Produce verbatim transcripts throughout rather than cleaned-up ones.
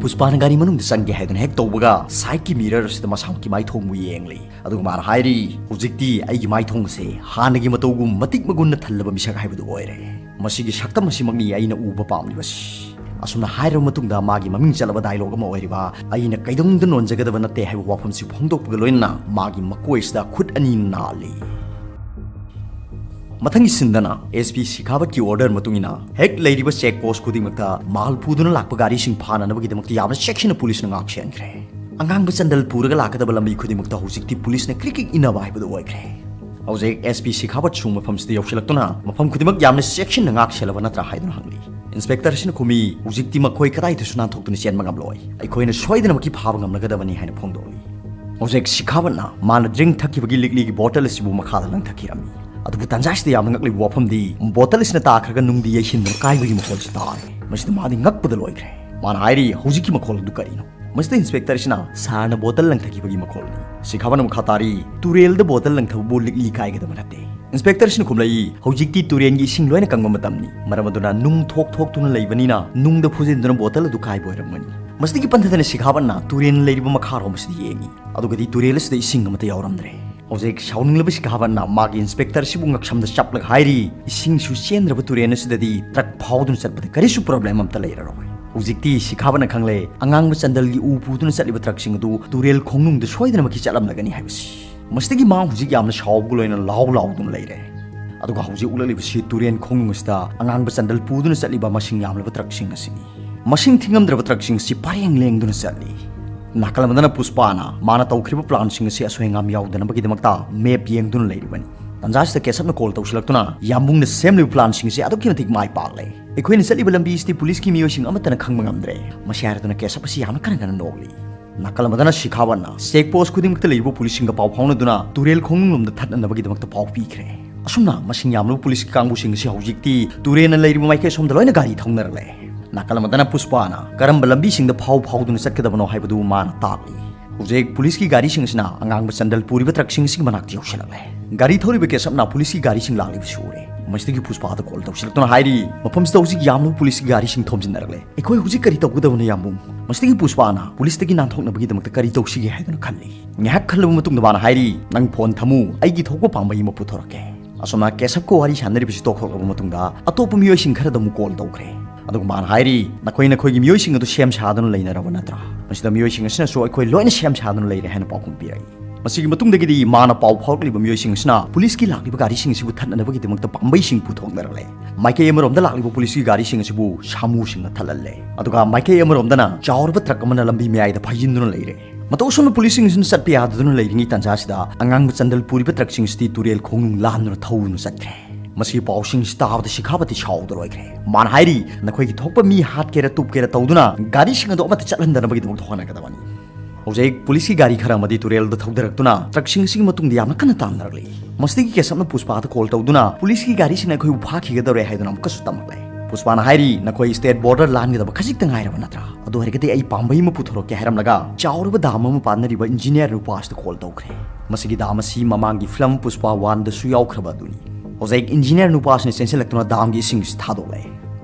ꯄꯨꯁꯄꯥꯅ ꯒꯥꯔꯤ ꯃꯅꯨꯡꯗ ꯆꯪꯒꯦ ꯍꯥꯏꯗꯨꯅ ꯍꯦꯛ ꯇꯧꯕꯒ, ꯁꯥꯏꯠꯀꯤ ꯃꯤꯔꯔ ꯑꯁꯤꯗ ꯃꯁꯥꯃꯛꯀꯤ ꯃꯥꯏꯊꯣꯡꯕꯨ ꯌꯦꯡꯂꯤ꯫ ꯑꯗꯨꯒ ꯃꯥꯅ ꯍꯥꯏꯔꯤ, "ꯍꯧꯖꯤꯛꯇꯤ ꯑꯩꯒꯤ ꯃꯥꯏꯊꯣꯡꯁꯦ ꯍꯥꯟꯅꯒꯤ ꯃꯇꯧꯒꯨꯝ ꯃꯇꯤꯛ ꯃꯒꯨꯟꯅ ꯊꯜꯂꯕ ꯃꯤꯁꯛ ꯍꯥꯏꯕꯗꯨ ꯑꯣꯏꯔꯦ꯫ ꯃꯁꯤꯒꯤ ꯁꯛꯇꯝ ꯑꯁꯤꯃꯛꯅꯤ ꯑꯩꯅ ꯎꯕ ꯄꯥꯝꯂꯤꯕꯁꯤ"꯫ ꯑꯁꯨꯝꯅ ꯍꯥꯏꯔꯕ ꯃꯇꯨꯡꯗ, ꯃꯥꯒꯤ ꯃꯃꯤꯡ ꯆꯠꯂꯕ ꯗꯥꯏꯂꯣꯒ ꯑꯃ ꯑꯣꯏꯔꯤꯕ "ꯑꯩꯅ ꯀꯩꯗꯧꯅꯨꯡꯗ ꯅꯣꯟꯖꯒꯗꯕ ꯅꯠꯇꯦ" ꯍꯥꯏꯕ ꯋꯥꯐꯝꯁꯤ ꯐꯣꯡꯗꯣꯛꯄꯒ ꯂꯣꯏꯅꯅ, ꯃꯥꯒꯤ ꯃꯀꯣꯏ ꯑꯁꯤꯗ ꯈꯨꯠ ꯑꯅꯤ ꯅꯥꯜꯂꯤ꯫ ꯃꯊꯪꯒꯤ ꯁꯤꯟꯗꯅ, ꯑꯦꯁ ꯄꯤ ꯁꯤꯈꯥꯋꯠꯀꯤ ꯑꯣꯔꯗꯔ ꯃꯇꯨꯡ ꯏꯟꯅ, ꯍꯦꯛ ꯂꯩꯔꯤꯕ ꯆꯦꯛ ꯄꯣꯁ ꯈꯨꯗꯤꯡꯃꯛꯇ ꯃꯥꯜ ꯄꯨꯗꯨꯅ ꯂꯥꯛꯄ ꯒꯥꯔꯤꯁꯤꯡ ꯐꯥꯅꯅꯕꯒꯤꯗꯃꯛꯇ ꯌꯥꯝꯅ ꯆꯦꯛꯁꯤꯟꯅ ꯄꯨꯂꯤꯁꯅ ꯉꯥꯛ ꯁꯦꯟꯈ꯭ꯔꯦ꯫ ꯑꯉꯥꯡꯕ ꯆꯟꯗꯜ ꯄꯨꯔꯒ ꯂꯥꯛꯀꯗꯕ ꯂꯝꯕꯤ ꯈꯨꯗꯤꯡꯃꯛꯇ ꯍꯧꯖꯤꯛꯇꯤ ꯄꯨꯂꯤꯁꯅ ꯀ꯭ꯔꯤꯛ ꯀ꯭ꯔꯤꯛ ꯏꯟꯅꯕ ꯍꯥꯏꯕꯗꯨ ꯑꯣꯏꯈ꯭ꯔꯦ꯫ ꯍꯧꯖꯤꯛ ꯑꯦꯁ ꯄꯤ ꯁꯤꯈꯥꯋꯠꯁꯨ ꯃꯐꯝꯁꯤꯗ ꯌꯧꯁꯤꯜꯂꯛꯇꯨꯅ, ꯃꯐꯝ ꯈꯨꯗꯤꯡꯃꯛ ꯌꯥꯝꯅ ꯆꯦꯛꯁꯤꯟꯅ ꯉꯥꯛ ꯁꯦꯜꯂꯕ ꯅꯠꯇ꯭ꯔꯥ ꯍꯥꯏꯗꯨꯅ ꯍꯪꯂꯤ꯫ ꯏꯟꯁꯄꯦꯛꯇꯔ ꯑꯁꯤꯅ ꯈꯨꯝꯃꯤ, "ꯍꯧꯖꯤꯛꯇꯤ ꯃꯈꯣꯏ ꯀꯗꯥꯏꯗꯁꯨ ꯅꯥꯟꯊꯣꯛꯇꯨꯅ ꯆꯦꯟꯕ ꯉꯝꯂꯣꯏ꯫ ꯑꯩꯈꯣꯏꯅ ꯁꯣꯏꯗꯅꯃꯛꯀꯤ ꯐꯥꯕ ꯉꯝꯂꯒꯗꯕꯅꯤ" ꯍꯥꯏꯅ ꯐꯣꯡꯗꯣꯛꯂꯤ꯫ ꯍꯧꯖꯤꯛ ꯁꯤꯈꯥꯋꯠꯅ ꯃꯥꯅ ꯗ꯭ꯔꯤꯡ ꯊꯛꯈꯤꯕꯒꯤ ꯂꯤꯛꯂꯤꯒꯤ ꯕꯣꯇꯜ ꯑꯁꯤꯕꯨ ꯃꯈꯥꯗ ꯂꯪꯊꯈꯤꯔꯝꯃꯤ꯫ ꯑꯗꯨꯕꯨ ꯇꯥꯟꯖꯥ ꯑꯁꯤꯗ ꯌꯥꯝꯅ ꯉꯛꯂꯤꯕ ꯋꯥꯐꯝꯗꯤ, ꯕꯣꯇꯜ ꯑꯁꯤꯅ ꯇꯥꯈ꯭ꯔꯒ ꯅꯨꯡꯗꯤ ꯌꯩꯁꯤꯟꯗꯨꯅ ꯀꯥꯏꯕꯒꯤ ꯃꯈꯣꯜꯁꯨ ꯇꯥꯔꯦ꯫ ꯃꯁꯤꯗ ꯃꯥꯗꯤ ꯉꯛꯄꯗ ꯂꯣꯏꯈ꯭ꯔꯦ꯫ ꯃꯥꯅ ꯍꯥꯏꯔꯤ, "ꯍꯧꯖꯤꯛꯀꯤ ꯃꯈꯣꯜ ꯑꯗꯨ ꯀꯔꯤꯅꯣ?" ꯃꯁꯤꯗ ꯏꯟꯁꯄꯦꯛꯇꯔ ꯑꯁꯤꯅ, "ꯁꯥꯔꯅ ꯕꯣꯇꯜ ꯂꯪꯊꯈꯤꯕꯒꯤ ꯃꯈꯣꯜꯅꯤ"꯫ ꯁꯤꯈꯥꯋꯠꯅ ꯃꯈꯥ ꯇꯥꯔꯤ, "ꯇꯨꯔꯦꯜꯗ ꯕꯣꯇꯜ ꯂꯪꯊꯕꯕꯨ ꯂꯤꯛꯂꯤ ꯀꯥꯏꯒꯗꯕ ꯅꯠꯇꯦ"꯫ ꯏꯟꯁꯄꯦꯛꯇꯔ ꯑꯁꯤꯅ ꯈꯨꯝꯂꯛꯏ, "ꯍꯧꯖꯤꯛꯇꯤ ꯇꯨꯔꯦꯜꯒꯤ ꯏꯁꯤꯡ ꯂꯣꯏꯅ ꯀꯪꯕ ꯃꯇꯝꯅꯤ, ꯃꯔꯝ ꯑꯗꯨꯅ ꯅꯨꯡ ꯊꯣꯛ ꯊꯣꯛꯇꯨꯅ ꯂꯩꯕꯅꯤꯅ ꯅꯨꯡꯗ ꯐꯨꯖꯤꯟꯗꯨꯅ ꯕꯣꯇꯜ ꯑꯗꯨ ꯀꯥꯏꯕ ꯑꯣꯏꯔꯝꯒꯅꯤ"꯫ ꯃꯁꯤꯗꯒꯤ ꯄꯟꯊꯗꯅ ꯁꯤꯈꯥꯋꯠꯅ ꯇꯨꯔꯦꯜꯅ ꯂꯩꯔꯤꯕ ꯃꯈꯥꯔꯣꯝ ꯑꯁꯤꯗ ꯌꯦꯡꯉꯤ꯫ ꯑꯗꯨꯒꯗꯤ ꯇꯨꯔꯦꯜ ꯑꯁꯤꯗ ꯏꯁꯤꯡ ꯑꯃꯠꯇ ꯌꯥꯎꯔꯝꯗ꯭ꯔꯦ꯫ ꯍꯧꯖꯤꯛ ꯁꯥꯎꯅꯤꯡꯂꯕ ꯁꯤꯈꯥꯋꯠꯅ ꯃꯥꯒꯤ ꯏꯟꯁꯄꯦꯛꯇꯔ ꯑꯁꯤꯕꯨ ꯉꯛꯁꯝꯗ ꯆꯞꯂꯒ ꯍꯥꯏꯔꯤ, "ꯏꯁꯤꯡꯁꯨ ꯆꯦꯟꯗ꯭ꯔꯕ ꯇꯨꯔꯦꯜ ꯑꯁꯤꯗꯗꯤ ꯇ꯭ꯔꯛ ꯐꯥꯎꯗꯨꯅ ꯆꯠꯄꯗ ꯀꯔꯤꯁꯨ ꯄ꯭ꯔꯣꯕ꯭ꯂꯦꯝ ꯑꯃꯠꯇ ꯂꯩꯔꯔꯣꯏ"꯫ ꯍꯧꯖꯤꯛꯇꯤ ꯁꯤꯈꯥꯋꯠꯅ ꯈꯪꯂꯦ, ꯑꯉꯥꯡꯕ ꯆꯟꯗꯜꯒꯤ ꯎ ꯄꯨꯗꯨꯅ ꯆꯠꯂꯤꯕ ꯇ꯭ꯔꯛꯁꯤꯡ ꯑꯗꯨ ꯇꯨꯔꯦꯜ ꯈꯣꯡꯅꯨꯡꯗ ꯁꯣꯏꯗꯅꯃꯛꯀꯤ ꯆꯠꯂꯝꯂꯒꯅꯤ ꯍꯥꯏꯕꯁꯤ꯫ ꯃꯁꯤꯗꯒꯤ ꯃꯥ ꯍꯧꯖꯤꯛ ꯌꯥꯝꯅ ꯁꯥꯎꯕꯒ ꯂꯣꯏꯅꯅ ꯂꯥꯎ ꯂꯥꯎꯗꯨꯅ ꯂꯩꯔꯦ꯫ ꯑꯗꯨꯒ ꯍꯧꯖꯤꯛ ꯎꯠꯂꯛꯂꯤꯕꯁꯤ ꯇꯨꯔꯦꯜ ꯈꯣꯡꯅꯨꯡ ꯑꯁꯤꯗ ꯑꯉꯥꯡꯕ ꯆꯟꯗꯜ ꯄꯨꯗꯨꯅ ꯆꯠꯂꯤꯕ ꯃꯁꯤꯡ ꯌꯥꯝꯂꯕ ꯇ꯭ꯔꯛꯁꯤꯡ ꯑꯁꯤꯅꯤ꯫ ꯃꯁꯤꯡ ꯊꯤꯉꯝꯗ꯭ꯔꯕ ꯇ꯭ꯔꯛꯁꯤꯡ ꯑꯁꯤ ꯄꯔꯦꯡ ꯂꯦꯡꯗꯨꯅ ꯆꯠꯂꯤ꯫ ꯅꯥꯀꯜ ꯑꯃꯗꯅ ꯄꯨꯁꯄꯥꯅ ꯃꯥꯅ ꯇꯧꯈ꯭ꯔꯤꯕ ꯄ꯭ꯂꯥꯟꯁꯤꯡ ꯑꯁꯤ ꯑꯁꯣꯏ ꯑꯉꯥꯝ ꯌꯥꯎꯗꯅꯕꯒꯤꯗꯃꯛꯇ ꯃꯦꯞ ꯌꯦꯡꯗꯨꯅ ꯂꯩꯔꯤꯕꯅꯤ꯫ ꯇꯥꯟꯖꯥꯁꯤꯗ ꯀꯦꯁꯞꯅ ꯀꯣꯜ ꯇꯧꯁꯤꯜꯂꯛꯇꯨꯅ, "ꯌꯥꯝꯕꯨꯡꯅ ꯁꯦꯝꯂꯤꯕ ꯄ꯭ꯂꯥꯟꯁꯤꯡ ꯑꯁꯤ ꯑꯗꯨꯛꯀꯤ ꯃꯇꯤꯛ ꯃꯥꯏ ꯄꯥꯛꯂꯦ꯫ ꯑꯩꯈꯣꯏꯅ ꯆꯠꯂꯤꯕ ꯂꯝꯕꯤ ꯑꯁꯤꯗꯤ ꯄꯨꯂꯤꯁꯀꯤ ꯃꯤꯑꯣꯏꯁꯤꯡ ꯑꯃꯠꯇꯅ ꯈꯪꯕ ꯉꯝꯗ꯭ꯔꯦ"꯫ ꯃꯁꯤ ꯍꯥꯏꯔꯗꯨꯅ ꯀꯦꯁꯞ ꯑꯁꯤ ꯌꯥꯝꯅ ꯀꯟꯅ ꯀꯟꯅ ꯅꯣꯛꯂꯤ꯫ ꯅꯥꯀꯜ ꯑꯃꯗꯅ ꯁꯤꯈꯥꯋꯠꯅ ꯆꯦꯛ ꯄꯣꯁ ꯈꯨꯗꯤꯡꯃꯛꯇ ꯂꯩꯔꯤꯕ ꯄꯨꯂꯤꯁꯁꯤꯡꯒ ꯄꯥꯎ ꯐꯥꯎꯅꯗꯨꯅ ꯇꯨꯔꯦꯜ ꯈꯣꯡꯅꯨꯡꯂꯣꯝꯗ ꯊꯠꯅꯅꯕꯒꯤꯗꯃꯛꯇ ꯄꯥꯎ ꯄꯤꯈ꯭ꯔꯦ꯫ ꯑꯁꯨꯝꯅ ꯃꯁꯤꯡ ꯌꯥꯝꯂꯕ ꯄꯨꯂꯤꯁꯀꯤ ꯀꯥꯡꯕꯨꯁꯤꯡ ꯑꯁꯤ ꯍꯧꯖꯤꯛꯇꯤ ꯇꯨꯔꯦꯜꯅ ꯂꯩꯔꯤꯕ ꯃꯥꯏꯀꯩ ꯑꯁꯣꯝꯗ ꯂꯣꯏꯅ ꯒꯥꯔꯤ ꯊꯧꯅꯔꯛꯂꯦ꯫ ꯅꯥꯀꯜ ꯑꯃꯗꯅ ꯄꯨꯁꯄꯥꯅ ꯀꯔꯝꯕ ꯂꯝꯕꯤꯁꯤꯡꯗ ꯐꯥꯎ ꯐꯥꯎꯗꯨꯅ ꯆꯠꯀꯗꯕꯅꯣ ꯍꯥꯏꯕꯗꯨ ꯃꯥꯅ ꯇꯥꯛꯂꯤ꯫ ꯍꯧꯖꯤꯛ ꯄꯨꯂꯤꯁꯀꯤ ꯒꯥꯔꯤꯁꯤꯡ ꯑꯁꯤꯅ ꯑꯉꯥꯡꯕ ꯆꯟꯗꯜ ꯄꯨꯔꯤꯕ ꯇ꯭ꯔꯛꯁꯤꯡ ꯑꯁꯤꯒꯤ ꯃꯅꯥꯛꯇ ꯌꯧꯁꯤꯜꯂꯛꯂꯦ꯫ ꯒꯥꯔꯤ ꯊꯧꯔꯤꯕ ꯀꯦꯁꯞꯅ ꯄꯨꯂꯤꯁꯀꯤ ꯒꯥꯔꯤꯁꯤꯡ ꯂꯥꯛꯂꯤꯕꯁꯤ ꯎꯔꯦ꯫ ꯃꯁꯤꯗꯒꯤ ꯄꯨꯁꯄꯥꯗ ꯀꯣꯜ ꯇꯧꯁꯤꯜꯂꯛꯇꯨꯅ ꯍꯥꯏꯔꯤ, "ꯃꯐꯝꯁꯤꯗ ꯍꯧꯖꯤꯛ ꯌꯥꯝꯂꯕ ꯄꯨꯂꯤꯁꯀꯤ ꯒꯥꯔꯤꯁꯤꯡ ꯊꯣꯝꯖꯤꯟꯅꯔꯛꯂꯦ꯫ ꯑꯩꯈꯣꯏ ꯍꯧꯖꯤꯛ ꯀꯔꯤ ꯇꯧꯒꯗꯕꯅꯣ, ꯌꯥꯝꯕꯨꯡ?" ꯃꯁꯤꯗꯒꯤ ꯄꯨꯁꯄꯥꯅ ꯄꯨꯂꯤꯁꯇꯒꯤ ꯅꯥꯟꯊꯣꯛꯅꯕꯒꯤꯗꯃꯛꯇ ꯀꯔꯤ ꯇꯧꯁꯤꯒꯦ ꯍꯥꯏꯗꯨꯅ ꯈꯜꯂꯤ꯫ ꯉꯥꯏꯍꯥꯛ ꯈꯜꯂꯕ ꯃꯇꯨꯡꯗ ꯃꯥꯅ ꯍꯥꯏꯔꯤ, "ꯅꯪ ꯐꯣꯟ ꯊꯝꯃꯨ, ꯑꯩꯒꯤ ꯊꯣꯛꯄ ꯄꯥꯝꯕꯩ ꯑꯃ ꯄꯨꯊꯣꯔꯛꯀꯦ"꯫ ꯑꯁꯣꯝꯅ ꯀꯦꯁꯕꯀ ꯋꯥꯔꯤ ꯁꯥꯟꯅꯔꯤꯕꯁꯤ ꯇꯣꯛꯊꯣꯛꯂꯕ ꯃꯇꯨꯡꯗ ꯑꯇꯣꯞꯄ ꯃꯤꯑꯣꯏꯁꯤꯡ ꯈꯔꯗ ꯑꯃꯨꯛ ꯀꯣꯜ ꯇꯧꯈ꯭ꯔꯦ꯫ ꯑꯗꯨꯒ ꯃꯥꯅ ꯍꯥꯏꯔꯤ, "ꯅꯈꯣꯏ ꯅꯈꯣꯏꯒꯤ ꯃꯤꯑꯣꯏꯁꯤꯡ ꯑꯗꯨ ꯁꯦꯝ ꯁꯥꯗꯨꯅ ꯂꯩꯅꯔꯕ ꯅꯠꯇ꯭ꯔꯥ? ꯃꯁꯤꯗ ꯃꯤꯑꯣꯏꯁꯤꯡ ꯑꯁꯤꯅꯁꯨ ꯑꯩꯈꯣꯏ ꯂꯣꯏꯅ ꯁꯦꯝ ꯁꯥꯗꯨꯅ ꯂꯩꯔꯦ" ꯍꯥꯏꯅ ꯄꯥꯎꯈꯨꯝ ꯄꯤꯔꯛꯏ꯫ ꯃꯁꯤꯒꯤ ꯃꯇꯨꯡꯗꯒꯤꯗꯤ ꯃꯥꯅ ꯄꯥꯎ ꯐꯥꯎꯔꯛꯂꯤꯕ ꯃꯤꯑꯣꯏꯁꯤꯡ ꯑꯁꯤꯅ ꯄꯨꯂꯤꯁꯀꯤ ꯂꯥꯛꯂꯤꯕ ꯒꯥꯔꯤꯁꯤꯡ ꯑꯁꯤꯕꯨ ꯊꯠꯅꯅꯕꯒꯤꯗꯃꯛꯇ ꯄꯥꯝꯕꯩꯁꯤꯡ ꯄꯨꯊꯣꯛꯅꯔꯛꯂꯦ꯫ ꯃꯥꯏꯀꯩ ꯑꯃꯔꯣꯝꯗ ꯂꯥꯛꯂꯤꯕ ꯄꯨꯂꯤꯁꯀꯤ ꯒꯥꯔꯤꯁꯤꯡ ꯑꯁꯤꯕꯨ ꯁꯥꯃꯨꯁꯤꯡꯅ ꯊꯠꯍꯜꯂꯦ, ꯑꯗꯨꯒ ꯃꯥꯏꯀꯩ ꯑꯃꯔꯣꯝꯗꯅ ꯆꯥꯎꯔꯕ ꯇ꯭ꯔꯛ ꯑꯃꯅ ꯂꯝꯕꯤ ꯃꯌꯥꯏꯗ ꯐꯩꯖꯤꯟꯗꯨꯅ ꯂꯩꯔꯦ꯫ ꯃꯇꯧ ꯑꯁꯨꯝꯅ ꯄꯨꯂꯤꯁꯁꯤꯡ ꯑꯁꯤꯅ ꯆꯠꯄ ꯌꯥꯗꯗꯨꯅ ꯂꯩꯔꯤꯉꯩ ꯇꯥꯟꯖꯥꯁꯤꯗ ꯑꯉꯥꯡꯕ ꯆꯟꯗꯜ ꯄꯨꯔꯤꯕ ꯇ꯭ꯔꯛꯁꯤꯡ ꯑꯁꯤꯗꯤ ꯇꯨꯔꯦꯜ ꯈꯣꯡꯅꯨꯡ ꯂꯥꯟꯗꯨꯅ ꯊꯧꯗꯨꯅ ꯆꯠꯈ꯭ꯔꯦ꯫ ꯃꯁꯤꯒꯤ ꯄꯥꯎꯁꯤꯡ ꯑꯁꯤ ꯇꯥꯕꯗ ꯁꯤꯈꯥꯕꯇꯤ ꯁꯥꯎꯗ ꯂꯣꯏꯈ꯭ꯔꯦ꯫ ꯃꯥꯅ ꯍꯥꯏꯔꯤ, "ꯅꯈꯣꯏꯒꯤ ꯊꯣꯛꯄ ꯃꯤ ꯍꯥꯠꯀꯦꯔꯥ ꯇꯨꯞꯀꯦꯔꯥ ꯇꯧꯗꯨꯅ ꯒꯥꯔꯤꯁꯤꯡ ꯑꯗꯨ ꯑꯃꯠꯇ ꯆꯠꯍꯟꯗꯅꯕꯒꯤꯗꯃꯛꯇ ꯍꯣꯠꯅꯒꯗꯕꯅꯤ"꯫ ꯍꯧꯖꯤꯛ ꯄꯨꯂꯤꯁꯀꯤ ꯒꯥꯔꯤ ꯈꯔ ꯑꯃꯗꯤ ꯇꯨꯔꯦꯜꯗ ꯊꯧꯗꯔꯛꯇꯨꯅ ꯇ꯭ꯔꯛꯁꯤꯡ ꯑꯁꯤꯒꯤ ꯃꯇꯨꯡꯗ ꯌꯥꯝꯅ ꯀꯟꯅ ꯇꯥꯟꯅꯔꯛꯂꯤ꯫ ꯃꯁꯤꯗꯒꯤ ꯀꯦꯁꯕꯅ ꯄꯨꯁꯄꯥꯗ ꯀꯣꯜ ꯇꯧꯗꯨꯅ, "ꯄꯨꯂꯤꯁꯀꯤ ꯒꯥꯔꯤꯁꯤꯡꯅ ꯑꯩꯈꯣꯏꯕꯨ ꯐꯥꯈꯤꯒꯗꯧꯔꯦ" ꯍꯥꯏꯗꯨꯅ ꯑꯃꯨꯛꯀꯁꯨ ꯇꯝꯂꯛꯂꯦ꯫ ꯄꯨꯁꯄꯥꯅ ꯍꯥꯏꯔꯤ, "ꯅꯈꯣꯏ ꯁ꯭ꯇꯦꯠ ꯕꯣꯔꯗꯔ ꯂꯥꯟꯒꯗꯕ ꯈꯖꯤꯛꯇ ꯉꯥꯏꯔꯕ ꯅꯠꯇ꯭ꯔꯥ? ꯑꯗꯨ ꯑꯣꯏꯔꯒꯗꯤ ꯑꯩ ꯄꯥꯝꯕꯩ ꯑꯃ ꯄꯨꯊꯣꯔꯛꯀꯦ" ꯍꯥꯏꯔꯝꯂꯒ ꯆꯥꯎꯔꯕ ꯗꯥꯝ ꯑꯃ ꯄꯥꯟꯅꯔꯤꯕ ꯏꯟꯖꯤꯅꯤꯌꯥꯔ ꯅꯨꯄꯥ ꯑꯁꯤꯗ ꯀꯣꯜ ꯇꯧꯈ꯭ꯔꯦ꯫ ꯃꯁꯤꯒꯤ ꯗꯥꯝ ꯑꯁꯤ ꯃꯃꯥꯡꯒꯤ ꯐꯤꯂꯝ ꯄꯨꯁꯄꯥ ꯋꯥꯟꯗꯁꯨ ꯌꯥꯎꯈ꯭ꯔꯕ ꯑꯗꯨꯅꯤ꯫ ꯍꯧꯖꯤꯛ ꯏꯟꯖꯤꯅꯤꯌꯥꯔ ꯅꯨꯄꯥ ꯑꯁꯤꯅ ꯆꯦꯟꯁꯤꯜꯂꯛꯇꯨꯅ ꯗꯥꯝꯒꯤ ꯏꯁꯤꯡ ꯑꯁꯤ ꯊꯥꯗꯣꯛꯂꯦ꯫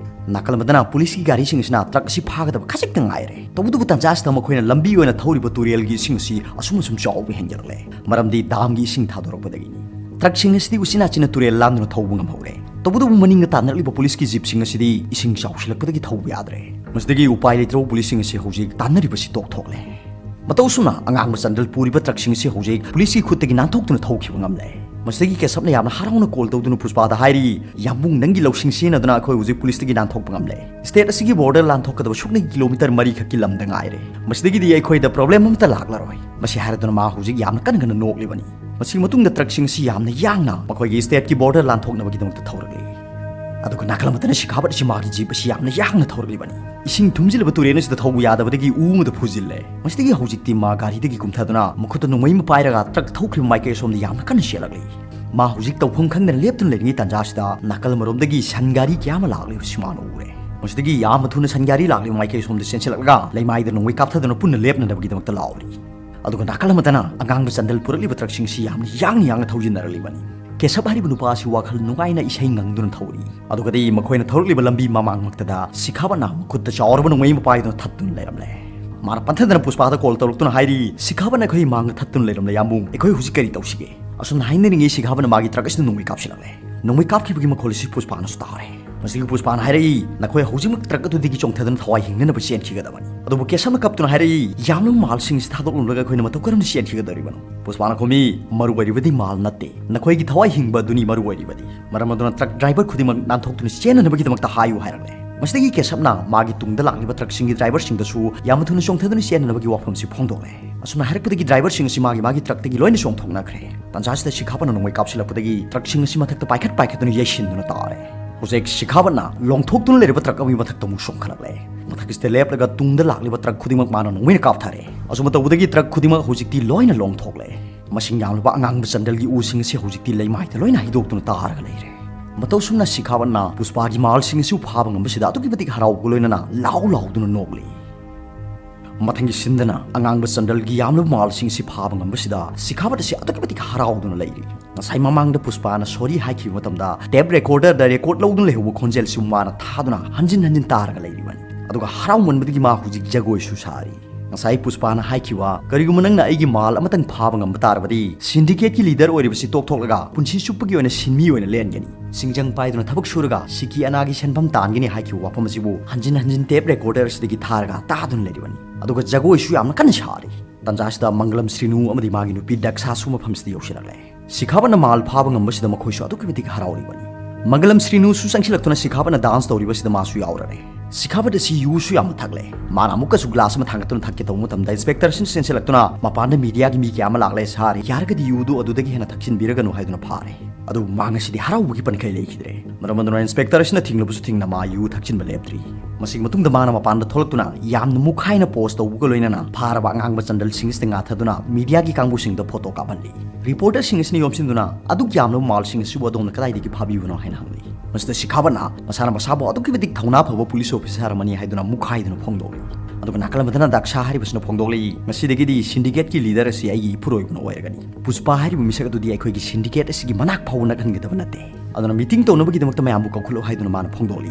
ꯅꯥꯀꯜ ꯑꯃꯗꯅ ꯄꯨꯂꯤꯁꯀꯤ ꯒꯥꯔꯤꯁꯤꯡ ꯑꯁꯤꯅ ꯇ꯭ꯔꯛ ꯑꯁꯤ ꯐꯥꯒꯗꯕ ꯈꯖꯤꯛꯇ ꯉꯥꯏꯔꯦ꯫ ꯇꯧꯕꯇꯕꯨ ꯇꯥꯟꯖꯥ ꯑꯁꯤꯗ ꯃꯈꯣꯏꯅ ꯂꯝꯕꯤ ꯑꯣꯏꯅ ꯊꯧꯔꯤꯕ ꯇꯨꯔꯦꯜꯒꯤ ꯏꯁꯤꯡ ꯑꯁꯤ ꯑꯁꯨꯝ ꯑꯁꯨꯝ ꯆꯥꯎꯕ ꯍꯦꯟꯒꯠꯂꯛꯂꯦ꯫ ꯃꯔꯝꯗꯤ ꯗꯥꯝꯒꯤ ꯏꯁꯤꯡ ꯊꯥꯗꯣꯔꯛꯄꯗꯒꯤꯅꯤ꯫ ꯇ꯭ꯔꯛꯁꯤꯡ ꯑꯁꯤꯗꯤ ꯎꯆꯤꯟ ꯅꯥꯆꯤꯟꯅ ꯇꯨꯔꯦꯜ ꯂꯥꯟꯗꯨꯅ ꯊꯧꯕ ꯉꯝꯍꯧꯔꯦ꯫ ꯇꯧꯕꯇꯕꯨ ꯃꯅꯤꯡꯗ ꯇꯥꯟꯅꯔꯛꯂꯤꯕ ꯄꯨꯂꯤꯁꯀꯤ ꯖꯤꯞꯁꯤꯡ ꯑꯁꯤꯗꯤ ꯏꯁꯤꯡ ꯆꯥꯎꯁꯤꯜꯂꯛꯄꯗꯒꯤ ꯊꯧꯕ ꯌꯥꯗ꯭ꯔꯦ꯫ ꯃꯁꯤꯗꯒꯤ ꯎꯄꯥꯏ ꯂꯩꯇ꯭ꯔꯕ ꯄꯨꯂꯤꯁꯁꯤꯡ ꯑꯁꯤ ꯍꯧꯖꯤꯛ ꯇꯥꯟꯅꯔꯤꯕꯁꯤ ꯇꯣꯛꯊꯣꯛꯂꯦ꯫ ꯃꯇꯧ ꯑꯁꯨꯝꯅ ꯑꯉꯥꯡꯕ ꯆꯟꯗꯜ ꯄꯨꯔꯤꯕ ꯇ꯭ꯔꯛꯁꯤꯡ ꯑꯁꯤ ꯍꯧꯖꯤꯛ ꯄꯨꯂꯤꯁꯀꯤ ꯈꯨꯠꯇꯒꯤ ꯅꯥꯟꯊꯣꯛꯇꯨꯅ ꯊꯧꯈꯤꯕ ꯉꯝꯂꯦ꯫ ꯃꯁꯤꯗꯒꯤ ꯀꯦꯁꯕꯅ ꯌꯥꯝꯅ ꯍꯔꯥꯎꯅ ꯀꯣꯜ ꯇꯧꯗꯨꯅ ꯄꯨꯁꯄꯥꯗ ꯍꯥꯏꯔꯤ, "ꯌꯥꯝꯕꯨꯡ, ꯅꯪꯒꯤ ꯂꯧꯁꯤꯡ ꯁꯤꯖꯤꯟꯅꯗꯨꯅ ꯑꯩꯈꯣꯏ ꯍꯧꯖꯤꯛ ꯄꯨꯂꯤꯁꯇꯒꯤ ꯅꯥꯟꯊꯣꯛꯄ ꯉꯝꯂꯦ꯫ ꯁ꯭ꯇꯦꯠ ꯑꯁꯤꯒꯤ ꯕꯣꯔꯗꯔ ꯂꯥꯟꯊꯣꯛꯀꯗꯕ ꯁꯨꯞꯅꯒꯤ ꯀꯤꯂꯣꯃꯤꯇꯔ ꯃꯔꯤ ꯈꯛꯀꯤ ꯂꯝꯗ ꯉꯥꯏꯔꯦ꯫ ꯃꯁꯤꯗꯒꯤꯗꯤ ꯑꯩꯈꯣꯏꯗ ꯄ꯭ꯔꯣꯕ꯭ꯂꯦꯝ ꯑꯃꯠꯇ ꯂꯥꯛꯂꯔꯣꯏ"꯫ ꯃꯁꯤ ꯍꯥꯏꯔꯗꯨꯅ ꯃꯥ ꯍꯧꯖꯤꯛ ꯌꯥꯝꯅ ꯀꯟꯅ ꯀꯟꯅ ꯅꯣꯛꯂꯤꯕꯅꯤ꯫ ꯃꯁꯤꯒꯤ ꯃꯇꯨꯡꯗ ꯇ꯭ꯔꯛꯁꯤꯡ ꯑꯁꯤ ꯌꯥꯝꯅ ꯌꯥꯡꯅ ꯃꯈꯣꯏꯒꯤ ꯁ꯭ꯇꯦꯠꯀꯤ ꯕꯣꯔꯗꯔ ꯂꯥꯟꯊꯣꯛꯅꯕꯒꯤꯗꯃꯛꯇ ꯊꯧꯔꯛꯂꯤ꯫ ꯑꯗꯨꯒ ꯅꯥꯀꯜ ꯑꯃꯗꯅ ꯁꯤꯈꯥꯕꯠ ꯑꯁꯤ ꯃꯥꯒꯤ ꯖꯤꯞ ꯑꯁꯤ ꯌꯥꯝꯅ ꯌꯥꯡꯅ ꯊꯧꯔꯛꯂꯤꯕꯅꯤ꯫ ꯏꯁꯤꯡ ꯊꯨꯝꯖꯤꯜꯂꯕ ꯇꯨꯔꯦꯜ ꯑꯁꯤꯗ ꯊꯧꯕ ꯌꯥꯗꯕꯗꯒꯤ ꯎ ꯑꯃꯗ ꯐꯨꯖꯤꯜꯂꯦ꯫ ꯃꯁꯤꯗꯒꯤ ꯍꯧꯖꯤꯛꯇꯤ ꯃꯥ ꯒꯥꯔꯤꯗꯒꯤ ꯀꯨꯝꯊꯗꯨꯅ ꯃꯈꯨꯠꯇ ꯅꯣꯡꯃꯩ ꯑꯃ ꯄꯥꯏꯔꯒ ꯇ꯭ꯔꯛ ꯊꯧꯈ꯭ꯔꯤꯕ ꯃꯥꯏꯀꯩ ꯑꯁꯣꯝꯗ ꯌꯥꯝꯅ ꯀꯟꯅ ꯆꯦꯜꯂꯛꯂꯤ꯫ ꯃꯥ ꯍꯧꯖꯤꯛ ꯇꯧꯐꯝ ꯈꯪꯗꯅ ꯂꯦꯞꯇꯨꯅ ꯂꯩꯔꯤꯉꯩ ꯇꯥꯟꯖꯥꯁꯤꯗ ꯅꯥꯀꯜ ꯑꯃꯔꯣꯝꯗꯒꯤ ꯁꯟ ꯒꯥꯔꯤ ꯀꯌꯥ ꯑꯃ ꯂꯥꯛꯂꯤꯕꯁꯤ ꯃꯥꯅ ꯎꯔꯦ꯫ ꯃꯁꯤꯗꯒꯤ ꯌꯥꯝꯅ ꯊꯨꯅ ꯁꯟ ꯒꯥꯔꯤ ꯂꯥꯛꯂꯤꯕ ꯃꯥꯏꯀꯩ ꯑꯁꯣꯝꯗ ꯆꯦꯟꯁꯤꯜꯂꯛꯂꯒ ꯂꯩꯃꯥꯏꯗ ꯅꯣꯡꯃꯩ ꯀꯥꯞꯊꯗꯨꯅ ꯄꯨꯟꯅ ꯂꯦꯞꯅꯅꯕꯒꯤꯗꯃꯛꯇ ꯂꯥꯎꯔꯤ꯫ ꯑꯗꯨꯒ ꯅꯥꯀꯜ ꯑꯃꯗꯅ ꯑꯉꯥꯡꯕ ꯆꯟꯗꯜ ꯄꯨꯔꯛꯂꯤꯕ ꯇ꯭ꯔꯛꯁꯤꯡ ꯑꯁꯤ ꯌꯥꯝꯅ ꯌꯥꯡꯅ ꯌꯥꯡꯅ ꯊꯧꯖꯤꯟꯅꯔꯛꯂꯤꯕꯅꯤ꯫ ꯀꯦꯁꯞ ꯍꯥꯏꯔꯤꯕ ꯅꯨꯄꯥ ꯑꯁꯤ ꯋꯥꯈꯜ ꯅꯨꯡꯉꯥꯏꯅ ꯏꯁꯩ ꯉꯪꯗꯨꯅ ꯊꯧꯔꯤ꯫ ꯑꯗꯨꯒꯗꯤ ꯃꯈꯣꯏꯅ ꯊꯧꯔꯛꯂꯤꯕ ꯂꯝꯕꯤ ꯃꯃꯥꯡꯃꯛꯇꯗ ꯁꯤꯈꯥꯕꯠꯅ ꯃꯈꯨꯠꯇ ꯆꯥꯎꯔꯕ ꯅꯣꯡꯃꯩ ꯑꯃ ꯄꯥꯏꯗꯨꯅ ꯊꯠꯇꯨꯅ ꯂꯩꯔꯝꯂꯦ꯫ ꯃꯥꯅ ꯄꯟꯊꯗꯅ ꯄꯨꯁꯄꯥꯗ ꯀꯣꯜ ꯇꯧꯔꯛꯇꯨꯅ ꯍꯥꯏꯔꯤ, "ꯁꯤꯈꯥꯕꯠꯅ ꯑꯩꯈꯣꯏ ꯃꯥꯡꯗ ꯊꯠꯇꯨꯅ ꯂꯩꯔꯝꯂꯦ ꯌꯥꯝꯕꯨꯡ, ꯑꯩꯈꯣꯏ ꯍꯧꯖꯤꯛ ꯀꯔꯤ ꯇꯧꯁꯤꯒꯦ?" ꯑꯁꯨꯝꯅ ꯍꯥꯏꯅꯔꯤꯉꯩ ꯁꯤꯈꯥꯕꯠꯅ ꯃꯥꯒꯤ ꯇ꯭ꯔꯛ ꯑꯁꯤꯗ ꯅꯣꯡꯃꯩ ꯀꯥꯞꯁꯤꯜꯂꯛꯂꯦ꯫ ꯅꯣꯡꯃꯩ ꯀꯥꯞꯈꯤꯕꯒꯤ ꯃꯈꯣꯜ ꯑꯁꯤ ꯄꯨꯁꯄꯥꯅꯁꯨ ꯇꯥꯔꯦ꯫ ꯃꯁꯤꯗꯒꯤ ꯄꯨꯁꯄꯥꯅ ꯍꯥꯏꯔꯛꯏ, "ꯅꯈꯣꯏ ꯍꯧꯖꯤꯛꯃꯛ ꯇ꯭ꯔꯛ ꯑꯗꯨꯗꯒꯤ ꯆꯣꯡꯊꯗꯨꯅ ꯊꯋꯥꯏ ꯍꯤꯡꯅꯅꯕ ꯆꯦꯟꯈꯤꯒꯗꯕꯅꯤ꯫" ꯑꯗꯨꯕꯨ ꯀꯦꯁꯞꯅ ꯀꯞꯇꯨꯅ ꯍꯥꯏꯔꯛꯏ, "ꯌꯥꯝꯂꯕ ꯃꯥꯜꯁꯤꯡ ꯑꯁꯤ ꯊꯥꯗꯣꯛꯂꯝꯂꯒ ꯑꯩꯈꯣꯏꯅ ꯃꯇꯧ ꯀꯔꯝꯅ ꯆꯦꯟꯈꯤꯒꯗꯧꯔꯤꯕꯅꯣ?" ꯄꯨꯁꯄꯥꯅ ꯈꯨꯝꯃꯤ, "ꯃꯔꯨ ꯑꯣꯏꯔꯤꯕꯗꯤ ꯃꯥꯜ ꯅꯠꯇꯦ, ꯅꯈꯣꯏꯒꯤ ꯊꯋꯥꯏ ꯍꯤꯡꯕ ꯑꯗꯨꯅꯤ ꯃꯔꯨ ꯑꯣꯏꯔꯤꯕꯗꯤ꯫ ꯃꯔꯝ ꯑꯗꯨꯅ ꯇ꯭ꯔꯛ ꯗ꯭ꯔꯥꯏꯚꯔ ꯈꯨꯗꯤꯡꯃꯛ ꯅꯥꯟꯊꯣꯛꯇꯨꯅ ꯆꯦꯟꯅꯅꯕꯒꯤꯗꯃꯛꯇ ꯍꯥꯏꯌꯨ" ꯍꯥꯏꯔꯛꯂꯦ꯫ ꯃꯁꯤꯗꯒꯤ ꯀꯦꯁꯞꯅ ꯃꯥꯒꯤ ꯇꯨꯡꯗ ꯂꯥꯛꯂꯤꯕ ꯇ꯭ꯔꯛꯁꯤꯡꯒꯤ ꯗ꯭ꯔꯥꯏꯚꯔꯁꯤꯡꯗꯁꯨ ꯌꯥꯝꯅ ꯊꯨꯅ ꯆꯣꯡꯊꯗꯨꯅ ꯆꯦꯟꯅꯅꯕꯒꯤ ꯋꯥꯐꯝꯁꯤ ꯐꯣꯡꯗꯣꯛꯂꯦ꯫ ꯑꯁꯨꯝꯅ ꯍꯥꯏꯔꯛꯄꯗꯒꯤ ꯗ꯭ꯔꯥꯏꯚꯔꯁꯤꯡ ꯑꯁꯤ ꯃꯥꯒꯤ ꯃꯥꯒꯤ ꯇ꯭ꯔꯛꯇꯒꯤ ꯂꯣꯏꯅ ꯆꯣꯡꯊꯣꯛꯅꯈ꯭ꯔꯦ꯫ ꯇꯥꯟꯖꯥꯁꯤꯗ ꯁꯤꯈꯥꯕꯠꯅ ꯅꯣꯡꯃꯩ ꯀꯥꯞꯁꯤꯜꯂꯛꯄꯗꯒꯤ ꯇ꯭ꯔꯛꯁꯤꯡ ꯑꯁꯤ ꯃꯊꯛꯇ ꯄꯥꯏꯈꯠ ꯄꯥꯏꯈꯠꯇꯨꯅ ꯌꯩꯁꯤꯟꯗꯨꯅ ꯇꯥꯔꯦ꯫ ꯍꯧꯖꯤꯛ ꯁꯤꯈꯥꯕꯠꯅ ꯂꯣꯡꯊꯣꯛꯇꯨꯅ ꯂꯩꯔꯤꯕ ꯇ꯭ꯔꯛ ꯑꯃꯒꯤ ꯃꯊꯛꯇ ꯑꯃꯨꯛ ꯆꯣꯡꯈꯠꯂꯛꯂꯦ꯫ ꯃꯊꯛꯁꯤꯗ ꯂꯦꯞꯂꯒ ꯇꯨꯡꯗ ꯂꯥꯛꯂꯤꯕ ꯇ꯭ꯔꯛ ꯈꯨꯗꯤꯡꯃꯛ ꯃꯥꯅ ꯅꯣꯡꯃꯩꯅ ꯀꯥꯞꯊꯔꯦ꯫ ꯑꯁꯨꯝꯅ ꯇꯧꯕꯗꯒꯤ ꯇ꯭ꯔꯛ ꯈꯨꯗꯤꯡꯃꯛ ꯍꯧꯖꯤꯛꯇꯤ ꯂꯣꯏꯅ ꯂꯣꯡꯊꯣꯛꯂꯦ꯫ ꯃꯁꯤꯡ ꯌꯥꯝꯂꯕ ꯑꯉꯥꯡꯕ ꯆꯟꯗꯜꯒꯤ ꯎꯁꯤꯡ ꯑꯁꯤ ꯍꯧꯖꯤꯛꯇꯤ ꯂꯩꯃꯥꯏꯗ ꯂꯣꯏꯅ ꯍꯩꯗꯣꯛꯇꯨꯅ ꯇꯥꯔꯒ ꯂꯩꯔꯦ꯫ ꯃꯇꯧ ꯑꯁꯨꯝꯅ ꯁꯤꯈꯥꯕꯠꯅ ꯄꯨꯁꯄꯥꯒꯤ ꯃꯥꯜꯁꯤꯡ ꯑꯁꯤꯕꯨ ꯐꯥꯕ ꯉꯝꯕꯁꯤꯗ ꯑꯗꯨꯛꯀꯤ ꯃꯇꯤꯛ ꯍꯔꯥꯎꯕꯒ ꯂꯣꯏꯅꯅ ꯂꯥꯎ ꯂꯥꯎꯗꯨꯅ ꯅꯣꯛꯂꯤ꯫ ꯃꯊꯪꯒꯤ ꯁꯤꯟꯗꯅ ꯑꯉꯥꯡꯕ ꯆꯟꯗꯜꯒꯤ ꯌꯥꯝꯂꯕ ꯃꯥꯜꯁꯤꯡ ꯑꯁꯤ ꯐꯥꯕ ꯉꯝꯕꯁꯤꯗ ꯁꯤꯈꯥꯕꯠ ꯑꯁꯤ ꯑꯗꯨꯛꯀꯤ ꯃꯇꯤꯛ ꯍꯔꯥꯎꯗꯨꯅ ꯂꯩꯔꯤ꯫ ꯉꯁꯥꯏ ꯃꯃꯥꯡꯗ ꯄꯨꯁꯄꯥꯅ ꯁꯣꯔꯤ ꯍꯥꯏꯈꯤꯕ ꯃꯇꯝꯗ ꯇꯦꯞ ꯔꯦꯀꯣꯔꯗꯔꯗ ꯔꯦꯀꯣꯔꯗ ꯂꯧꯗꯨꯅ ꯂꯩꯍꯧꯕ ꯈꯣꯟꯖꯦꯜꯁꯤ ꯃꯥꯅ ꯊꯥꯗꯨꯅ ꯍꯟꯖꯤꯟ ꯍꯟꯖꯤꯟ ꯇꯥꯔꯒ ꯂꯩꯔꯤꯕꯅꯤ꯫ ꯑꯗꯨꯒ ꯍꯔꯥꯎꯃꯟꯕꯗꯒꯤ ꯃꯥ ꯍꯧꯖꯤꯛ ꯖꯒꯣꯏꯁꯨ ꯁꯥꯔꯤ꯫ ꯉꯁꯥꯏ ꯄꯨꯁꯄꯥꯅ ꯍꯥꯏꯈꯤꯕ, "ꯀꯔꯤꯒꯨꯝꯕ ꯅꯪꯅ ꯑꯩꯒꯤ ꯃꯥꯜ ꯑꯃꯇꯪ ꯐꯥꯕ ꯉꯝꯕ ꯇꯥꯔꯕꯗꯤ ꯁꯤꯟꯗꯤꯀꯦꯠꯀꯤ ꯂꯤꯗꯔ ꯑꯣꯏꯔꯤꯕꯁꯤ ꯇꯣꯛꯊꯣꯛꯂꯒ ꯄꯨꯟꯁꯤ ꯆꯨꯞꯄꯒꯤ ꯑꯣꯏꯅ ꯁꯤꯟꯃꯤ ꯑꯣꯏꯅ ꯂꯦꯟꯒꯅꯤ꯫ ꯁꯤꯡꯖꯪ ꯄꯥꯏꯗꯨꯅ ꯊꯕꯛ ꯁꯨꯔꯒ ꯁꯤꯀꯤ ꯑꯅꯥꯒꯤ ꯁꯦꯟꯐꯝ ꯇꯥꯟꯒꯅꯤ" ꯍꯥꯏꯈꯤꯕ ꯋꯥꯐꯝ ꯑꯁꯤꯕꯨ ꯍꯟꯖꯤꯟ ꯍꯟꯖꯤꯟ ꯇꯦꯞ ꯔꯦꯀꯣꯔꯗꯔ ꯑꯁꯤꯗꯒꯤ ꯊꯥꯔꯒ ꯇꯥꯗꯨꯅ ꯂꯩꯔꯤꯕꯅꯤ꯫ ꯑꯗꯨꯒ ꯖꯒꯣꯏꯁꯨ ꯌꯥꯝꯅ ꯀꯟꯅ ꯁꯥꯔꯤ꯫ ꯇꯥꯟꯖꯥꯁꯤꯗ ꯃꯪꯒꯂꯝ ꯁ꯭ꯔꯤꯅꯨ ꯑꯃꯗꯤ ꯃꯥꯒꯤ ꯅꯨꯄꯤ ꯗꯛꯁꯥꯁꯨ ꯃꯐꯝꯁꯤꯗ ꯌꯧꯁꯤꯜꯂꯛꯂꯦ꯫ ꯁꯤꯈꯥꯕꯠꯅ ꯃꯥꯜ ꯐꯥꯕ ꯉꯝꯕꯁꯤꯗ ꯃꯈꯣꯏꯁꯨ ꯑꯗꯨꯛꯀꯤ ꯃꯇꯤꯛ ꯍꯔꯥꯎꯔꯤꯕꯅꯤ꯫ ꯃꯪꯒꯂꯝ ꯁ꯭ꯔꯤꯅꯨꯁꯨ ꯆꯪꯁꯤꯜꯂꯛꯇꯨꯅ ꯁꯤꯈꯥꯕꯠꯅ ꯗꯥꯟꯁ ꯇꯧꯔꯤꯕꯁꯤꯗ ꯃꯥꯁꯨ ꯌꯥꯎꯔꯔꯦ꯫ ꯁꯤꯈꯥꯕꯠ ꯑꯁꯤ ꯌꯨꯁꯨ ꯌꯥꯝꯅ ꯊꯛꯂꯦ꯫ ꯃꯥꯅ ꯑꯃꯨꯛꯀꯁꯨ ꯒ꯭ꯂꯥꯁ ꯑꯃ ꯊꯥꯡꯒꯠꯇꯨꯅ ꯊꯛꯀꯦ ꯇꯧꯕ ꯃꯇꯝꯗ ꯏꯟꯁꯄꯦꯛꯇꯔꯁꯤꯅ ꯆꯦꯟꯁꯤꯜꯂꯛꯇꯨꯅ, "ꯃꯄꯥꯟꯗ ꯃꯤꯗꯤꯌꯥꯒꯤ ꯃꯤ ꯀꯌꯥ ꯑꯃ ꯂꯥꯛꯂꯦ ꯁꯥꯔ, ꯌꯥꯔꯒꯗꯤ ꯌꯨꯗꯨ ꯑꯗꯨꯗꯒꯤ ꯍꯦꯟꯅ ꯊꯛꯆꯤꯟꯕꯤꯔꯒꯅꯨ" ꯍꯥꯏꯗꯨꯅ ꯐꯥꯔꯦ꯫ ꯑꯗꯨꯕꯨ ꯃꯥ ꯉꯁꯤꯗꯤ ꯍꯔꯥꯎꯕꯒꯤ ꯄꯟꯈꯩ ꯂꯩꯈꯤꯗ꯭ꯔꯦ꯫ ꯃꯔꯝ ꯑꯗꯨꯅ ꯏꯟꯁꯄꯦꯛꯇꯔ ꯑꯁꯤꯅ ꯊꯤꯡꯂꯕꯁꯨ ꯊꯤꯡꯅ ꯃꯥ ꯌꯨ ꯊꯛꯆꯤꯟꯕ ꯂꯦꯞꯇ꯭ꯔꯤ꯫ ꯃꯁꯤꯒꯤ ꯃꯇꯨꯡꯗ ꯃꯥꯅ ꯃꯄꯥꯟꯗ ꯊꯣꯛꯂꯛꯇꯨꯅ ꯌꯥꯝꯅ ꯃꯨꯛꯈꯥꯏꯅ ꯄꯣꯁ ꯇꯧꯕꯒ ꯂꯣꯏꯅꯅ ꯐꯥꯔꯕ ꯑꯉꯥꯡꯕ ꯆꯟꯗꯜꯁꯤꯡ ꯑꯁꯤꯗ ꯉꯥꯊꯗꯨꯅ ꯃꯤꯗꯤꯌꯥꯒꯤ ꯀꯥꯡꯕꯨꯁꯤꯡꯗ ꯐꯣꯇꯣ ꯀꯥꯞꯍꯜꯂꯤ꯫ ꯔꯤꯄꯣꯔꯇꯔꯁꯤꯡ ꯑꯁꯤꯅ ꯌꯣꯝꯁꯤꯟꯗꯨꯅ, "ꯑꯗꯨꯛ ꯌꯥꯝꯂꯕ ꯃꯥꯜꯁꯤꯡ ꯑꯁꯤꯕꯨ ꯑꯗꯣꯝꯅ ꯀꯗꯥꯏꯗꯒꯤ ꯐꯥꯕꯤꯕꯅꯣ?" ꯍꯥꯏꯅ ꯍꯪꯂꯤ꯫ ꯃꯁꯤꯗ ꯁꯤꯈꯥꯕꯠꯅ ꯃꯁꯥꯅ ꯃꯁꯥꯕꯨ ꯑꯗꯨꯛꯀꯤ ꯃꯇꯤꯛ ꯊꯧꯅꯥ ꯐꯕ ꯄꯨꯂꯤꯁ ꯑꯣꯐꯤꯁꯥꯔ ꯑꯃꯅꯤ ꯍꯥꯏꯗꯨꯅ ꯃꯨꯛꯈꯥꯏꯗꯨꯅ ꯐꯣꯡꯗꯣꯛꯂꯤ꯫ ꯑꯗꯨꯒ ꯅꯥꯀꯜ ꯑꯃꯗꯅ ꯗꯛꯁꯥ ꯍꯥꯏꯔꯤꯕꯁꯤꯅ ꯐꯣꯡꯗꯣꯛꯂꯛꯏ, "ꯉꯁꯤꯗꯒꯤꯗꯤ ꯁꯤꯟꯗꯤꯀꯦꯠꯀꯤ ꯂꯤꯗꯔ ꯑꯁꯤ ꯑꯩꯒꯤ ꯏꯄꯨꯔꯣꯏꯕꯅ ꯑꯣꯏꯔꯒꯅꯤ꯫ ꯄꯨꯁꯄꯥ ꯍꯥꯏꯔꯤꯕ ꯃꯤꯁꯛ ꯑꯗꯨꯗꯤ ꯑꯩꯈꯣꯏꯒꯤ ꯁꯤꯟꯗꯤꯀꯦꯠ ꯑꯁꯤꯒꯤ ꯃꯅꯥꯛ ꯐꯥꯎꯕ ꯅꯛꯍꯟꯒꯗꯕ ꯅꯠꯇꯦ꯫ ꯑꯗꯨꯅ ꯃꯤꯇꯤꯡ ꯇꯧꯅꯕꯒꯤꯗꯃꯛꯇ ꯃꯌꯥꯝꯕꯨ ꯀꯧꯈꯠꯂꯨ" ꯍꯥꯏꯗꯨꯅ ꯃꯥꯅ ꯐꯣꯡꯗꯣꯛꯂꯤ꯫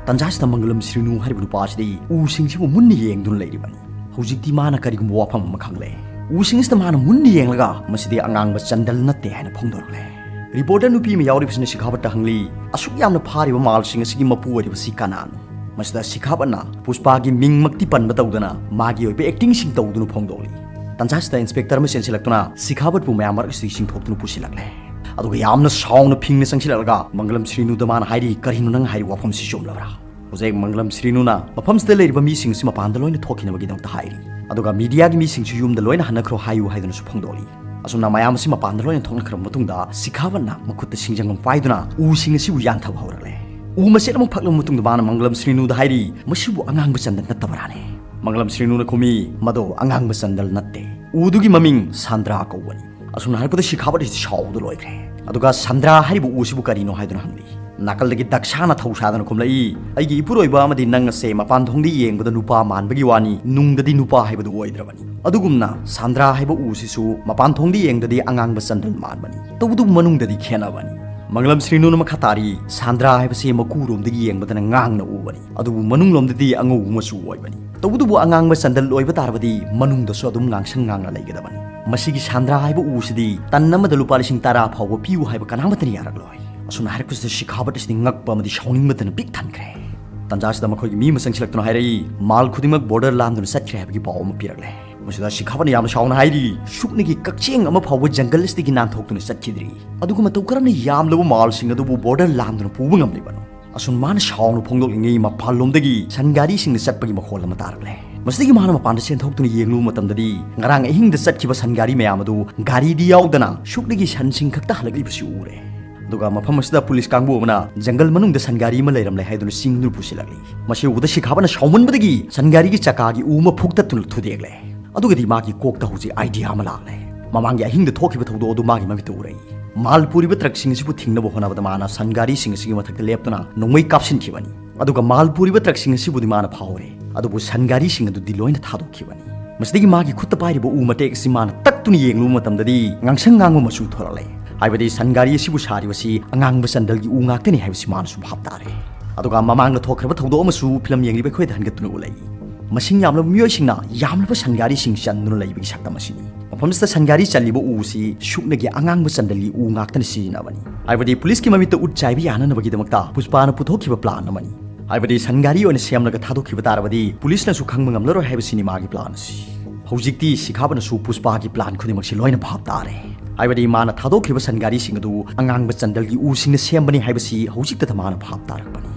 ꯇꯟꯖꯥꯁꯤꯗ ꯃꯪꯒꯂꯝ ꯁ꯭ꯔꯤꯅꯨ ꯍꯥꯏꯔꯤꯕ ꯅꯨꯄꯥ ꯑꯁꯤꯗꯤ ꯎꯁꯤꯡꯁꯤꯕꯨ ꯃꯨꯟꯅ ꯌꯦꯡꯗꯨꯅ ꯂꯩꯔꯤꯕꯅꯤ꯫ ꯍꯧꯖꯤꯛꯇꯤ ꯃꯥꯅ ꯀꯔꯤꯒꯨꯝꯕ ꯋꯥꯐꯝ ꯑꯃ ꯈꯪꯂꯦ꯫ ꯎꯁꯤꯡ ꯑꯁꯤꯗ ꯃꯥꯅ ꯃꯨꯟꯅ ꯌꯦꯡꯂꯒ ꯃꯁꯤꯗꯤ ꯑꯉꯥꯡꯕ ꯆꯟꯗꯜ ꯅꯠꯇꯦ ꯍꯥꯏꯅ ꯐꯣꯡꯗꯣꯔꯛꯂꯦ꯫ ꯔꯤꯄꯣꯔꯇꯔ ꯅꯨꯄꯤ ꯑꯃ ꯌꯥꯎꯔꯤꯕꯁꯤꯅ ꯁꯤꯈꯥꯕꯠꯇ ꯍꯪꯂꯤ, "ꯑꯁꯨꯛ ꯌꯥꯝꯅ ꯐꯥꯔꯤꯕ ꯃꯥꯜꯁꯤꯡ ꯑꯁꯤꯒꯤ ꯃꯄꯨ ꯑꯣꯏꯔꯤꯕꯁꯤ ꯀꯅꯥꯅꯣ?" ꯃꯁꯤꯗ ꯁꯤꯈꯥꯕꯠꯅ ꯄꯨꯁꯄꯥꯒꯤ ꯃꯤꯡꯃꯛꯇꯤ ꯄꯟꯕ ꯇꯧꯗꯅ ꯃꯥꯒꯤ ꯑꯣꯏꯕ ꯑꯦꯛꯇꯤꯡꯁꯤꯡ ꯇꯧꯗꯨꯅ ꯐꯣꯡꯗꯣꯛꯂꯤ꯫ ꯇꯟꯖꯥꯁꯤꯗ ꯏꯟꯁꯄꯦꯛꯇꯔ ꯑꯃ ꯆꯦꯟꯁꯤꯜꯂꯛꯇꯨꯅ ꯁꯤꯈꯥꯕꯠꯄꯨ ꯃꯌꯥꯝ ꯃꯔꯛ ꯑꯁꯤꯗꯒꯤ ꯆꯤꯡꯊꯣꯛꯇꯨꯅ ꯄꯨꯁꯤꯜꯂꯛꯂꯦ꯫ ꯑꯗꯨꯒ ꯌꯥꯝꯅ ꯁꯥꯎꯅ ꯐꯤꯡꯅ ꯆꯪꯁꯤꯜꯂꯛꯂꯒ ꯃꯪꯒꯂꯝ ꯁ꯭ꯔꯤꯅꯨꯗ ꯃꯥꯅ ꯍꯥꯏꯔꯤ, "ꯀꯔꯤꯅꯣ ꯅꯪ ꯍꯥꯏꯔꯤ ꯋꯥꯐꯝꯁꯤ ꯆꯨꯝꯂꯕ꯭ꯔꯥ?" ꯍꯧꯖꯤꯛ ꯃꯪꯒꯂꯝ ꯁ꯭ꯔꯤꯅꯨꯅ ꯃꯐꯝꯁꯤꯗ ꯂꯩꯔꯤꯕ ꯃꯤꯁꯤꯡꯁꯤ ꯃꯄꯥꯟꯗ ꯂꯣꯏꯅ ꯊꯣꯛꯈꯤꯅꯕꯒꯤꯗꯃꯛꯇ ꯍꯥꯏꯔꯤ꯫ ꯑꯗꯨꯒ ꯃꯤꯗꯤꯌꯥꯒꯤ ꯃꯤꯁꯤꯡꯁꯨ ꯌꯨꯝꯗ ꯂꯣꯏꯅ ꯍꯟꯅꯈ꯭ꯔꯣ ꯍꯥꯏꯌꯨ ꯍꯥꯏꯗꯨꯅꯁꯨ ꯐꯣꯡꯗꯣꯛꯂꯤ꯫ ꯑꯁꯨꯝꯅ ꯃꯌꯥꯝ ꯑꯁꯤ ꯃꯄꯥꯟꯗ ꯂꯣꯏꯅ ꯊꯣꯛꯅꯈ꯭ꯔꯕ ꯃꯇꯨꯡꯗ ꯁꯤꯈꯥꯕꯠꯅ ꯃꯈꯨꯠꯇ ꯁꯤꯡꯖꯪ ꯑꯃ ꯄꯥꯏꯗꯨꯅ ꯎꯁꯤꯡ ꯑꯁꯤꯕꯨ ꯌꯥꯟꯊꯕ ꯍꯧꯔꯛꯂꯦ꯫ ꯎ ꯃꯆꯦꯠ ꯑꯃ ꯐꯛꯂꯕ ꯃꯇꯨꯡꯗ ꯃꯥꯅ ꯃꯪꯒꯂꯝ ꯁ꯭ꯔꯤꯅꯨꯗ ꯍꯥꯏꯔꯤ, "ꯃꯁꯤꯕꯨ ꯑꯉꯥꯡꯕ ꯆꯟꯗꯜ ꯅꯠꯇꯕ꯭ꯔꯥꯅꯦ?" ꯃꯪꯒꯂꯝ ꯁ꯭ꯔꯤꯅꯨꯅ ꯈꯨꯝꯃꯤ, "ꯃꯗꯣ ꯑꯉꯥꯡꯕ ꯆꯟꯗꯜ ꯅꯠꯇꯦ꯫ ꯎꯗꯨꯒꯤ ꯃꯃꯤꯡ ꯁꯥꯟꯗ꯭ꯔꯥ ꯀꯧꯕꯅꯤ꯫" ꯑꯁꯨꯝꯅ ꯍꯥꯏꯔꯛꯄꯗ ꯁꯤꯈꯥꯕꯠ ꯑꯁꯤ ꯁꯥꯎꯕꯗ ꯂꯣꯏꯈ꯭ꯔꯦ꯫ ꯑꯗꯨꯒ "ꯁꯥꯟꯗ꯭ꯔꯥ ꯍꯥꯏꯔꯤꯕ ꯎꯁꯤꯕꯨ ꯀꯔꯤꯅꯣ?" ꯍꯥꯏꯗꯨꯅ ꯍꯪꯂꯤ꯫ ꯅꯥꯀꯜꯗꯒꯤ ꯗꯛꯁꯥꯅ ꯊꯧꯁꯥꯗꯅ ꯈꯨꯝꯂꯛꯏ, "ꯑꯩꯒꯤ ꯏꯄꯨꯔꯣꯏꯕ ꯑꯃꯗꯤ ꯅꯪ ꯑꯁꯦ ꯃꯄꯥꯟ ꯊꯣꯡꯗ ꯌꯦꯡꯕꯗ ꯅꯨꯄꯥ ꯃꯥꯟꯕꯒꯤ ꯋꯥꯅꯤ, ꯅꯨꯡꯗꯗꯤ ꯅꯨꯄꯥ ꯍꯥꯏꯕꯗꯨ ꯑꯣꯏꯗ꯭ꯔꯕꯅꯤ꯫ ꯑꯗꯨꯒꯨꯝꯅ ꯁꯥꯟꯗ꯭ꯔꯥ ꯍꯥꯏꯕ ꯎꯁꯤꯁꯨ ꯃꯄꯥꯟ ꯊꯣꯡꯗ ꯌꯦꯡꯗꯗꯤ ꯑꯉꯥꯡꯕ ꯆꯟꯗꯜ ꯃꯥꯟꯕꯅꯤ, ꯇꯧꯕꯇꯕꯨ ꯃꯅꯨꯡꯗꯗꯤ ꯈꯦꯠꯅꯕꯅꯤ꯫" ꯃꯪꯒꯂꯝ ꯁ꯭ꯔꯤꯅꯨꯅ ꯃꯈꯥ ꯇꯥꯔꯤ, "ꯁꯥꯟꯗ꯭ꯔꯥ ꯍꯥꯏꯕꯁꯤ ꯃꯀꯨꯔꯣꯝꯗꯒꯤ ꯌꯦꯡꯕꯗꯅ ꯉꯥꯡꯅ ꯎꯕꯅꯤ, ꯑꯗꯨꯕꯨ ꯃꯅꯨꯡꯂꯣꯝꯗꯗꯤ ꯑꯉꯧꯕ ꯃꯆꯨ ꯑꯣꯏꯕꯅꯤ꯫ ꯇꯧꯕꯇꯕꯨ ꯑꯉꯥꯡꯕ ꯆꯟꯗꯜ ꯑꯣꯏꯕ ꯇꯥꯔꯕꯗꯤ ꯃꯅꯨꯡꯗꯁꯨ ꯑꯗꯨꯝ ꯉꯥꯡꯁꯪ ꯉꯥꯡꯅ ꯂꯩꯒꯗꯕꯅꯤ꯫ ꯃꯁꯤꯒꯤ ꯁꯥꯟꯗ꯭ꯔꯥ ꯍꯥꯏꯕ ꯎꯁꯤꯗꯤ ꯇꯟ ꯑꯃꯗ ꯂꯨꯄꯥ ꯂꯤꯁꯤꯡ ꯇꯔꯥ ꯐꯥꯎꯕ ꯄꯤꯌꯨ ꯍꯥꯏꯕ ꯀꯅꯥꯃꯠꯇꯅ ꯌꯥꯔꯛꯂꯣꯏ꯫" ꯑꯁꯨꯝꯅ ꯍꯥꯏꯔꯛꯄꯁꯤꯗ ꯁꯤꯈꯥꯕꯠ ꯑꯁꯤꯗꯤ ꯉꯛꯄ ꯑꯃꯗꯤ ꯁꯥꯎꯅꯤꯡꯕꯇꯅ ꯄꯤꯛ ꯊꯟꯈ꯭ꯔꯦ꯫ ꯇꯟꯖꯥꯁꯤꯗ ꯃꯈꯣꯏꯒꯤ ꯃꯤ ꯑꯃ ꯆꯪꯁꯤꯜꯂꯛꯇꯨꯅ ꯍꯥꯏꯔꯛꯏ, "ꯃꯥꯜ ꯈꯨꯗꯤꯡꯃꯛ ꯕꯣꯔꯗꯔ ꯂꯥꯟꯗꯨꯅ ꯆꯠꯈ꯭ꯔꯦ" ꯍꯥꯏꯕꯒꯤ ꯄꯥꯎ ꯑꯃ ꯄꯤꯔꯛꯂꯦ꯫ ꯃꯁꯤꯗ ꯁꯤꯈꯥꯕꯠꯅ ꯌꯥꯝꯅ ꯁꯥꯎꯅ ꯍꯥꯏꯔꯤ, "ꯁꯨꯞꯅꯒꯤ ꯀꯛꯆꯦꯡ ꯑꯃ ꯐꯥꯎꯕ ꯖꯪꯒꯜ ꯑꯁꯤꯗꯒꯤ ꯅꯥꯟꯊꯣꯛꯇꯨꯅ ꯆꯠꯈꯤꯗ꯭ꯔꯤ꯫ ꯑꯗꯨꯒ ꯃꯇꯧ ꯀꯔꯝꯅ ꯌꯥꯝꯂꯕ ꯃꯥꯜꯁꯤꯡ ꯑꯗꯨꯕꯨ ꯕꯣꯔꯗꯔ ꯂꯥꯟꯗꯨꯅ ꯄꯨꯕ ꯉꯝꯂꯤꯕꯅꯣ?" ꯑꯁꯨꯝ ꯃꯥꯅ ꯁꯥꯎꯅ ꯐꯣꯡꯗꯣꯛꯂꯤꯉꯩ ꯃꯄꯥꯟꯂꯣꯝꯗꯒꯤ ꯁꯟ ꯒꯥꯔꯤꯁꯤꯡꯅ ꯆꯠꯄꯒꯤ ꯃꯈꯣꯜ ꯑꯃ ꯇꯥꯔꯛꯂꯦ꯫ ꯃꯁꯤꯗꯒꯤ ꯃꯥꯅ ꯃꯄꯥꯟꯗ ꯆꯦꯟꯊꯣꯛꯇꯨꯅ ꯌꯦꯡꯂꯨꯕ ꯃꯇꯝꯗꯗꯤ ꯉꯔꯥꯡ ꯑꯍꯤꯡꯗ ꯆꯠꯈꯤꯕ ꯁꯟ ꯒꯥꯔꯤ ꯃꯌꯥꯝ ꯑꯗꯨ ꯒꯥꯔꯤꯗꯤ ꯌꯥꯎꯗꯅ ꯁꯨꯞꯅꯒꯤ ꯁꯟꯁꯤꯡ ꯈꯛꯇ ꯍꯜꯂꯛꯂꯤꯕꯁꯤ ꯎꯔꯦ꯫ ꯑꯗꯨꯒ ꯃꯐꯝ ꯑꯁꯤꯗ ꯄꯨꯂꯤꯁ ꯀꯥꯡꯕꯨ ꯑꯃꯅ ꯖꯪꯒꯜ ꯃꯅꯨꯡꯗ ꯁꯟ ꯒꯥꯔꯤ ꯑꯃ ꯂꯩꯔꯝꯂꯦ ꯍꯥꯏꯗꯨꯅ ꯆꯤꯡꯗꯨꯅ ꯄꯨꯁꯤꯜꯂꯛꯂꯤ꯫ ꯃꯁꯤ ꯎꯕꯗ ꯁꯤꯈꯥꯕꯠꯅ ꯁꯥꯎꯃꯟꯕꯗꯒꯤ ꯁꯟ ꯒꯥꯔꯤꯒꯤ ꯆꯀꯥꯒꯤ ꯎ ꯑꯃ ꯐꯨꯛꯇꯠꯇꯨꯅ ꯊꯨꯗꯦꯛꯂꯦ꯫ ꯑꯗꯨꯒꯗꯤ ꯃꯥꯒꯤ ꯀꯣꯛꯇ ꯍꯧꯖꯤꯛ ꯑꯥꯏꯗꯤꯌꯥ ꯑꯃ ꯂꯥꯛꯂꯦ꯫ ꯃꯃꯥꯡꯒꯤ ꯑꯍꯤꯡꯗ ꯊꯣꯛꯈꯤꯕ ꯊꯧꯗꯣꯛ ꯑꯗꯨ ꯃꯥꯒꯤ ꯃꯃꯤꯠꯇ ꯎꯔꯛꯏ꯫ ꯃꯥꯜ ꯄꯨꯔꯤꯕ ꯇ꯭ꯔꯛꯁꯤꯡ ꯑꯁꯤꯕꯨ ꯊꯤꯡꯅꯕ ꯍꯣꯠꯅꯕꯗ ꯃꯥꯅ ꯁꯟ ꯒꯥꯔꯤꯁꯤꯡ ꯑꯁꯤꯒꯤ ꯃꯊꯛꯇ ꯂꯦꯞꯇꯨꯅ ꯅꯣꯡꯃꯩ ꯀꯥꯞꯁꯤꯟꯈꯤꯕꯅꯤ꯫ ꯑꯗꯨꯒ ꯃꯥꯜ ꯄꯨꯔꯤꯕ ꯇ꯭ꯔꯛꯁꯤꯡ ꯑꯁꯤꯕꯨꯗꯤ ꯃꯥꯅ ꯐꯥꯍꯧꯔꯦ꯫ ꯑꯗꯨꯕꯨ ꯁꯟ ꯒꯥꯔꯤꯁꯤꯡ ꯑꯗꯨꯗꯤ ꯂꯣꯏꯅ ꯊꯥꯗꯣꯛꯈꯤꯕꯅꯤ꯫ ꯃꯁꯤꯗꯒꯤ ꯃꯥꯒꯤ ꯈꯨꯠꯇ ꯄꯥꯏꯔꯤꯕ ꯎ ꯃꯇꯦꯛ ꯑꯁꯤ ꯃꯥꯅ ꯇꯛꯇꯨꯅ ꯌꯦꯡꯂꯨꯕ ꯃꯇꯝꯗꯗꯤ ꯉꯥꯡꯁꯪ ꯉꯥꯡꯕ ꯃꯆꯨ ꯊꯣꯔꯛꯂꯦ꯫ ꯍꯥꯏꯕꯗꯤ ꯁꯟ ꯒꯥꯔꯤ ꯑꯁꯤꯕꯨ ꯁꯥꯔꯤꯕꯁꯤ ꯑꯉꯥꯡꯕ ꯆꯟꯗꯜꯒꯤ ꯎ ꯉꯥꯛꯇꯅꯤ ꯍꯥꯏꯕꯁꯤ ꯃꯥꯅꯁꯨ ꯚꯥꯞ ꯇꯥꯔꯦ꯫ ꯑꯗꯨꯒ ꯃꯃꯥꯡꯗ ꯊꯣꯛꯈ꯭ꯔꯕ ꯊꯧꯗꯣꯛ ꯑꯃꯁꯨ ꯐꯤꯂꯝ ꯌꯦꯡꯂꯤꯕ ꯑꯩꯈꯣꯏꯗ ꯍꯟꯒꯠꯇꯨꯅ ꯎꯠꯂꯛꯏ꯫ ꯃꯁꯤꯡ ꯌꯥꯝꯂꯕ ꯃꯤꯑꯣꯏꯁꯤꯡꯅ ꯌꯥꯝꯂꯕ ꯁꯟ ꯒꯥꯔꯤꯁꯤꯡ ꯆꯟꯗꯨꯅ ꯂꯩꯕꯒꯤ ꯁꯛꯇꯝ ꯑꯁꯤꯅꯤ꯫ ꯃꯐꯝꯁꯤꯗ ꯁꯟ ꯒꯥꯔꯤ ꯆꯜꯂꯤꯕ ꯎꯁꯤ ꯁꯨꯞꯅꯒꯤ ꯑꯉꯥꯡꯕ ꯆꯟꯗꯜꯒꯤ ꯎ ꯉꯥꯛꯇꯅ ꯁꯤꯖꯤꯟꯅꯕꯅꯤ꯫ ꯍꯥꯏꯕꯗꯤ ꯄꯨꯂꯤꯁꯀꯤ ꯃꯃꯤꯠꯇ ꯎꯠ ꯆꯥꯏꯕ ꯌꯥꯅꯅꯕꯒꯤꯗꯃꯛꯇ ꯄꯨꯁꯄꯥꯅ ꯄꯨꯊꯣꯛꯈꯤꯕ ꯄ꯭ꯂꯥꯟ ꯑꯃꯅꯤ꯫ ꯍꯥꯏꯕꯗꯤ ꯁꯟ ꯒꯥꯔꯤ ꯑꯣꯏꯅ ꯁꯦꯝꯂꯒ ꯊꯥꯗꯣꯛꯈꯤꯕ ꯇꯥꯔꯕꯗꯤ ꯄꯨꯂꯤꯁꯅꯁꯨ ꯈꯪꯕ ꯉꯝꯂꯔꯣꯏ ꯍꯥꯏꯕꯁꯤꯅꯤ ꯃꯥꯒꯤ ꯄ꯭ꯂꯥꯟ ꯑꯁꯤ꯫ ꯍꯧꯖꯤꯛꯇꯤ ꯁꯤꯈꯥꯕꯠꯅꯁꯨ ꯄꯨꯁꯄꯥꯒꯤ ꯄ꯭ꯂꯥꯟ ꯈꯨꯗꯤꯡꯃꯛꯁꯤ ꯂꯣꯏꯅ ꯚꯥꯞ ꯇꯥꯔꯦ꯫ ꯍꯥꯏꯕꯗꯤ ꯃꯥꯅ ꯊꯥꯗꯣꯛꯈ꯭ꯔꯤꯕ ꯁꯟ ꯒꯥꯔꯤꯁꯤꯡ ꯑꯗꯨ ꯑꯉꯥꯡꯕ ꯆꯟꯗꯜꯒꯤ ꯎꯁꯤꯡꯅ ꯁꯦꯝꯕꯅꯤ ꯍꯥꯏꯕꯁꯤ ꯍꯧꯖꯤꯛꯇꯗ ꯃꯥꯅ ꯚꯥꯞ ꯇꯥꯔꯛꯄꯅꯤ꯫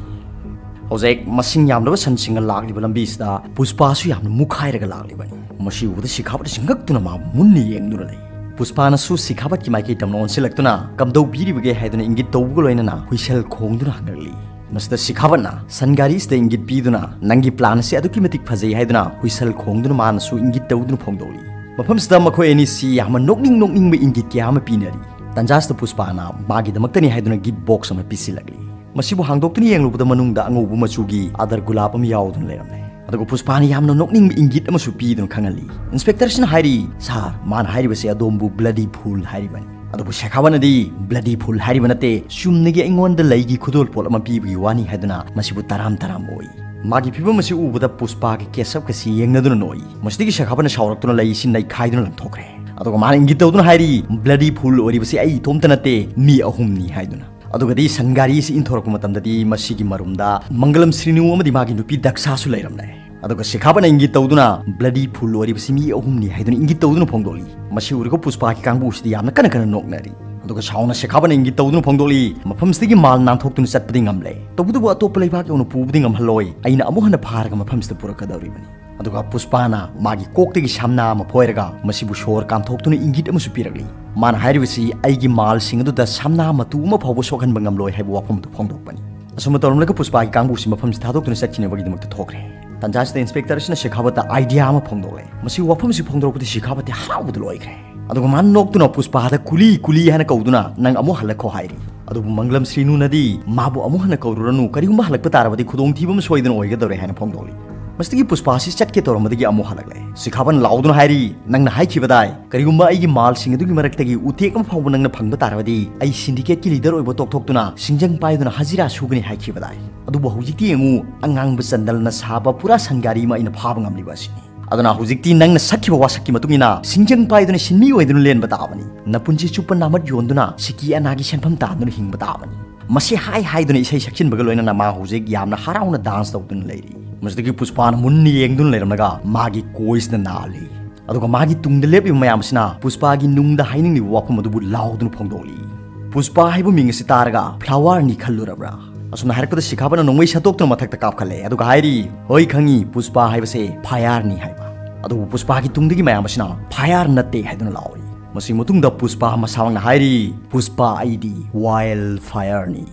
ꯍꯧꯖꯤꯛ ꯃꯁꯤꯡ ꯌꯥꯝꯂꯕ ꯁꯟꯁꯤꯡꯅ ꯂꯥꯛꯂꯤꯕ ꯂꯝꯕꯤꯁꯤꯗ ꯄꯨꯁꯄꯥꯁꯨ ꯌꯥꯝꯅ ꯃꯨꯛꯈꯥꯏꯔꯒ ꯂꯥꯛꯂꯤꯕꯅꯤ꯫ ꯃꯁꯤ ꯎꯕꯗ ꯁꯤꯈꯥꯕꯠ ꯁꯤꯡꯉꯛꯇꯨꯅ ꯃꯥꯕꯨ ꯃꯨꯟꯅ ꯌꯦꯡꯗꯨꯅ ꯂꯩ꯫ ꯄꯨꯁꯄꯥꯅꯁꯨ ꯁꯤꯈꯥꯕꯠꯀꯤ ꯃꯥꯏꯀꯩ ꯇꯝꯅ ꯑꯣꯟꯁꯤꯜꯂꯛꯇꯨꯅ ꯀꯝꯗꯧꯕꯤꯔꯤꯕꯒꯦ ꯍꯥꯏꯗꯨꯅ ꯏꯪꯒꯤꯠ ꯇꯧꯕꯒ ꯂꯣꯏꯅꯅ ꯍꯨꯏꯁꯜ ꯈꯣꯡꯗꯨꯅ ꯍꯪꯂꯛꯂꯤ꯫ ꯃꯁꯤꯗ ꯁꯤꯈꯥꯕꯠꯅ ꯁꯟ ꯒꯥꯔꯤꯁꯤꯗ ꯏꯪꯒꯤꯠ ꯄꯤꯗꯨꯅ, "ꯅꯪꯒꯤ ꯄ꯭ꯂꯥꯟ ꯑꯁꯤ ꯑꯗꯨꯛꯀꯤ ꯃꯇꯤꯛ ꯐꯖꯩ" ꯍꯥꯏꯗꯨꯅ ꯍꯨꯏꯁꯜ ꯈꯣꯡꯗꯨꯅ ꯃꯥꯅꯁꯨ ꯏꯪꯒꯤꯠ ꯇꯧꯗꯨꯅ ꯐꯣꯡꯗꯣꯛꯂꯤ꯫ ꯃꯐꯝꯁꯤꯗ ꯃꯈꯣꯏ ꯑꯅꯤꯁꯤ ꯌꯥꯝꯅ ꯅꯣꯛꯅꯤꯡ ꯅꯣꯛꯅꯤꯡꯕ ꯏꯪꯒꯤꯠ ꯀꯌꯥ ꯑꯃ ꯄꯤꯅꯔꯤ꯫ ꯇꯟꯖꯥꯁꯤꯗ ꯄꯨꯁꯄꯥꯅ ꯃꯥꯒꯤꯗꯃꯛꯇꯅꯤ ꯍꯥꯏꯗꯨꯅ ꯒꯤꯐ ꯕꯣꯛꯁ ꯑꯃ ꯄꯤꯁꯤꯜꯂꯛꯂꯤ꯫ ꯃꯁꯤꯕꯨ ꯍꯥꯡꯗꯣꯛꯇꯨꯅ ꯌꯦꯡꯂꯨꯕꯗ ꯃꯅꯨꯡꯗ ꯑꯉꯧꯕ ꯃꯆꯨꯒꯤ ꯑꯥꯗꯔ ꯒꯨꯂꯥꯞ ꯑꯃ ꯌꯥꯎꯗꯨꯅ ꯂꯩꯔꯝꯂꯦ꯫ ꯑꯗꯨꯒ ꯄꯨꯁꯄꯥꯅ ꯌꯥꯝꯅ ꯅꯣꯛꯅꯤꯡꯕ ꯏꯪꯒꯤꯠ ꯑꯃꯁꯨ ꯄꯤꯗꯨꯅ ꯈꯪꯍꯜꯂꯤ꯫ ꯏꯟꯁꯄꯦꯛꯇꯔꯁꯤꯅ ꯍꯥꯏꯔꯤ, "ꯁꯥꯔ, ꯃꯥꯅ ꯍꯥꯏꯔꯤꯕꯁꯦ ꯑꯗꯣꯝꯕꯨ ꯕ꯭ꯂꯗꯤ ꯐꯨꯜ ꯍꯥꯏꯔꯤꯕꯅꯤ"꯫ ꯑꯗꯨꯕꯨ ꯁꯦꯈꯥꯕꯅꯗꯤ, "ꯕ꯭ꯂꯗꯤ ꯐꯨꯜ ꯍꯥꯏꯔꯤꯕ ꯅꯠꯇꯦ, ꯆꯨꯝꯅꯒꯤ ꯑꯩꯉꯣꯟꯗ ꯂꯩꯒꯤ ꯈꯨꯗꯣꯜꯄꯣꯠ ꯑꯃ ꯄꯤꯕꯒꯤ ꯋꯥꯅꯤ" ꯍꯥꯏꯗꯨꯅ ꯃꯁꯤꯕꯨ ꯇꯔꯥꯝ ꯇꯔꯥꯝ ꯑꯣꯏ꯫ ꯃꯥꯒꯤ ꯐꯤꯕꯝ ꯑꯁꯤ ꯎꯕꯗ ꯄꯨꯁꯄꯥꯒꯤ ꯀꯦꯁꯞꯀ ꯑꯁꯤ ꯌꯦꯡꯅꯗꯨꯅ ꯅꯣꯛꯏ꯫ ꯃꯁꯤꯗꯒꯤ ꯁꯦꯈꯥꯕꯅ ꯁꯥꯎꯔꯛꯇꯨꯅ ꯂꯩ ꯑꯁꯤ ꯅꯩꯈꯥꯏꯗꯨꯅ ꯂꯪꯊꯣꯛꯈ꯭ꯔꯦ꯫ ꯑꯗꯨꯒ ꯃꯥꯅ ꯏꯪꯒꯤꯠ ꯇꯧꯗꯨꯅ ꯍꯥꯏꯔꯤ, "ꯕ꯭ꯂꯗꯤ ꯐꯨꯜ ꯑꯣꯏꯔꯤꯕꯁꯤ ꯑꯩ ꯏꯇꯣꯝꯇ ꯅꯠꯇꯦ, ꯃꯤ ꯑꯍꯨꯝꯅꯤ" ꯍꯥꯏꯗꯨꯅ꯫ ꯑꯗꯨꯒꯗꯤ ꯁꯟ ꯒꯥꯔꯤ ꯑꯁꯤ ꯏꯟꯊꯣꯔꯛꯄ ꯃꯇꯝꯗꯗꯤ ꯃꯁꯤꯒꯤ ꯃꯔꯨꯝꯗ ꯃꯪꯒꯂꯝ ꯁ꯭ꯔꯤꯅꯨ ꯑꯃꯗꯤ ꯃꯥꯒꯤ ꯅꯨꯄꯤ ꯗꯛꯁꯥꯁꯨ ꯂꯩꯔꯝꯂꯦ꯫ ꯑꯗꯨꯒ ꯁꯦꯈꯥꯕꯅ ꯏꯪꯒꯤꯠ ꯇꯧꯗꯨꯅ, "ꯕ꯭ꯂꯗꯤ ꯐꯨꯜ ꯑꯣꯏꯔꯤꯕꯁꯤ ꯃꯤ ꯑꯍꯨꯝꯅꯤ" ꯍꯥꯏꯗꯨꯅ ꯏꯪꯒꯤꯠ ꯇꯧꯗꯨꯅ ꯐꯣꯡꯗꯣꯛꯂꯤ꯫ ꯃꯁꯤ ꯎꯔꯒ ꯄꯨꯁꯄꯥꯒꯤ ꯀꯥꯡꯕꯨꯁꯤꯗꯤ ꯌꯥꯝꯅ ꯀꯟꯅ ꯀꯟꯅ ꯅꯣꯛꯅꯔꯤ꯫ ꯑꯗꯨꯒ ꯁꯥꯎꯅ ꯁꯦꯈꯥꯕꯅ ꯏꯪꯒꯤꯠ ꯇꯧꯗꯨꯅ ꯐꯣꯡꯗꯣꯛꯂꯤ, "ꯃꯐꯝꯁꯤꯗꯒꯤ ꯃꯥꯜ ꯅꯥꯟꯊꯣꯛꯇꯨꯅ ꯆꯠꯄꯗꯤ ꯉꯝꯂꯦ, ꯇꯧꯕꯇꯕꯨ ꯑꯇꯣꯞꯄ ꯂꯩꯕꯥꯛ ꯌꯧꯅ ꯄꯨꯕꯗꯤ ꯉꯝꯍꯜꯂꯣꯏ꯫ ꯑꯩꯅ ꯑꯃꯨꯛ ꯍꯟꯅ ꯐꯥꯔꯒ ꯃꯐꯝꯁꯤꯗ ꯄꯨꯔꯛꯀꯗꯧꯔꯤꯕꯅꯤ"꯫ ꯑꯗꯨꯒ ꯄꯨꯁꯄꯥꯅ ꯃꯥꯒꯤ ꯀꯣꯛꯇꯒꯤ ꯁꯝꯅꯥ ꯑꯃ ꯐꯣꯏꯔꯒ ꯃꯁꯤꯕꯨ ꯁꯣꯔ ꯀꯥꯝꯊꯣꯛꯇꯨꯅ ꯏꯪꯒꯤꯠ ꯑꯃꯁꯨ ꯄꯤꯔꯛꯂꯤ꯫ ꯃꯥꯅ ꯍꯥꯏꯔꯤꯕꯁꯤ, "ꯑꯩꯒꯤ ꯃꯥꯜꯁꯤꯡ ꯑꯗꯨꯗ ꯁꯝꯅꯥ ꯃꯇꯨ ꯑꯃ ꯐꯥꯎꯕ ꯁꯣꯛꯍꯟꯕ ꯉꯝꯂꯣꯏ" ꯍꯥꯏꯕ ꯋꯥꯐꯝ ꯑꯗꯨ ꯐꯣꯡꯗꯣꯛꯄꯅꯤ꯫ ꯑꯁꯨꯝꯅ ꯇꯧꯔꯝꯂꯒ ꯄꯨꯁꯄꯥꯒꯤ ꯀꯥꯡꯕꯨꯁꯤ ꯃꯐꯝꯁꯤ ꯊꯥꯗꯣꯛꯇꯨꯅ ꯆꯠꯈꯤꯅꯕꯒꯤꯗꯃꯛꯇ ꯊꯣꯛꯈ꯭ꯔꯦ꯫ ꯇꯟꯖꯥꯁꯤꯗ ꯏꯟꯁꯄꯦꯛꯇꯔꯁꯤꯅ ꯁꯦꯈꯥꯕꯠꯇ ꯑꯥꯏꯗꯤꯌꯥ ꯑꯃ ꯐꯣꯡꯗꯣꯛꯂꯦ꯫ ꯃꯁꯤ ꯋꯥꯐꯝꯁꯤ ꯐꯣꯡꯗꯣꯔꯛꯄꯗ ꯁꯦꯈꯥꯕꯠꯇꯤ ꯍꯔꯥꯎꯕꯗ ꯂꯣꯏꯈ꯭ꯔꯦ꯫ ꯑꯗꯨꯒ ꯃꯥꯅ ꯅꯣꯛꯇꯨꯅ ꯄꯨꯁꯄꯥꯗ "ꯀꯨꯂꯤ, ꯀꯨꯂꯤ" ꯍꯥꯏꯅ ꯀꯧꯗꯨꯅ "ꯅꯪ ꯑꯃꯨꯛ ꯍꯜꯂꯛꯈꯣ" ꯍꯥꯏꯔꯤ꯫ ꯑꯗꯨꯕꯨ ꯃꯪꯒꯂꯝ ꯁ꯭ꯔꯤꯅꯨꯅꯗꯤ, "ꯃꯥꯕꯨ ꯑꯃꯨꯛ ꯍꯟꯅ ꯀꯧꯔꯨꯔꯅꯨ, ꯀꯔꯤꯒꯨꯝꯕ ꯍꯜꯂꯛꯄ ꯇꯥꯔꯕꯗꯤ ꯈꯨꯗꯣꯡꯊꯤꯕ ꯑꯃ ꯁꯣꯏꯗꯅ ꯑꯣꯏꯒꯗꯧꯔꯦ" ꯍꯥꯏꯅ ꯐꯣꯡꯗꯣꯛꯂꯤ꯫ ꯃꯁꯤꯗꯒꯤ ꯄꯨꯁꯄꯥꯁꯤ ꯆꯠꯀꯦ ꯇꯧꯔꯝꯕꯗꯒꯤ ꯑꯃꯨꯛ ꯍꯜꯂꯛꯂꯦ꯫ ꯁꯤꯈꯥꯕꯟ ꯂꯥꯎꯗꯨꯅ ꯍꯥꯏꯔꯤ, "ꯅꯪꯅ ꯍꯥꯏꯈꯤꯕꯗꯥꯏ, ꯀꯔꯤꯒꯨꯝꯕ ꯑꯩꯒꯤ ꯃꯥꯜꯁꯤꯡ ꯑꯗꯨꯒꯤ ꯃꯔꯛꯇꯒꯤ ꯎꯇꯦꯛ ꯑꯃ ꯐꯥꯎꯕ ꯅꯪꯅ ꯐꯪꯕ ꯇꯥꯔꯕꯗꯤ ꯑꯩ ꯁꯤꯟꯗꯤꯀꯦꯠꯀꯤ ꯂꯤꯗꯔ ꯑꯣꯏꯕ ꯇꯣꯛꯊꯣꯛꯇꯨꯅ ꯁꯤꯡꯖꯪ ꯄꯥꯏꯗꯨꯅ ꯍꯖꯤꯔꯥ ꯁꯨꯒꯅꯤ ꯍꯥꯏꯈꯤꯕꯗꯥꯏ꯫ ꯑꯗꯨꯕꯨ ꯍꯧꯖꯤꯛꯇꯤ ꯌꯦꯡꯉꯨ, ꯑꯉꯥꯡꯕ ꯆꯟꯗꯜꯅ ꯁꯥꯕ ꯄꯨꯔꯥ ꯁꯟꯒꯥꯔꯤ ꯑꯃ ꯑꯩꯅ ꯐꯥꯕ ꯉꯝꯂꯤꯕ ꯑꯁꯤꯅꯤ꯫ ꯑꯗꯨꯅ ꯍꯧꯖꯤꯛꯇꯤ ꯅꯪꯅ ꯁꯛꯈꯤꯕ ꯋꯥꯁꯛꯀꯤ ꯃꯇꯨꯡ ꯏꯟꯅ ꯁꯤꯡꯖꯪ ꯄꯥꯏꯗꯨꯅ ꯁꯤꯟꯃꯤ ꯑꯣꯏꯗꯨꯅ ꯂꯦꯟꯕ ꯇꯥꯕꯅꯤ꯫ ꯅꯄꯨꯟꯁꯤ ꯆꯨꯞꯄ ꯅꯥꯃꯠ ꯌꯣꯟꯗꯨꯅ ꯁꯤꯀꯤ ꯑꯅꯥꯒꯤ ꯁꯦꯟꯐꯝ ꯇꯥꯟꯗꯨꯅ ꯍꯤꯡꯕ ꯇꯥꯕꯅꯤ꯫" ꯃꯁꯤ ꯍꯥꯏ ꯍꯥꯏꯗꯨꯅ ꯏꯁꯩ ꯁꯛꯆꯤꯟꯕꯒ ꯂꯣꯏꯅꯅ ꯃꯥ ꯍꯧꯖꯤꯛ ꯌꯥꯝꯅ ꯍꯔꯥꯎꯅ ꯗꯥꯟꯁ ꯇꯧꯗꯨꯅ ꯂꯩꯔꯤ꯫ ꯃꯁꯤꯗꯒꯤ ꯄꯨꯁꯄꯥꯅ ꯃꯨꯟꯅ ꯌꯦꯡꯗꯨꯅ ꯂꯩꯔꯝꯂꯒ ꯃꯥꯒꯤ ꯀꯣꯏꯁꯅ ꯅꯥꯜꯂꯤ꯫ ꯑꯗꯨꯒ ꯃꯥꯒꯤ ꯇꯨꯡꯗ ꯂꯦꯞꯂꯤꯕ ꯃꯌꯥꯝ ꯑꯁꯤꯅ ꯄꯨꯁꯄꯥꯒꯤ ꯅꯨꯡꯗ ꯍꯥꯏꯅꯤꯡꯂꯤꯕ ꯋꯥꯐꯝ ꯑꯗꯨꯕꯨ ꯂꯥꯎꯗꯨꯅ ꯐꯣꯡꯗꯣꯛꯂꯤ꯫ ꯄꯨꯁꯄꯥ ꯍꯥꯏꯕ ꯃꯤꯡ ꯑꯁꯤ ꯇꯥꯔꯒ ꯐ꯭ꯂꯥꯋꯔꯅꯤ ꯈꯜꯂꯨꯔꯕ꯭ꯔꯥ? ꯑꯁꯨꯝꯅ ꯍꯥꯏꯔꯛꯄꯗ ꯁꯤꯈꯥꯕꯅ ꯅꯣꯡꯃꯩ ꯁꯠꯇꯣꯛꯇꯨꯅ ꯃꯊꯛꯇ ꯀꯥꯞꯈꯠꯂꯦ, ꯑꯗꯨꯒ ꯍꯥꯏꯔꯤ, "ꯍꯣꯏ ꯈꯪꯉꯤ, ꯄꯨꯁꯄꯥ ꯍꯥꯏꯕꯁꯦ ꯐꯥꯌꯔꯅꯤ" ꯍꯥꯏꯕ꯫ ꯑꯗꯨꯕꯨ ꯄꯨꯁꯄꯥꯒꯤ ꯇꯨꯡꯗꯒꯤ ꯃꯌꯥꯝ ꯑꯁꯤꯅ "ꯐꯥꯌꯔ ꯅꯠꯇꯦ" ꯍꯥꯏꯗꯨꯅ ꯂꯥꯎꯔꯤ꯫ ꯃꯁꯤꯒꯤ ꯃꯇꯨꯡꯗ ꯄꯨꯁꯄꯥ ꯃꯁꯥꯃꯛꯅ ꯍꯥꯏꯔꯤ, "ꯄꯨꯁꯄꯥ, ꯑꯩꯗꯤ ꯋꯥꯏꯜ ꯐꯥꯌꯔꯅꯤ"꯫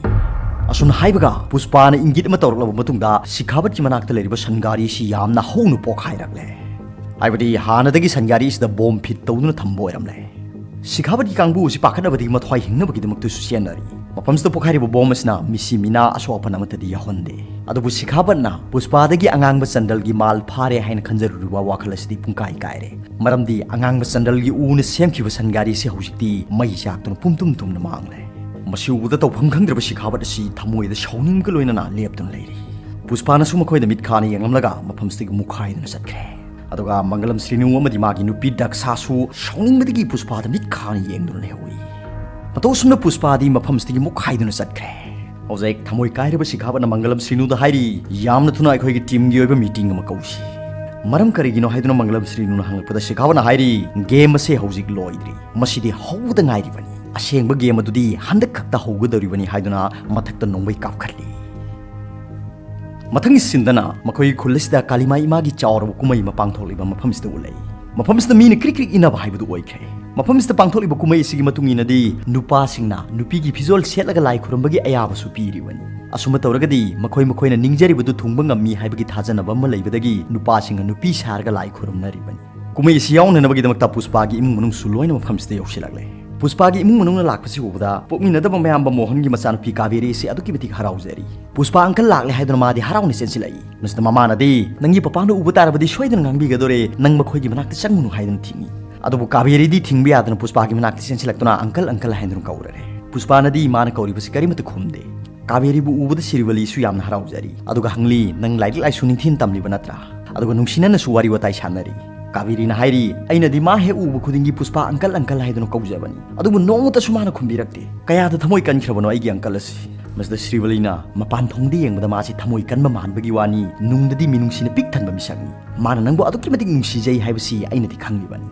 ꯑꯁꯨꯝꯅ ꯍꯥꯏꯕꯒ ꯄꯨꯁꯄꯥꯅ ꯏꯪꯒꯤꯠ ꯑꯃ ꯇꯧꯔꯛꯂꯕ ꯃꯇꯨꯡꯗ ꯁꯤꯈꯥꯕꯠꯀꯤ ꯃꯅꯥꯛꯇ ꯂꯩꯔꯤꯕ ꯁꯟꯒꯥꯔꯤ ꯑꯁꯤ ꯌꯥꯝꯅ ꯍꯧꯅ ꯄꯣꯛꯈꯥꯏꯔꯛꯂꯦ꯫ ꯍꯥꯏꯕꯗꯤ ꯍꯥꯟꯅꯗꯒꯤ ꯁꯟꯒꯥꯔꯤ ꯑꯁꯤꯗ ꯕꯣꯝ ꯐꯤꯠ ꯇꯧꯗꯨꯅ ꯊꯝꯕ ꯑꯣꯏꯔꯝꯂꯦ꯫ ꯁꯤꯈꯥꯕꯠꯀꯤ ꯀꯥꯡꯕꯨ ꯑꯁꯤ ꯄꯥꯈꯠꯅꯕꯗꯒꯤ ꯃꯊ꯭ꯋꯥꯏ ꯍꯤꯡꯅꯕꯒꯤꯗꯃꯛꯇꯁꯨ ꯆꯦꯟꯅꯔꯤ꯫ ꯃꯐꯝꯁꯤꯗ ꯄꯣꯈꯥꯏꯔꯤꯕ ꯕꯣꯝ ꯑꯁꯤꯅ ꯃꯤꯁꯤ ꯃꯤꯅꯥ ꯑꯁꯣꯛ ꯑꯄꯟ ꯑꯃꯠꯇꯗꯤ ꯌꯥꯎꯍꯟꯗꯦ꯫ ꯑꯗꯨꯕꯨ ꯁꯤꯈꯥꯕꯠꯅ ꯄꯨꯁꯄꯥꯗꯒꯤ ꯑꯉꯥꯡꯕ ꯆꯟꯗꯜꯒꯤ ꯃꯥꯜ ꯐꯥꯔꯦ ꯍꯥꯏꯅ ꯈꯟꯖꯔꯨꯔꯤꯕ ꯋꯥꯈꯜ ꯑꯁꯤꯗꯤ ꯄꯨꯡꯀꯥꯏ ꯀꯥꯏꯔꯦ꯫ ꯃꯔꯝꯗꯤ ꯑꯉꯥꯡꯕ ꯆꯟꯗꯜꯒꯤ ꯎꯅ ꯁꯦꯝꯈꯤꯕ ꯁꯟꯒꯥꯔꯤ ꯑꯁꯤ ꯍꯧꯖꯤꯛꯇꯤ ꯃꯩ ꯆꯥꯛꯇꯨꯅ ꯄꯨꯝꯇꯨꯝ ꯇꯨꯝꯅ ꯃꯥꯡꯂꯦ꯫ ꯃꯁꯤ ꯎꯕꯗ ꯇꯧꯐꯝ ꯈꯪꯗ꯭ꯔꯕ ꯁꯤꯈꯥꯕꯠ ꯑꯁꯤ ꯊꯃꯣꯏꯗ ꯁꯥꯎꯅꯤꯡꯕꯒ ꯂꯣꯏꯅꯅ ꯂꯦꯞꯇꯨꯅ ꯂꯩꯔꯤ꯫ ꯄꯨꯁꯄꯥꯅꯁꯨ ꯃꯈꯣꯏꯗ ꯃꯤꯠ ꯈꯥꯅ ꯌꯦꯡꯂꯝꯂꯒ ꯃꯐꯝꯁꯤꯗꯒꯤ ꯃꯨꯛꯈꯥꯏꯗꯨꯅ ꯆꯠꯈ꯭ꯔꯦ꯫ ꯑꯗꯨꯒ ꯃꯪꯒꯂꯝ ꯁ꯭ꯔꯤꯅꯨ ꯑꯃꯗꯤ ꯃꯥꯒꯤ ꯅꯨꯄꯤ ꯗꯛꯁꯥꯁꯨ ꯁꯥꯎꯅꯤꯡꯕꯗꯒꯤ ꯄꯨꯁꯄꯥꯗ ꯃꯤꯠ ꯈꯥꯅ ꯌꯦꯡꯗꯨꯅ ꯂꯩꯍꯧꯏ꯫ ꯃꯇꯧ ꯑꯁꯨꯝꯅ ꯄꯨꯁꯄꯥꯗꯤ ꯃꯐꯝꯁꯤꯗꯒꯤ ꯃꯨꯛꯈꯥꯏꯗꯨꯅ ꯆꯠꯈ꯭ꯔꯦ꯫ ꯍꯧꯖꯤꯛ ꯊꯃꯣꯏ ꯀꯥꯏꯔꯕ ꯁꯤꯈꯥꯕꯠꯅ ꯃꯪꯒꯂꯝ ꯁ꯭ꯔꯤꯅꯨꯗ ꯍꯥꯏꯔꯤ, "ꯌꯥꯝꯅ ꯊꯨꯅ ꯑꯩꯈꯣꯏꯒꯤ ꯇꯤꯝꯒꯤ ꯑꯣꯏꯕ ꯃꯤꯇꯤꯡ ꯑꯃ ꯀꯧꯁꯤ꯫" ꯃꯔꯝ ꯀꯔꯤꯒꯤꯅꯣ ꯍꯥꯏꯗꯨꯅ ꯃꯪꯒꯂꯝ ꯁ꯭ꯔꯤꯅꯨꯅ ꯍꯪꯂꯛꯄꯗ ꯁꯤꯈꯥꯕꯠꯅ ꯍꯥꯏꯔꯤ, "ꯒꯦꯝ ꯑꯁꯦ ꯍꯧꯖꯤꯛ ꯂꯣꯏꯗ꯭ꯔꯤ, ꯃꯁꯤꯗꯤ ꯍꯧꯕꯗ ꯉꯥꯏꯔꯤꯕꯅꯤ꯫ ꯑꯁꯦꯡꯕ ꯒꯦꯝ ꯑꯗꯨꯗꯤ ꯍꯟꯗꯛ ꯈꯛꯇ ꯍꯧꯒꯗꯧꯔꯤꯕꯅꯤ" ꯍꯥꯏꯗꯨꯅ ꯃꯊꯛꯇ ꯅꯣꯡꯃꯩ ꯀꯥꯞꯈꯠꯂꯤ꯫ ꯃꯊꯪꯒꯤ ꯁꯤꯟꯗꯅ ꯃꯈꯣꯏꯒꯤ ꯈꯨꯜ ꯑꯁꯤꯗ ꯀꯥꯂꯤꯃꯥ ꯏꯃꯥꯒꯤ ꯆꯥꯎꯔꯕ ꯀꯨꯝꯍꯩ ꯑꯃ ꯄꯥꯡꯊꯣꯛꯂꯤꯕ ꯃꯐꯝꯁꯤꯗ ꯎꯠꯂꯛꯏ꯫ ꯃꯐꯝꯁꯤꯗ ꯃꯤꯅ ꯀ꯭ꯔꯤꯛ ꯀ꯭ꯔꯤꯛ ꯏꯟꯅꯕ ꯍꯥꯏꯕꯗꯨ ꯑꯣꯏꯈ꯭ꯔꯦ꯫ ꯃꯐꯝꯁꯤꯗ ꯄꯥꯡꯊꯣꯛꯂꯤꯕ ꯀꯨꯝꯍꯩ ꯑꯁꯤꯒꯤ ꯃꯇꯨꯡ ꯏꯟꯅꯗꯤ ꯅꯨꯄꯥꯁꯤꯡꯅ ꯅꯨꯄꯤꯒꯤ ꯐꯤꯖꯣꯜ ꯁꯦꯠꯂꯒ ꯂꯥꯏ ꯈꯨꯔꯨꯝꯕꯒꯤ ꯑꯌꯥꯕꯁꯨ ꯄꯤꯔꯤꯕꯅꯤ꯫ ꯑꯁꯨꯝꯅ ꯇꯧꯔꯒꯗꯤ ꯃꯈꯣꯏ ꯃꯈꯣꯏꯅ ꯅꯤꯡꯖꯔꯤꯕꯗꯨ ꯊꯨꯡꯕ ꯉꯝꯃꯤ ꯍꯥꯏꯕꯒꯤ ꯊꯥꯖꯅꯕ ꯑꯃ ꯂꯩꯕꯗꯒꯤ ꯅꯨꯄꯥꯁꯤꯡꯅ ꯅꯨꯄꯤ ꯁꯥꯔꯒ ꯂꯥꯏ ꯈꯨꯔꯨꯝꯅꯔꯤꯕꯅꯤ꯫ ꯀꯨꯝꯍꯩ ꯑꯁꯤ ꯌꯥꯎꯅꯅꯕꯒꯤꯗꯃꯛꯇ ꯄꯨꯁꯄꯥꯒꯤ ꯏꯃꯨꯡ ꯃꯅꯨꯡꯁꯨ ꯂꯣꯏꯅ ꯃꯐꯝꯁꯤꯗ ꯌꯧꯁꯤꯜꯂꯛꯂꯦ꯫ ꯄꯨꯁꯄꯥꯒꯤ ꯏꯃꯨꯡ ꯃꯅꯨꯡꯅ ꯂꯥꯛꯄꯁꯤ ꯎꯕꯗ ꯄꯣꯛꯃꯤꯟꯅꯗꯕ ꯃꯌꯥꯝꯕ ꯃꯣꯍꯟꯒꯤ ꯃꯆꯥꯅꯨꯄꯤ ꯀꯥꯕꯦꯔꯤ ꯑꯁꯤ ꯑꯗꯨꯛꯀꯤ ꯃꯇꯤꯛ ꯍꯔꯥꯎꯖꯔꯤ꯫ ꯄꯨꯁꯄꯥ ꯑꯪꯀꯜ ꯂꯥꯛꯂꯦ ꯍꯥꯏꯗꯨꯅ ꯃꯥꯗꯤ ꯍꯔꯥꯎꯅ ꯆꯦꯟꯁꯤꯜꯂꯛꯏ꯫ ꯃꯁꯤꯗ ꯃꯃꯥꯅꯗꯤ, "ꯅꯪꯒꯤ ꯄꯄꯥꯅ ꯎꯕ ꯇꯥꯔꯕꯗꯤ ꯁꯣꯏꯗꯅ ꯉꯥꯡꯕꯤꯒꯗꯣꯔꯦ, ꯅꯪ ꯃꯈꯣꯏꯒꯤ ꯃꯅꯥꯛꯇ ꯆꯪꯒꯅꯨ" ꯍꯥꯏꯗꯨꯅ ꯊꯤꯡꯏ꯫ ꯑꯗꯨꯕꯨ ꯀꯥꯕꯦꯔꯤꯗꯤ ꯊꯤꯡꯕ ꯌꯥꯗꯅ ꯄꯨꯁꯄꯥꯒꯤ ꯃꯅꯥꯛꯇ ꯆꯦꯟꯁꯤꯜꯂꯛꯇꯨꯅ "ꯑꯪꯀꯜ, ꯑꯪꯀꯜ" ꯍꯥꯏꯗꯨꯅ ꯀꯧꯔꯔꯦ꯫ ꯄꯨꯁꯄꯥꯅꯗꯤ ꯃꯥꯅ ꯀꯧꯔꯤꯕꯁꯤ ꯀꯔꯤꯃꯠꯇ ꯈꯨꯝꯗꯦ꯫ ꯀꯥꯕꯦꯔꯤꯕꯨ ꯎꯕꯗ ꯁꯤꯔꯤꯕꯂꯤꯁꯨ ꯌꯥꯝꯅ ꯍꯔꯥꯎꯖꯔꯤ꯫ ꯑꯗꯨꯒ ꯍꯪꯂꯤ, "ꯅꯪ ꯂꯥꯏꯔꯤꯛ ꯂꯥꯏꯁꯨ ꯅꯤꯡꯊꯤꯅ ꯇꯝꯂꯤꯕ ꯅꯠꯇ꯭ꯔꯥ?" ꯑꯗꯨꯒ ꯅꯨꯡꯁꯤꯅꯅꯁꯨ ꯋꯥꯔꯤ ꯋꯥꯇꯥꯏ ꯁꯥꯟꯅꯔꯤ꯫ ꯀꯥꯕꯦꯔꯤꯅ ꯍꯥꯏꯔꯤ, "ꯑꯩꯅꯗꯤ ꯃꯥ ꯍꯦꯛ ꯎꯕ ꯈꯨꯗꯤꯡꯒꯤ ꯄꯨꯁꯄꯥ ꯑꯪꯀꯜ, ꯑꯪꯀꯜ ꯍꯥꯏꯗꯨꯅ ꯀꯧꯖꯕꯅꯤ, ꯑꯗꯨꯕꯨ ꯅꯣꯡꯃꯇꯁꯨ ꯃꯥꯅ ꯈꯨꯝꯕꯤꯔꯛꯇꯦ꯫ ꯀꯌꯥꯗ ꯊꯃꯣꯏ ꯀꯟꯈ꯭ꯔꯕꯅꯣ ꯑꯩꯒꯤ ꯑꯪꯀꯜ ꯑꯁꯤ?" ꯃꯁꯤꯗ ꯁꯤꯔꯤꯕꯂꯤꯅ, "ꯃꯄꯥꯟ ꯊꯣꯡꯗ ꯌꯦꯡꯕꯗ ꯃꯥꯁꯤ ꯊꯃꯣꯏ ꯀꯟꯕ ꯃꯥꯟꯕꯒꯤ ꯋꯥꯅꯤ, ꯅꯨꯡꯗꯗꯤ ꯃꯤꯅꯨꯡꯁꯤꯅ ꯄꯤꯛ ꯊꯟꯕ ꯃꯤꯁꯛꯅꯤ꯫ ꯃꯥꯅ ꯅꯪꯕꯨ ꯑꯗꯨꯛꯀꯤ ꯃꯇꯤꯛ ꯅꯨꯡꯁꯤꯖꯩ ꯍꯥꯏꯕꯁꯤ ꯑꯩꯅꯗꯤ ꯈꯪꯂꯤꯕꯅꯤ"꯫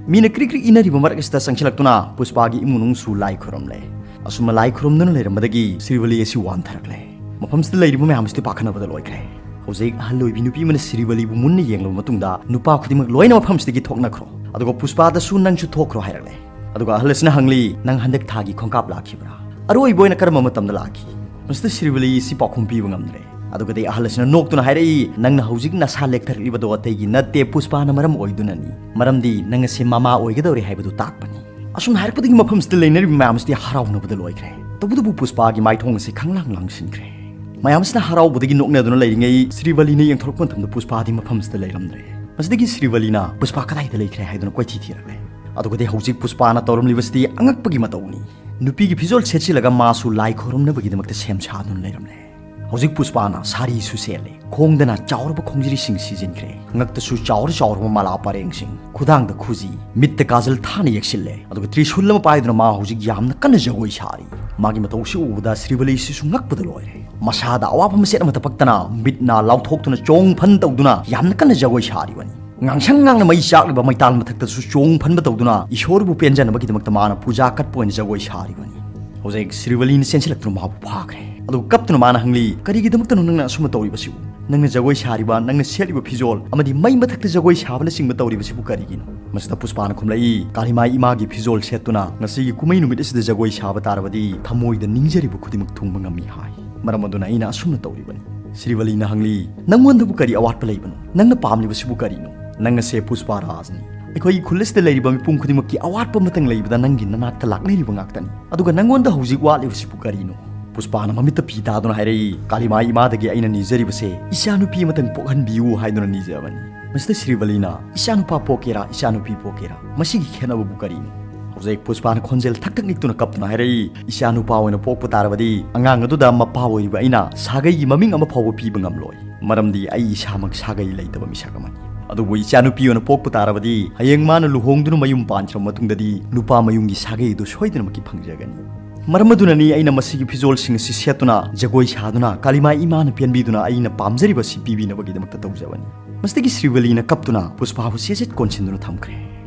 ꯃꯤꯅ ꯀ꯭ꯔꯤꯛ ꯀ꯭ꯔꯤꯛ ꯏꯟꯅꯔꯤꯕ ꯃꯔꯛ ꯑꯁꯤꯗ ꯆꯪꯁꯤꯜꯂꯛꯇꯨꯅ ꯄꯨꯁꯄꯥꯒꯤ ꯏꯃꯨꯡ ꯃꯅꯨꯡꯁꯨ ꯂꯥꯏ ꯈꯨꯔꯨꯝꯂꯦ꯫ ꯑꯁꯨꯝꯅ ꯂꯥꯏ ꯈꯨꯔꯨꯝꯗꯨꯅ ꯂꯩꯔꯝꯕꯗꯒꯤ ꯁꯤꯔꯤꯕꯂꯤ ꯑꯁꯤ ꯋꯥꯟꯊꯔꯛꯂꯦ꯫ ꯃꯐꯝꯁꯤꯗ ꯂꯩꯔꯤꯕ ꯃꯌꯥꯝꯁꯤꯗꯤ ꯄꯥꯈꯠꯅꯕꯗ ꯂꯣꯏꯈ꯭ꯔꯦ꯫ ꯍꯧꯖꯤꯛ ꯑꯍꯜ ꯑꯣꯏꯕꯤ ꯅꯨꯄꯤ ꯑꯃꯅ ꯁꯤꯔꯤꯕꯂꯤꯕꯨ ꯃꯨꯟꯅ ꯌꯦꯡꯂꯕ ꯃꯇꯨꯡꯗ, "ꯅꯨꯄꯥ ꯈꯨꯗꯤꯡꯃꯛ ꯂꯣꯏꯅ ꯃꯐꯝꯁꯤꯗꯒꯤ ꯊꯣꯛꯅꯈ꯭ꯔꯣ, ꯑꯗꯨꯒ ꯄꯨꯁꯄꯥꯗꯁꯨ ꯅꯪꯁꯨ ꯊꯣꯛꯈ꯭ꯔꯣ" ꯍꯥꯏꯔꯛꯂꯦ꯫ ꯑꯗꯨꯒ ꯑꯍꯜ ꯑꯁꯤꯅ ꯍꯪꯂꯤ, "ꯅꯪ ꯍꯟꯗꯛ ꯊꯥꯒꯤ ꯈꯣꯡꯀꯥꯞ ꯂꯥꯛꯈꯤꯕ꯭ꯔꯥ? ꯑꯔꯣꯏꯕ ꯑꯣꯏꯅ ꯀꯔꯝꯕ ꯃꯇꯝꯗ ꯂꯥꯛꯈꯤ?" ꯃꯁꯤꯗ ꯁꯤꯔꯤꯕꯂꯤ ꯑꯁꯤ ꯄꯥꯎꯈꯨꯝ ꯄꯤꯕ ꯉꯝꯗ꯭ꯔꯦ꯫ ꯑꯗꯨꯒꯗꯤ ꯑꯍꯜ ꯑꯁꯤꯅ ꯅꯣꯛꯇꯨꯅ ꯍꯥꯏꯔꯛꯏ, "ꯅꯪꯅ ꯍꯧꯖꯤꯛ ꯅꯁꯥ ꯂꯦꯛꯊꯔꯛꯂꯤꯕꯗꯣ ꯑꯇꯩꯒꯤ ꯅꯠꯇꯦ, ꯄꯨꯁꯄꯥꯅ ꯃꯔꯝ ꯑꯣꯏꯗꯨꯅꯅꯤ꯫ ꯃꯔꯝꯗꯤ ꯅꯪ ꯑꯁꯤ ꯃꯃꯥ ꯑꯣꯏꯒꯗꯧꯔꯦ ꯍꯥꯏꯕꯗꯨ ꯇꯥꯛꯄꯅꯤ"꯫ ꯑꯁꯨꯝꯅ ꯍꯥꯏꯔꯛꯄꯗꯒꯤ ꯃꯐꯝꯁꯤꯗ ꯂꯩꯅꯔꯤꯕ ꯃꯌꯥꯝꯁꯤꯗꯤ ꯍꯔꯥꯎꯅꯕꯗ ꯂꯣꯏꯈ꯭ꯔꯦ꯫ ꯇꯧꯕꯇꯕꯨ ꯄꯨꯁꯄꯥꯒꯤ ꯃꯥꯏꯊꯣꯡ ꯑꯁꯤ ꯈꯪꯂꯥꯡ ꯂꯥꯡꯁꯤꯟꯈ꯭ꯔꯦ꯫ ꯃꯌꯥꯝꯁꯤꯅ ꯍꯔꯥꯎꯕꯗꯒꯤ ꯅꯣꯛꯅꯗꯨꯅ ꯂꯩꯔꯤꯉꯩ, ꯁ꯭ꯔꯤꯕꯂꯤꯅ ꯌꯦꯡꯊꯣꯔꯛꯄ ꯃꯇꯝꯗ ꯄꯨꯁꯄꯥꯗꯤ ꯃꯐꯝꯁꯤꯗ ꯂꯩꯔꯝꯗ꯭ꯔꯦ꯫ ꯃꯁꯤꯗꯒꯤ ꯁ꯭ꯔꯤꯕꯂꯤꯅ ꯄꯨꯁꯄꯥ ꯀꯗꯥꯏꯗ ꯂꯩꯈ꯭ꯔꯦ ꯍꯥꯏꯗꯨꯅ ꯀꯣꯏꯊꯤ ꯊꯤꯔꯛꯂꯦ꯫ ꯑꯗꯨꯒꯗꯤ ꯍꯧꯖꯤꯛ ꯄꯨꯁꯄꯥꯅ ꯇꯧꯔꯝꯂꯤꯕꯁꯤꯗꯤ ꯑꯉꯛꯄꯒꯤ ꯃꯇꯧꯅꯤ꯫ ꯅꯨꯄꯤꯒꯤ ꯐꯤꯖꯣꯜ ꯁꯦꯠꯆꯤꯜꯂꯒ ꯃꯥꯁꯨ ꯂꯥꯏ ꯈꯨꯔꯨꯝꯅꯕꯒꯤꯗꯃꯛꯇ ꯁꯦꯝ ꯁꯥꯗꯨꯅ ꯂꯩꯔꯝꯂꯦ꯫ ꯍꯧꯖꯤꯛ ꯄꯨꯁꯄꯥꯅ ꯁꯥꯔꯤꯁꯨ ꯁꯦꯠꯂꯦ, ꯈꯣꯡꯗꯅ ꯆꯥꯎꯔꯕ ꯈꯣꯡꯖ꯭ꯔꯤꯁꯤꯡ ꯁꯤꯖꯤꯟꯈ꯭ꯔꯦ, ꯉꯛꯇꯁꯨ ꯆꯥꯎꯔ ꯆꯥꯎꯔꯕ ꯃꯥꯂꯥ ꯄꯔꯦꯡꯁꯤꯡ, ꯈꯨꯗꯥꯡꯗ ꯈꯨꯖꯤ, ꯃꯤꯠꯇ ꯀꯥꯖꯜ ꯊꯥꯅ ꯌꯦꯛꯁꯤꯜꯂꯦ, ꯑꯗꯨꯒ ꯇ꯭ꯔꯤꯁꯨꯜ ꯑꯃ ꯄꯥꯏꯗꯨꯅ ꯃꯥ ꯍꯧꯖꯤꯛ ꯌꯥꯝꯅ ꯀꯟꯅ ꯖꯒꯣꯏ ꯁꯥꯔꯤ꯫ ꯃꯥꯒꯤ ꯃꯇꯧꯁꯤ ꯎꯕꯗ ꯁ꯭ꯔꯤꯕꯂꯤꯁꯤꯁꯨ ꯉꯛꯄꯗ ꯂꯣꯏꯔꯦ꯫ ꯃꯁꯥꯗ ꯑꯋꯥꯕ ꯃꯆꯦꯠ ꯑꯃꯠꯇ ꯄꯛꯇꯅ ꯃꯤꯠ ꯅꯥ ꯂꯥꯎꯊꯣꯛꯇꯨꯅ ꯆꯣꯡ ꯐꯟ ꯇꯧꯗꯨꯅ ꯌꯥꯝꯅ ꯀꯟꯅ ꯖꯒꯣꯏ ꯁꯥꯔꯤꯕꯅꯤ꯫ ꯉꯥꯡꯁꯪ ꯉꯥꯡꯅ ꯃꯩ ꯆꯥꯛꯂꯤꯕ ꯃꯩꯇꯥꯟ ꯃꯊꯛꯇꯁꯨ ꯆꯣꯡ ꯐꯟꯕ ꯇꯧꯗꯨꯅ ꯏꯁꯣꯔꯕꯨ ꯄꯦꯟꯖꯅꯕꯒꯤꯗꯃꯛꯇ ꯃꯥꯅ ꯄꯨꯖꯥ ꯀꯠꯄ ꯑꯣꯏꯅ ꯖꯒꯣꯏ ꯁꯥꯔꯤꯕꯅꯤ꯫ ꯍꯧꯖꯤꯛ ꯁ꯭ꯔꯤꯕꯂꯤꯅ ꯆꯦꯟꯁꯤꯜꯂꯛꯇꯨꯅ ꯃꯥꯕꯨ ꯐꯥꯈ꯭ꯔꯦ꯫ ꯑꯗꯨꯒ ꯀꯞꯇꯨꯅ ꯃꯥꯅ ꯍꯪꯂꯤ, "ꯀꯔꯤꯒꯤꯗꯃꯛꯇꯅꯣ ꯅꯪꯅ ꯑꯁꯨꯝꯅ ꯇꯧꯔꯤꯕꯁꯤꯕꯨ? ꯅꯪꯅ ꯖꯒꯣꯏ ꯁꯥꯔꯤꯕ, ꯅꯪꯅ ꯁꯦꯠꯂꯤꯕ ꯐꯤꯖꯣꯜ ꯑꯃꯗꯤ ꯃꯩ ꯃꯊꯛꯇ ꯖꯒꯣꯏ ꯁꯥꯕꯅꯆꯤꯡꯕ ꯇꯧꯔꯤꯕꯁꯤꯕꯨ ꯀꯔꯤꯒꯤꯅꯣ?" ꯃꯁꯤꯗ ꯄꯨꯁꯄꯥꯅ ꯈꯨꯝꯂꯛꯏ, "ꯀꯥꯂꯤꯃꯥꯏ ꯏꯃꯥꯒꯤ ꯐꯤꯖꯣꯜ ꯁꯦꯠꯇꯨꯅ ꯉꯁꯤꯒꯤ ꯀꯨꯝꯍꯩ ꯅꯨꯃꯤꯠ ꯑꯁꯤꯗ ꯖꯒꯣꯏ ꯁꯥꯕ ꯇꯥꯔꯕꯗꯤ ꯊꯃꯣꯏꯗ ꯅꯤꯡꯖꯔꯤꯕ ꯈꯨꯗꯤꯡꯃꯛ ꯊꯨꯡꯕ ꯉꯝꯃꯤ ꯍꯥꯏ꯫ ꯃꯔꯝ ꯑꯗꯨꯅ ꯑꯩꯅ ꯑꯁꯨꯝꯅ ꯇꯧꯔꯤꯕꯅꯤ"꯫ ꯁ꯭ꯔꯤꯕꯂꯤꯅ ꯍꯪꯂꯤ, "ꯅꯪꯉꯣꯟꯗꯕꯨ ꯀꯔꯤ ꯑꯋꯥꯠꯄ ꯂꯩꯕꯅꯣ? ꯅꯪꯅ ꯄꯥꯝꯂꯤꯕꯁꯤꯕꯨ ꯀꯔꯤꯅꯣ? ꯅꯪ ꯑꯁꯦ ꯄꯨꯁꯄꯥ ꯔꯥꯖꯅꯤ꯫ ꯑꯩꯈꯣꯏꯒꯤ ꯈꯨꯜ ꯑꯁꯤꯗ ꯂꯩꯔꯤꯕ ꯃꯤꯄꯨꯝ ꯈꯨꯗꯤꯡꯃꯛꯀꯤ ꯑꯋꯥꯠꯄ ꯑꯃꯇꯪ ꯂꯩꯕꯗ ꯅꯪꯒꯤ ꯅꯅꯥꯛꯇ ꯂꯥꯛꯅꯔꯤꯕ ꯉꯥꯛꯇꯅꯤ꯫ ꯑꯗꯨꯒ ꯅꯪꯉꯣꯟꯗ ꯍꯧꯖꯤꯛ ꯋꯥꯠꯂꯤꯕꯁꯤꯕꯨ ꯀꯔꯤꯅꯣ?" ꯄꯨꯁꯄꯥꯅ ꯃꯃꯤꯠꯇ ꯐꯤ ꯇꯥꯗꯨꯅ ꯍꯥꯏꯔꯛꯏ, "ꯀꯥꯂꯤꯃꯥ ꯏꯃꯥꯗꯒꯤ ꯑꯩꯅ ꯅꯤꯖꯔꯤꯕꯁꯦ ꯏꯆꯥꯅꯨꯄꯤ ꯑꯃꯇꯪ ꯄꯣꯛꯍꯟꯕꯤꯌꯨ ꯍꯥꯏꯗꯨꯅ ꯅꯤꯖꯕꯅꯤ꯫ ꯃꯁꯤꯗ ꯁ꯭ꯔꯤꯕꯂꯤꯅ ꯏꯆꯥꯅꯨꯄꯥ ꯄꯣꯛꯀꯦꯔꯥ ꯏꯆꯥꯅꯨꯄꯤ ꯄꯣꯛꯀꯦꯔꯥ, ꯃꯁꯤꯒꯤ ꯈꯦꯠꯅꯕꯕꯨ ꯀꯔꯤꯅꯣ?" ꯍꯧꯖꯤꯛ ꯄꯨꯁꯄꯥꯅ ꯈꯣꯟꯖꯦꯜ ꯊꯛ ꯊꯛ ꯅꯤꯛꯇꯨꯅ ꯀꯞꯇꯨꯅ ꯍꯥꯏꯔꯛꯏ, "ꯏꯆꯥꯅꯨꯄꯥ ꯑꯣꯏꯅ ꯄꯣꯛꯄ ꯇꯥꯔꯕꯗꯤ ꯑꯉꯥꯡ ꯑꯗꯨꯗ ꯃꯄꯥ ꯑꯣꯏꯔꯤꯕ ꯑꯩꯅ ꯁꯥꯒꯩꯒꯤ ꯃꯃꯤꯡ ꯑꯃ ꯐꯥꯎꯕ ꯄꯤꯕ ꯉꯝꯂꯣꯏ, ꯃꯔꯝꯗꯤ ꯑꯩ ꯏꯁꯥꯃꯛ ꯁꯥꯒꯩ ꯂꯩꯇꯕ ꯃꯤꯁꯛ ꯑꯃꯅꯤ꯫ ꯑꯗꯨꯕꯨ ꯏꯆꯥꯅꯨꯄꯤ ꯑꯣꯏꯅ ꯄꯣꯛꯄ ꯇꯥꯔꯕꯗꯤ ꯍꯌꯦꯡ ꯃꯥꯅ ꯂꯨꯍꯣꯡꯗꯨꯅ ꯃꯌꯨꯝ ꯄꯥꯟꯈ꯭ꯔꯕ ꯃꯇꯨꯡꯗꯗꯤ ꯅꯨꯄꯥ ꯃꯌꯨꯝꯒꯤ ꯁꯥꯒꯩ ꯑꯗꯨ ꯁꯣꯏꯗꯅꯃꯛꯀꯤ ꯐꯪꯖꯒꯅꯤ꯫ ꯃꯔꯝ ꯑꯗꯨꯅꯅꯤ ꯑꯩꯅ ꯃꯁꯤꯒꯤ ꯐꯤꯖꯣꯜꯁꯤꯡ ꯑꯁꯤ ꯁꯦꯠꯇꯨꯅ ꯖꯒꯣꯏ ꯁꯥꯗꯨꯅ ꯀꯥꯂꯤꯃꯥ ꯏꯃꯥꯅ ꯄꯦꯟꯕꯤꯗꯨꯅ ꯑꯩꯅ ꯄꯥꯝꯖꯔꯤꯕ ꯑꯁꯤ ꯄꯤꯕꯤꯅꯕꯒꯤꯗꯃꯛꯇ ꯇꯧꯖꯕꯅꯤ꯫" ꯃꯁꯤꯗꯒꯤ ꯁ꯭ꯔꯤꯕꯂꯤꯅ ꯀꯞꯇꯨꯅ ꯄꯨꯁꯄꯥꯕꯨ ꯆꯦꯠ ꯆꯦꯠ ꯀꯣꯟꯁꯤꯟꯗꯨꯅ ꯊꯝꯈ꯭ꯔꯦ꯫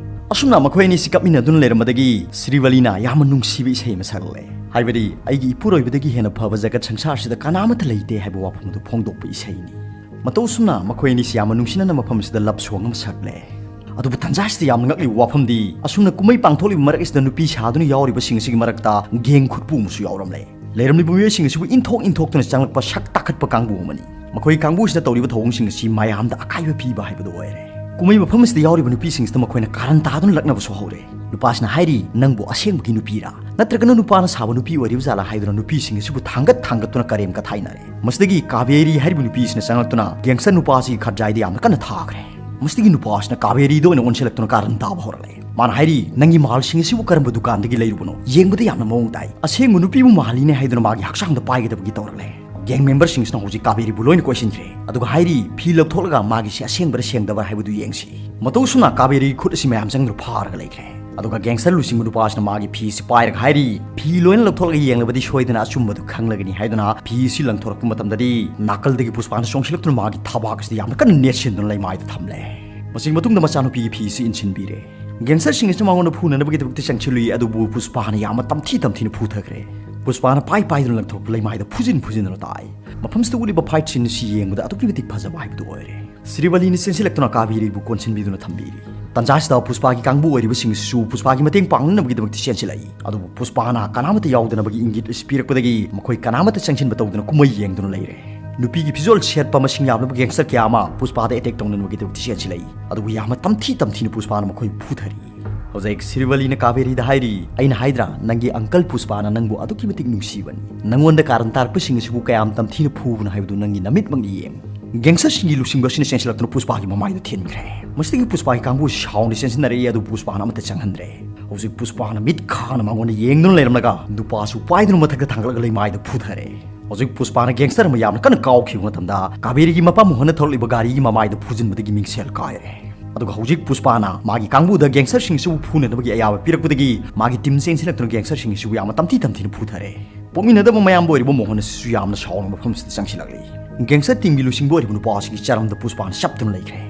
ꯑꯁꯨꯝꯅ ꯃꯈꯣꯏ ꯑꯅꯤꯁꯤ ꯀꯞꯃꯤꯟꯅꯗꯨꯅ ꯂꯩꯔꯝꯕꯗꯒꯤ ꯁ꯭ꯔꯤꯕꯂꯤꯅ ꯌꯥꯝꯅ ꯅꯨꯡꯁꯤꯕ ꯏꯁꯩ ꯑꯃ ꯁꯛꯂꯦ꯫ ꯍꯥꯏꯕꯗꯤ, "ꯑꯩꯒꯤ ꯏꯄꯨꯔꯣꯏꯕꯗꯒꯤ ꯍꯦꯟꯅ ꯐꯕ ꯖꯒꯠ ꯁꯪꯁꯥꯔꯁꯤꯗ ꯀꯅꯥ ꯑꯃꯠꯇ ꯂꯩꯇꯦ" ꯍꯥꯏꯕ ꯋꯥꯐꯝ ꯑꯗꯨ ꯐꯣꯡꯗꯣꯛꯄ ꯏꯁꯩꯅꯤ꯫ ꯃꯇꯧ ꯑꯁꯨꯝꯅ ꯃꯈꯣꯏ ꯑꯅꯤꯁꯤ ꯌꯥꯝꯅ ꯅꯨꯡꯁꯤꯅꯅ ꯃꯐꯝ ꯑꯁꯤꯗ ꯂꯞ ꯁꯣꯡ ꯑꯃ ꯁꯛꯂꯦ꯫ ꯑꯗꯨꯕꯨ ꯇꯟꯖꯥꯁꯤꯗ ꯌꯥꯝꯅ ꯉꯛꯂꯤꯕ ꯋꯥꯐꯝꯗꯤ, ꯑꯁꯨꯝꯅ ꯀꯨꯝꯍꯩ ꯄꯥꯡꯊꯣꯛꯂꯤꯕ ꯃꯔꯛ ꯑꯁꯤꯗ ꯅꯨꯄꯤ ꯁꯥꯗꯨꯅ ꯌꯥꯎꯔꯤꯕꯁꯤꯡ ꯑꯁꯤꯒꯤ ꯃꯔꯛꯇ ꯒꯦꯡ ꯈꯨꯠꯄꯨ ꯑꯃꯁꯨ ꯌꯥꯎꯔꯝꯂꯦ꯫ ꯂꯩꯔꯝꯂꯤꯕ ꯃꯤꯑꯣꯏꯁꯤꯡ ꯑꯁꯤꯕꯨ ꯏꯟꯊꯣꯛ ꯏꯟꯊꯣꯛꯇꯨꯅ ꯆꯪꯂꯛꯄ ꯁꯛ ꯇꯥꯈꯠꯄ ꯀꯥꯡꯕꯨ ꯑꯃꯅꯤ꯫ ꯃꯈꯣꯏ ꯀꯥꯡꯕꯨꯁꯤꯅ ꯇꯧꯔꯤꯕ ꯊꯧꯑꯣꯡꯁꯤꯡ ꯑꯁꯤ ꯃꯌꯥꯝꯗ ꯑꯀꯥꯏꯕ ꯄꯤꯕ ꯍꯥꯏꯕꯗꯨ ꯑꯣꯏꯔꯦ꯫ ꯀꯨꯝꯍꯩ ꯃꯐꯝ ꯑꯁꯤꯗ ꯌꯥꯎꯔꯤꯕ ꯅꯨꯄꯤꯁꯤꯡꯁꯤꯗ ꯃꯈꯣꯏꯅ ꯀꯥꯔꯟ ꯇꯥꯗꯨꯅ ꯂꯛꯅꯕꯁꯨ ꯍꯧꯔꯦ꯫ ꯅꯨꯄꯥꯁꯤꯅ ꯍꯥꯏꯔꯤ, "ꯅꯪꯕꯨ ꯑꯁꯦꯡꯕꯒꯤ ꯅꯨꯄꯤꯔꯥ? ꯅꯠꯇ꯭ꯔꯒꯅ ꯅꯨꯄꯥꯅ ꯁꯥꯕ ꯅꯨꯄꯤ ꯑꯣꯏꯔꯤꯕ ꯖꯥꯠꯂꯥ?" ꯍꯥꯏꯗꯨꯅ ꯅꯨꯄꯤꯁꯤꯡ ꯑꯁꯤꯕꯨ ꯊꯥꯡꯒꯠ ꯊꯥꯡꯒꯠꯇꯨꯅ ꯀꯔꯦꯝ ꯀꯊꯥꯏꯅꯔꯦ꯫ ꯃꯁꯤꯗꯒꯤ ꯀꯥꯕꯦꯔꯤ ꯍꯥꯏꯔꯤꯕ ꯅꯨꯄꯤ ꯑꯁꯤꯅ ꯆꯪꯂꯛꯇꯨꯅ ꯒꯦꯡꯁꯇꯔ ꯅꯨꯄꯥ ꯑꯁꯤꯒꯤ ꯈꯠꯖꯥꯏꯗ ꯌꯥꯝꯅ ꯀꯟꯅ ꯊꯥꯈ꯭ꯔꯦ꯫ ꯃꯁꯤꯗꯒꯤ ꯅꯨꯄꯥ ꯑꯁꯤꯅ ꯀꯥꯕꯦꯔꯤꯗ ꯑꯣꯏꯅ ꯑꯣꯟꯁꯤꯜꯂꯛꯇꯨꯅ ꯀꯥꯔꯟ ꯇꯥꯕ ꯍꯧꯔꯛꯂꯦ꯫ ꯃꯥꯅ ꯍꯥꯏꯔꯤ, "ꯅꯪꯒꯤ ꯃꯥꯜꯁꯤꯡ ꯑꯁꯤꯕꯨ ꯀꯔꯝꯕ ꯗꯨꯀꯥꯟꯗꯒꯤ ꯂꯩꯔꯨꯕꯅꯣ? ꯌꯦꯡꯕꯗ ꯌꯥꯝꯅ ꯃꯑꯣꯡ ꯇꯥꯏ꯫ ꯑꯁꯦꯡꯕ ꯅꯨꯄꯤꯕꯨ ꯃꯥꯜꯂꯤꯅꯦ" ꯍꯥꯏꯗꯨꯅ ꯃꯥꯒꯤ ꯍꯛꯆꯥꯡꯗ ꯄꯥꯏꯒꯗꯕꯒꯤ ꯇꯧꯔꯛꯂꯦ꯫ ꯒꯦꯡ ꯃꯦꯝꯕꯔꯁꯤꯡꯁꯤꯅ ꯍꯧꯖꯤꯛ ꯀꯥꯕꯦꯔꯤꯕꯨ ꯂꯣꯏꯅ ꯀꯣꯏꯁꯤꯟꯈ꯭ꯔꯦ꯫ ꯑꯗꯨꯒ ꯍꯥꯏꯔꯤ, "ꯐꯤ ꯂꯧꯊꯣꯛꯂꯒ ꯃꯥꯒꯤꯁꯤ ꯑꯁꯦꯡꯕꯔ ꯁꯦꯡꯗꯕꯔ ꯍꯥꯏꯕꯗꯨ ꯌꯦꯡꯁꯤ꯫" ꯃꯇꯧ ꯑꯁꯨꯝꯅ ꯀꯥꯕꯦꯔꯤꯒꯤ ꯈꯨꯠ ꯑꯁꯤ ꯃꯌꯥꯝ ꯆꯪꯗꯨꯅ ꯐꯥꯔꯒ ꯂꯩꯈ꯭ꯔꯦ꯫ ꯑꯗꯨꯒ ꯒꯦꯡꯁꯇꯔ ꯂꯨꯆꯤꯡꯕ ꯅꯨꯄꯥꯁꯤꯅ ꯃꯥꯒꯤ ꯐꯤ ꯑꯁꯤ ꯄꯥꯏꯔꯒ ꯍꯥꯏꯔꯤ, "ꯐꯤ ꯂꯣꯏꯅ ꯂꯧꯊꯣꯛꯂꯒ ꯌꯦꯡꯂꯕꯗꯤ ꯁꯣꯏꯗꯅ ꯑꯆꯨꯝꯕꯗꯨ ꯈꯪꯂꯒꯅꯤ" ꯍꯥꯏꯗꯨꯅ ꯐꯤ ꯑꯁꯤ ꯂꯪꯊꯣꯔꯛꯄ ꯃꯇꯝꯗꯗꯤ ꯅꯥꯀꯜꯗꯒꯤ ꯄꯨꯁꯄꯥꯅ ꯆꯣꯡꯁꯤꯜꯂꯛꯇꯨꯅ ꯃꯥꯒꯤ ꯊꯕꯥꯛ ꯑꯁꯤꯗ ꯌꯥꯝꯅ ꯀꯟꯅ ꯅꯦꯠꯁꯤꯟꯗꯨꯅ ꯂꯩꯃꯥꯏꯗ ꯊꯝꯂꯦ꯫ ꯃꯁꯤꯒꯤ ꯃꯇꯨꯡꯗ ꯃꯆꯥꯅꯨꯄꯤꯒꯤ ꯐꯤ ꯑꯁꯤ ꯏꯟꯁꯤꯟꯕꯤꯔꯦ꯫ ꯒꯦꯡꯁꯇꯔꯁꯤꯡ ꯑꯁꯤꯅ ꯃꯉꯣꯟꯗ ꯐꯨꯅꯅꯕꯒꯤꯗꯃꯛꯇ ꯆꯪꯁꯤꯜꯂꯨꯏ, ꯑꯗꯨꯕꯨ ꯄꯨꯁꯄꯥꯅ ꯌꯥꯝꯅ ꯇꯝꯊꯤ ꯇꯝꯊꯤꯅ ꯐꯨꯊꯈ꯭ꯔꯦ꯫ ꯄꯨꯁꯄꯥꯅ ꯄꯥꯏ ꯄꯥꯏꯗꯨꯅ ꯂꯪꯊꯣꯔꯛꯄ ꯂꯩꯃꯥꯏꯗ ꯐꯨꯖꯤꯟ ꯐꯨꯖꯤꯟꯗꯨꯅ ꯇꯥꯏ꯫ ꯃꯐꯝꯁꯤꯗ ꯎꯠꯂꯤꯕ ꯐꯥꯏꯠ ꯁꯤꯟ ꯑꯁꯤ ꯌꯦꯡꯕꯗ ꯑꯗꯨꯛꯀꯤ ꯃꯇꯤꯛ ꯐꯖꯕ ꯍꯥꯏꯕꯗꯨ ꯑꯣꯏꯔꯦ꯫ ꯁ꯭ꯔꯤꯕꯂꯤꯅ ꯆꯦꯟꯁꯤꯜꯂꯛꯇꯨꯅ ꯀꯥꯕꯦꯔꯤꯕꯨ ꯀꯣꯟꯁꯤꯟꯕꯤꯗꯨꯅ ꯊꯝꯕꯤꯔꯤ꯫ ꯇꯟꯖꯥꯁꯤꯗ ꯄꯨꯁꯄꯥꯒꯤ ꯀꯥꯡꯕꯨ ꯑꯣꯏꯔꯤꯕꯁꯤꯡꯁꯤꯁꯨ ꯄꯨꯁꯄꯥꯒꯤ ꯃꯇꯦꯡ ꯄꯥꯡꯅꯅꯕꯒꯤꯗꯃꯛꯇ ꯆꯦꯟꯁꯤꯜꯂꯛꯏ꯫ ꯑꯗꯨꯕꯨ ꯄꯨꯁꯄꯥꯅ ꯀꯅꯥꯃꯠꯇ ꯌꯥꯎꯗꯅꯕꯒꯤ ꯏꯪꯒꯤꯠ ꯑꯁꯤ ꯄꯤꯔꯛꯄꯗꯒꯤ ꯃꯈꯣꯏ ꯀꯅꯥꯃꯠꯇ ꯆꯪꯁꯤꯟꯕ ꯇꯧꯗꯅ ꯀꯨꯝꯍꯩ ꯌꯦꯡꯗꯨꯅ ꯂꯩꯔꯦ꯫ ꯅꯨꯄꯤꯒꯤ ꯐꯤꯖꯣꯜ ꯁꯦꯠꯄ ꯃꯁꯤꯡ ꯌꯥꯝꯂꯕ ꯒꯦꯡꯁꯇꯔ ꯀꯌꯥ ꯑꯃ ꯄꯨꯁꯄꯥꯗ ꯑꯦꯇꯦꯛ ꯇꯧꯅꯅꯕꯒꯤꯗꯃꯛꯇ ꯆꯦꯟꯁꯤꯜꯂꯛꯏ꯫ ꯑꯗꯨꯕꯨ ꯌꯥꯝꯅ ꯇꯝꯊꯤ ꯇꯝꯊꯤꯅ ꯄꯨꯁꯄꯥꯅ ꯃꯈꯣꯏꯕꯨ ꯐꯨꯊꯔꯤ꯫ ꯍꯧꯖꯤꯛ ꯁꯤꯔꯤꯕꯂꯤꯅ ꯀꯥꯕꯦꯔꯤꯗ ꯍꯥꯏꯔꯤ, "ꯑꯩꯅ ꯍꯥꯏꯗ꯭ꯔꯥ, ꯅꯪꯒꯤ ꯑꯪꯀꯜ ꯄꯨꯁꯄꯥꯅ ꯅꯪꯕꯨ ꯑꯗꯨꯛꯀꯤ ꯃꯇꯤꯛ ꯅꯨꯡꯁꯤꯕꯅꯤ꯫ ꯅꯪꯉꯣꯟꯗ ꯀꯥꯔꯟ ꯇꯥꯔꯛꯄꯁꯤꯡ ꯑꯁꯤꯕꯨ ꯀꯌꯥꯝ ꯇꯝꯊꯤꯅ ꯐꯨꯕꯅꯣ ꯍꯥꯏꯕꯗꯨ ꯅꯪꯒꯤ ꯅꯃꯤꯠꯃꯛꯅ ꯌꯦꯡꯉꯨ꯫" ꯒꯦꯡꯁꯇꯔꯁꯤꯡꯒꯤ ꯂꯨꯆꯤꯡꯕ ꯑꯁꯤꯅ ꯆꯦꯟꯁꯤꯜꯂꯛꯇꯨꯅ ꯄꯨꯁꯄꯥꯒꯤ ꯃꯃꯥꯏꯗ ꯊꯤꯟꯈ꯭ꯔꯦ꯫ ꯃꯁꯤꯗꯒꯤ ꯄꯨꯁꯄꯥꯒꯤ ꯀꯥꯡꯕꯨ ꯁꯥꯎꯅ ꯆꯦꯟꯁꯤꯟꯅꯔꯛꯏ, ꯑꯗꯨꯕꯨ ꯄꯨꯁꯄꯥꯅ ꯑꯃꯠꯇ ꯆꯪꯍꯟꯗ꯭ꯔꯦ꯫ ꯍꯧꯖꯤꯛ ꯄꯨꯁꯄꯥꯅ ꯃꯤꯠ ꯈꯥꯅ ꯃꯉꯣꯟꯗ ꯌꯦꯡꯗꯨꯅ ꯂꯩꯔꯝꯂꯒ ꯅꯨꯄꯥꯁꯨ ꯄꯥꯏꯗꯨꯅ ꯃꯊꯛꯇ ꯊꯥꯡꯒꯠꯂꯒ ꯂꯩꯃꯥꯏꯗ ꯐꯨꯊꯔꯦ꯫ ꯍꯧꯖꯤꯛ ꯄꯨꯁꯄꯥꯅ ꯒꯦꯡꯁꯇꯔ ꯑꯃ ꯌꯥꯝꯅ ꯀꯟꯅ ꯀꯥꯎꯈꯤꯕ ꯃꯇꯝꯗ ꯀꯥꯕꯦꯔꯤꯒꯤ ꯃꯄꯥ ꯃꯣꯍꯟꯅ ꯊꯧꯔꯛꯂꯤꯕ ꯒꯥꯔꯤꯒꯤ ꯃꯃꯥꯏꯗ ꯐꯨꯖꯤꯟꯕꯗꯒꯤ ꯃꯤꯡꯁꯦꯜ ꯀꯥꯏꯔꯦ꯫ ꯑꯗꯨꯒ ꯍꯧꯖꯤꯛ ꯄꯨꯁꯄꯥꯅ ꯃꯥꯒꯤ ꯀꯥꯡꯕꯨꯗ ꯒꯦꯡꯁꯇꯔꯁꯤꯡꯁꯤꯕꯨ ꯐꯨꯅꯅꯕꯒꯤ ꯑꯌꯥꯕ ꯄꯤꯔꯛꯄꯗꯒꯤ ꯃꯥꯒꯤ ꯇꯤꯝ ꯆꯦꯟꯁꯤꯜꯂꯛꯇꯨꯅ ꯒꯦꯡꯁꯇꯔꯁꯤꯡꯁꯤꯕꯨ ꯌꯥꯝꯅ ꯇꯝꯊꯤ ꯇꯝꯊꯤꯅ ꯐꯨꯊꯔꯦ꯫ ꯄꯣꯛꯃꯤꯟꯅꯗꯕ ꯃꯌꯥꯝꯕ ꯑꯣꯏꯔꯤꯕ ꯃꯣꯍꯟ ꯑꯁꯤꯁꯨ ꯌꯥꯝꯅ ꯁꯥꯎꯅ ꯃꯐꯝꯁꯤꯗ ꯆꯪꯁꯤꯜꯂꯛꯂꯤ꯫ ꯒꯦꯡꯁꯇꯔ ꯇꯤꯝꯒꯤ ꯂꯨꯆꯤꯡꯕ ꯑꯣꯏꯔꯤꯕ ꯅꯨꯄꯥ ꯑꯁꯤꯒꯤ ꯆꯔꯝꯗ ꯄꯨꯁꯄꯥꯅ ꯆꯞꯇꯨꯅ ꯂꯩꯈ꯭ꯔꯦ꯫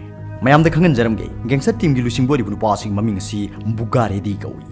ꯃꯌꯥꯝꯗ ꯈꯪꯍꯟꯖꯔꯝꯒꯦ, ꯒꯦꯡꯁꯇꯔ ꯇꯤꯝꯒꯤ ꯂꯨꯆꯤꯡꯕ ꯑꯣꯏꯔꯤꯕ ꯅꯨꯄꯥ ꯑꯁꯤꯒꯤ ꯃꯃꯤꯡ ꯑꯁꯤ ꯕꯨꯒꯥ ꯔꯦꯗꯤ ꯀꯧꯏ꯫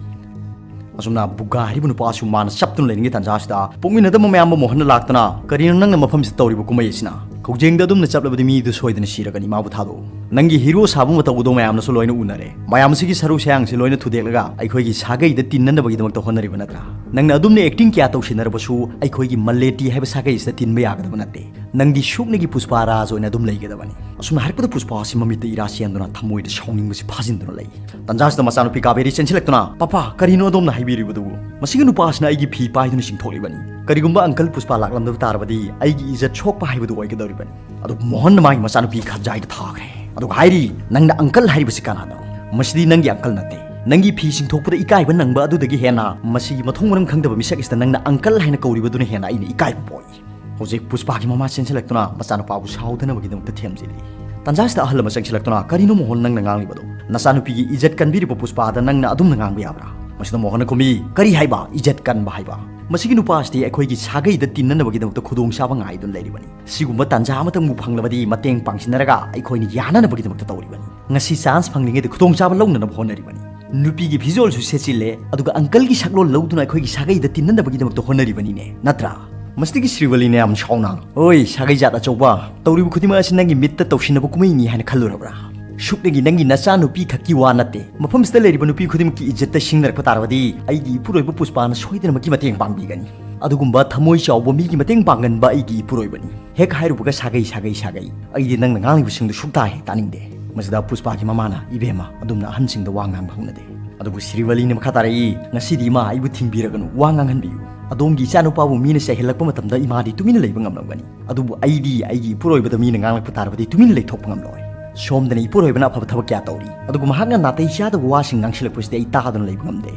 ꯑꯁꯨꯝꯅ ꯕꯨꯒꯥ ꯍꯥꯏꯔꯤꯕ ꯅꯨꯄꯥ ꯑꯁꯤꯕꯨ ꯃꯥꯅ ꯆꯞꯇꯨꯅ ꯂꯩꯔꯤꯉꯩ ꯇꯥꯟꯖꯥ ꯑꯁꯤꯗ ꯄꯣꯛꯃꯤꯟꯅꯗꯕ ꯃꯌꯥꯝꯕ ꯃꯣꯍꯟꯅ ꯂꯥꯛꯇꯨꯅ, "ꯀꯔꯤꯅꯣ ꯅꯪꯅ ꯃꯐꯝꯁꯤꯗ ꯇꯧꯔꯤꯕ ꯀꯨꯝꯍꯩ ꯑꯁꯤꯅ? ꯀꯧꯖꯦꯡꯗ ꯑꯗꯨꯝꯅ ꯆꯞꯂꯕꯗꯤ ꯃꯤꯗꯨ ꯁꯣꯏꯗꯅ ꯁꯤꯔꯒꯅꯤ, ꯃꯥꯕꯨ ꯊꯥꯗꯣꯛꯎ꯫ ꯅꯪꯒꯤ ꯍꯤꯔꯣ ꯁꯥꯕ ꯃꯇꯧ ꯑꯗꯨ ꯃꯌꯥꯝꯅꯁꯨ ꯂꯣꯏꯅ ꯎꯅꯔꯦ꯫ ꯃꯌꯥꯝ ꯑꯁꯤꯒꯤ ꯁꯔꯨ ꯁꯌꯥꯡꯁꯤ ꯂꯣꯏꯅ ꯊꯨꯗꯦꯛꯂꯒ ꯑꯩꯈꯣꯏꯒꯤ ꯁꯥꯒꯩꯗ ꯇꯤꯟꯅꯅꯕꯒꯤꯗꯃꯛꯇ ꯍꯣꯠꯅꯔꯤꯕ ꯅꯠꯇ꯭ꯔꯥ? ꯅꯪꯅ ꯑꯗꯨꯝꯅ ꯑꯦꯛꯇꯤꯡ ꯀꯌꯥ ꯇꯧꯁꯤꯟꯅꯔꯕꯁꯨ ꯑꯩꯈꯣꯏꯒꯤ ꯃꯂꯦꯇꯤ ꯍꯥꯏꯕ ꯁꯥꯒꯩ ꯑꯁꯤꯗ ꯇꯤꯟꯕ ꯌꯥꯒꯗꯕ ꯅꯠꯇꯦ꯫ ꯅꯪꯒꯤ ꯁꯨꯞꯅꯒꯤ ꯄꯨꯁꯄꯥ ꯔꯥꯖ ꯑꯣꯏꯅ ꯑꯗꯨꯝ ꯂꯩꯒꯗꯕꯅꯤ꯫" ꯑꯁꯨꯝꯅ ꯍꯥꯏꯔꯛꯄꯗ ꯄꯨꯁꯄꯥ ꯑꯁꯤ ꯃꯃꯤꯠꯇ ꯏꯔꯥ ꯆꯦꯟꯗꯨꯅ ꯊꯃꯣꯏꯗ ꯁꯥꯎꯅꯤꯡꯕꯁꯤ ꯐꯥꯖꯤꯟꯗꯨꯅ ꯂꯩ꯫ ꯇꯟꯖꯥꯁꯤꯗ ꯃꯆꯥꯅꯨꯄꯤ ꯀꯥꯕꯦꯔꯤ ꯆꯦꯟꯁꯤꯜꯂꯛꯇꯨꯅ, "ꯄꯥꯄꯥ, ꯀꯔꯤꯅꯣ ꯑꯗꯣꯝꯅ ꯍꯥꯏꯕꯤꯔꯤꯕꯗꯨꯕꯨ? ꯃꯁꯤꯒꯤ ꯅꯨꯄꯥ ꯑꯁꯤꯅ ꯑꯩꯒꯤ ꯐꯤ ꯄꯥꯏꯗꯨꯅ ꯆꯤꯡꯊꯣꯛꯂꯤꯕꯅꯤ꯫ ꯀꯔꯤꯒꯨꯝꯕ ꯑꯪꯀꯜ ꯄꯨꯁꯄꯥ ꯂꯥꯛꯂꯝꯗꯕ ꯇꯥꯔꯕꯗꯤ ꯑꯩꯒꯤ ꯏꯖꯠ ꯁꯣꯛꯄ ꯍꯥꯏꯕꯗꯨ ꯑꯣꯏꯒꯗꯧꯔꯤꯕꯅꯤ꯫" ꯑꯗꯨꯕꯨ ꯃꯣꯍꯟꯅ ꯃꯥꯒꯤ ꯃꯆꯥꯅꯨꯄꯤ ꯈꯞꯖꯥꯏꯗ ꯊꯥꯈ꯭ꯔꯦ꯫ ꯑꯗꯨꯒ ꯍꯥꯏꯔꯤ, "ꯅꯪꯅ ꯑꯪꯀꯜ ꯍꯥꯏꯔꯤꯕꯁꯤ ꯀꯅꯥꯅꯣ? ꯃꯁꯤꯗꯤ ꯅꯪꯒꯤ ꯑꯪꯀꯜ ꯅꯠꯇꯦ꯫ ꯅꯪꯒꯤ ꯐꯤ ꯆꯤꯡꯊꯣꯛꯄꯗ ꯏꯀꯥꯏꯕ ꯅꯪꯕ ꯑꯗꯨꯗꯒꯤ ꯍꯦꯟꯅ ꯃꯁꯤꯒꯤ ꯃꯊꯣꯡ ꯃꯔꯝ ꯈꯪꯗꯕ ꯃꯤꯁꯛ ꯑꯁꯤꯗ ꯅꯪꯅ ꯑꯪꯀꯜ ꯍꯥꯏꯅ ꯀꯧꯔꯤꯕꯗꯨꯅ ꯍꯦꯟꯅ ꯑꯩꯅ ꯏꯀꯥꯏꯕ ꯄꯣꯛꯏ꯫" ꯍꯧꯖꯤꯛ ꯄꯨꯁꯄꯥꯒꯤ ꯃꯃꯥ ꯆꯦꯟꯁꯤꯜꯂꯛꯇꯨꯅ ꯃꯆꯥꯅꯨꯄꯥꯕꯨ ꯁꯥꯎꯗꯅꯕꯒꯤꯗꯃꯛꯇ ꯊꯦꯝꯖꯤꯜꯂꯤ꯫ ꯇꯟꯖꯥꯁꯤꯗ ꯑꯍꯜ ꯑꯃ ꯆꯪꯁꯤꯜꯂꯛꯇꯨꯅ, "ꯀꯔꯤꯅꯣ ꯃꯣꯍꯟ ꯅꯪꯅ ꯉꯥꯡꯂꯤꯕꯗꯣ? ꯅꯆꯥꯅꯨꯄꯤꯒꯤ ꯏꯖꯠ ꯀꯟꯕꯤꯔꯤꯕ ꯄꯨꯁꯄꯥꯗ ꯅꯪꯅ ꯑꯗꯨꯝꯅ ꯉꯥꯡꯕ ꯌꯥꯕ꯭ꯔꯥ?" ꯃꯁꯤꯗ ꯃꯣꯍꯟꯅ ꯈꯨꯝꯃꯤ, "ꯀꯔꯤ ꯍꯥꯏꯕ ꯏꯖꯠ ꯀꯟꯕ ꯍꯥꯏꯕ? ꯃꯁꯤꯒꯤ ꯅꯨꯄꯥ ꯑꯁꯤꯗꯤ ꯑꯩꯈꯣꯏꯒꯤ ꯁꯥꯒꯩꯗ ꯇꯤꯟꯅꯅꯕꯒꯤꯗꯃꯛꯇ ꯈꯨꯗꯣꯡꯆꯥꯕ ꯉꯥꯏꯗꯨꯅ ꯂꯩꯔꯤꯕꯅꯤ꯫ ꯁꯤꯒꯨꯝꯕ ꯇꯥꯟꯖꯥ ꯑꯃꯇꯪꯕꯨ ꯐꯪꯂꯕꯗꯤ ꯃꯇꯦꯡ ꯄꯥꯡꯁꯤꯟꯅꯔꯒ ꯑꯩꯈꯣꯏꯅ ꯌꯥꯅꯅꯕꯒꯤꯗꯃꯛꯇ ꯇꯧꯔꯤꯕꯅꯤ꯫ ꯉꯁꯤ ꯆꯥꯟꯁ ꯐꯪꯂꯤꯉꯩꯗ ꯈꯨꯗꯣꯡꯆꯥꯕ ꯂꯧꯅꯅꯕ ꯍꯣꯠꯅꯔꯤꯕꯅꯤ꯫ ꯅꯨꯄꯤꯒꯤ ꯐꯤꯖꯣꯜꯁꯨ ꯁꯦꯠꯆꯤꯜꯂꯦ, ꯑꯗꯨꯒ ꯑꯪꯀꯜꯒꯤ ꯁꯛꯂꯣꯟ ꯂꯧꯗꯨꯅ ꯑꯩꯈꯣꯏꯒꯤ ꯁꯥꯒꯩꯗ ꯇꯤꯟꯅꯅꯕꯒꯤꯗꯃꯛꯇ ꯍꯣꯠꯅꯔꯤꯕꯅꯤꯅꯦ, ꯅꯠꯇ꯭ꯔꯥ?" ꯃꯁꯤꯗꯒꯤ ꯁ꯭ꯔꯤꯕꯂꯤꯅ ꯌꯥꯝ ꯁꯥꯎꯅ, "ꯑꯣꯏ, ꯁꯥꯒꯩ ꯖꯥꯠ ꯑꯆꯧꯕ, ꯇꯧꯔꯤꯕ ꯈꯨꯗꯤꯡꯃꯛ ꯑꯁꯤ ꯅꯪꯒꯤ ꯃꯤꯠꯇ ꯇꯧꯁꯤꯟꯅꯕ ꯀꯨꯝꯍꯩꯅꯤ ꯍꯥꯏꯅ ꯈꯜꯂꯨꯔꯕ꯭ꯔꯥ? ꯁꯨꯞꯅꯒꯤ ꯅꯪꯒꯤ ꯅꯆꯥꯅꯨꯄꯤ ꯈꯛꯀꯤ ꯋꯥ ꯅꯠꯇꯦ꯫ ꯃꯐꯝꯁꯤꯗ ꯂꯩꯔꯤꯕ ꯅꯨꯄꯤ ꯈꯨꯗꯤꯡꯃꯛꯀꯤ ꯏꯖꯠꯇ ꯁꯤꯡꯅꯔꯛꯄ ꯇꯥꯔꯕꯗꯤ ꯑꯩꯒꯤ ꯏꯄꯨꯔꯣꯏꯕ ꯄꯨꯁꯄꯥꯅ ꯁꯣꯏꯗꯅꯃꯛꯀꯤ ꯃꯇꯦꯡ ꯄꯥꯡꯕꯤꯒꯅꯤ꯫" ꯑꯗꯨꯒꯨꯝꯕ ꯊꯃꯣꯏ ꯆꯥꯎꯕ ꯃꯤꯒꯤ ꯃꯇꯦꯡ ꯄꯥꯡꯒꯟꯕ ꯑꯩꯒꯤ ꯏꯄꯨꯔꯣꯏꯕꯅꯤ꯫ ꯍꯦꯛ ꯍꯥꯏꯔꯨꯕꯒ ꯁꯥꯒꯩ, ꯁꯥꯒꯩ, ꯁꯥꯒꯩ꯫ ꯑꯩꯗꯤ ꯅꯪꯅ ꯉꯥꯡꯂꯤꯕꯁꯤꯡꯗꯨ ꯁꯨꯛꯇꯥ ꯍꯦꯛ ꯇꯥꯅꯤꯡꯗꯦ꯫ ꯃꯁꯤꯗ ꯄꯨꯁꯄꯥꯒꯤ ꯃꯃꯥꯅ, "ꯏꯕꯦꯝꯃ, ꯑꯗꯨꯝꯅ ꯑꯍꯟꯁꯤꯡꯗ ꯋꯥ ꯉꯥꯡꯕ ꯍꯧꯅꯗꯦ"꯫ ꯑꯗꯨꯕꯨ ꯁꯤꯔꯤꯕꯂꯤꯅ ꯃꯈꯥ ꯇꯥꯔꯛꯏ, "ꯉꯁꯤꯗꯤ ꯏꯃꯥ ꯑꯩꯕꯨ ꯊꯤꯡꯕꯤꯔꯒꯅꯨ, ꯋꯥ ꯉꯥꯡꯍꯟꯕꯤꯌꯨ꯫ ꯑꯗꯣꯝꯒꯤ ꯏꯆꯥꯅꯨꯄꯥꯕꯨ ꯃꯤꯅ ꯆꯩꯍꯜꯂꯛꯄ ꯃꯇꯝꯗ ꯏꯃꯥꯗꯤ ꯇꯨꯃꯤꯟꯅ ꯂꯩꯕ ꯉꯝꯂꯝꯒꯅꯤ, ꯑꯗꯨꯕꯨ ꯑꯩꯗꯤ ꯑꯩꯒꯤ ꯏꯄꯨꯔꯣꯏꯕꯗ ꯃꯤꯅ ꯉꯥꯡꯂꯛꯄ ꯇꯥꯔꯕꯗꯤ ꯇꯨꯃꯤꯟꯅ ꯂꯩꯊꯣꯛꯄ ꯉꯝꯂꯣꯏ꯫ ꯁꯣꯝꯗꯅ ꯏꯄꯨꯔꯣꯏꯕꯅ ꯑꯐꯕ ꯊꯕꯛ ꯀꯌꯥ ꯇꯧꯔꯤ, ꯑꯗꯨꯒ ꯃꯍꯥꯛꯅ ꯅꯥꯇꯩ ꯆꯥꯗꯕ ꯋꯥꯁꯤꯡ ꯉꯥꯡꯁꯤꯜꯂꯛꯄꯁꯤꯗꯤ ꯑꯩ ꯇꯥꯗꯨꯅ ꯂꯩꯕ ꯉꯝꯗꯦ꯫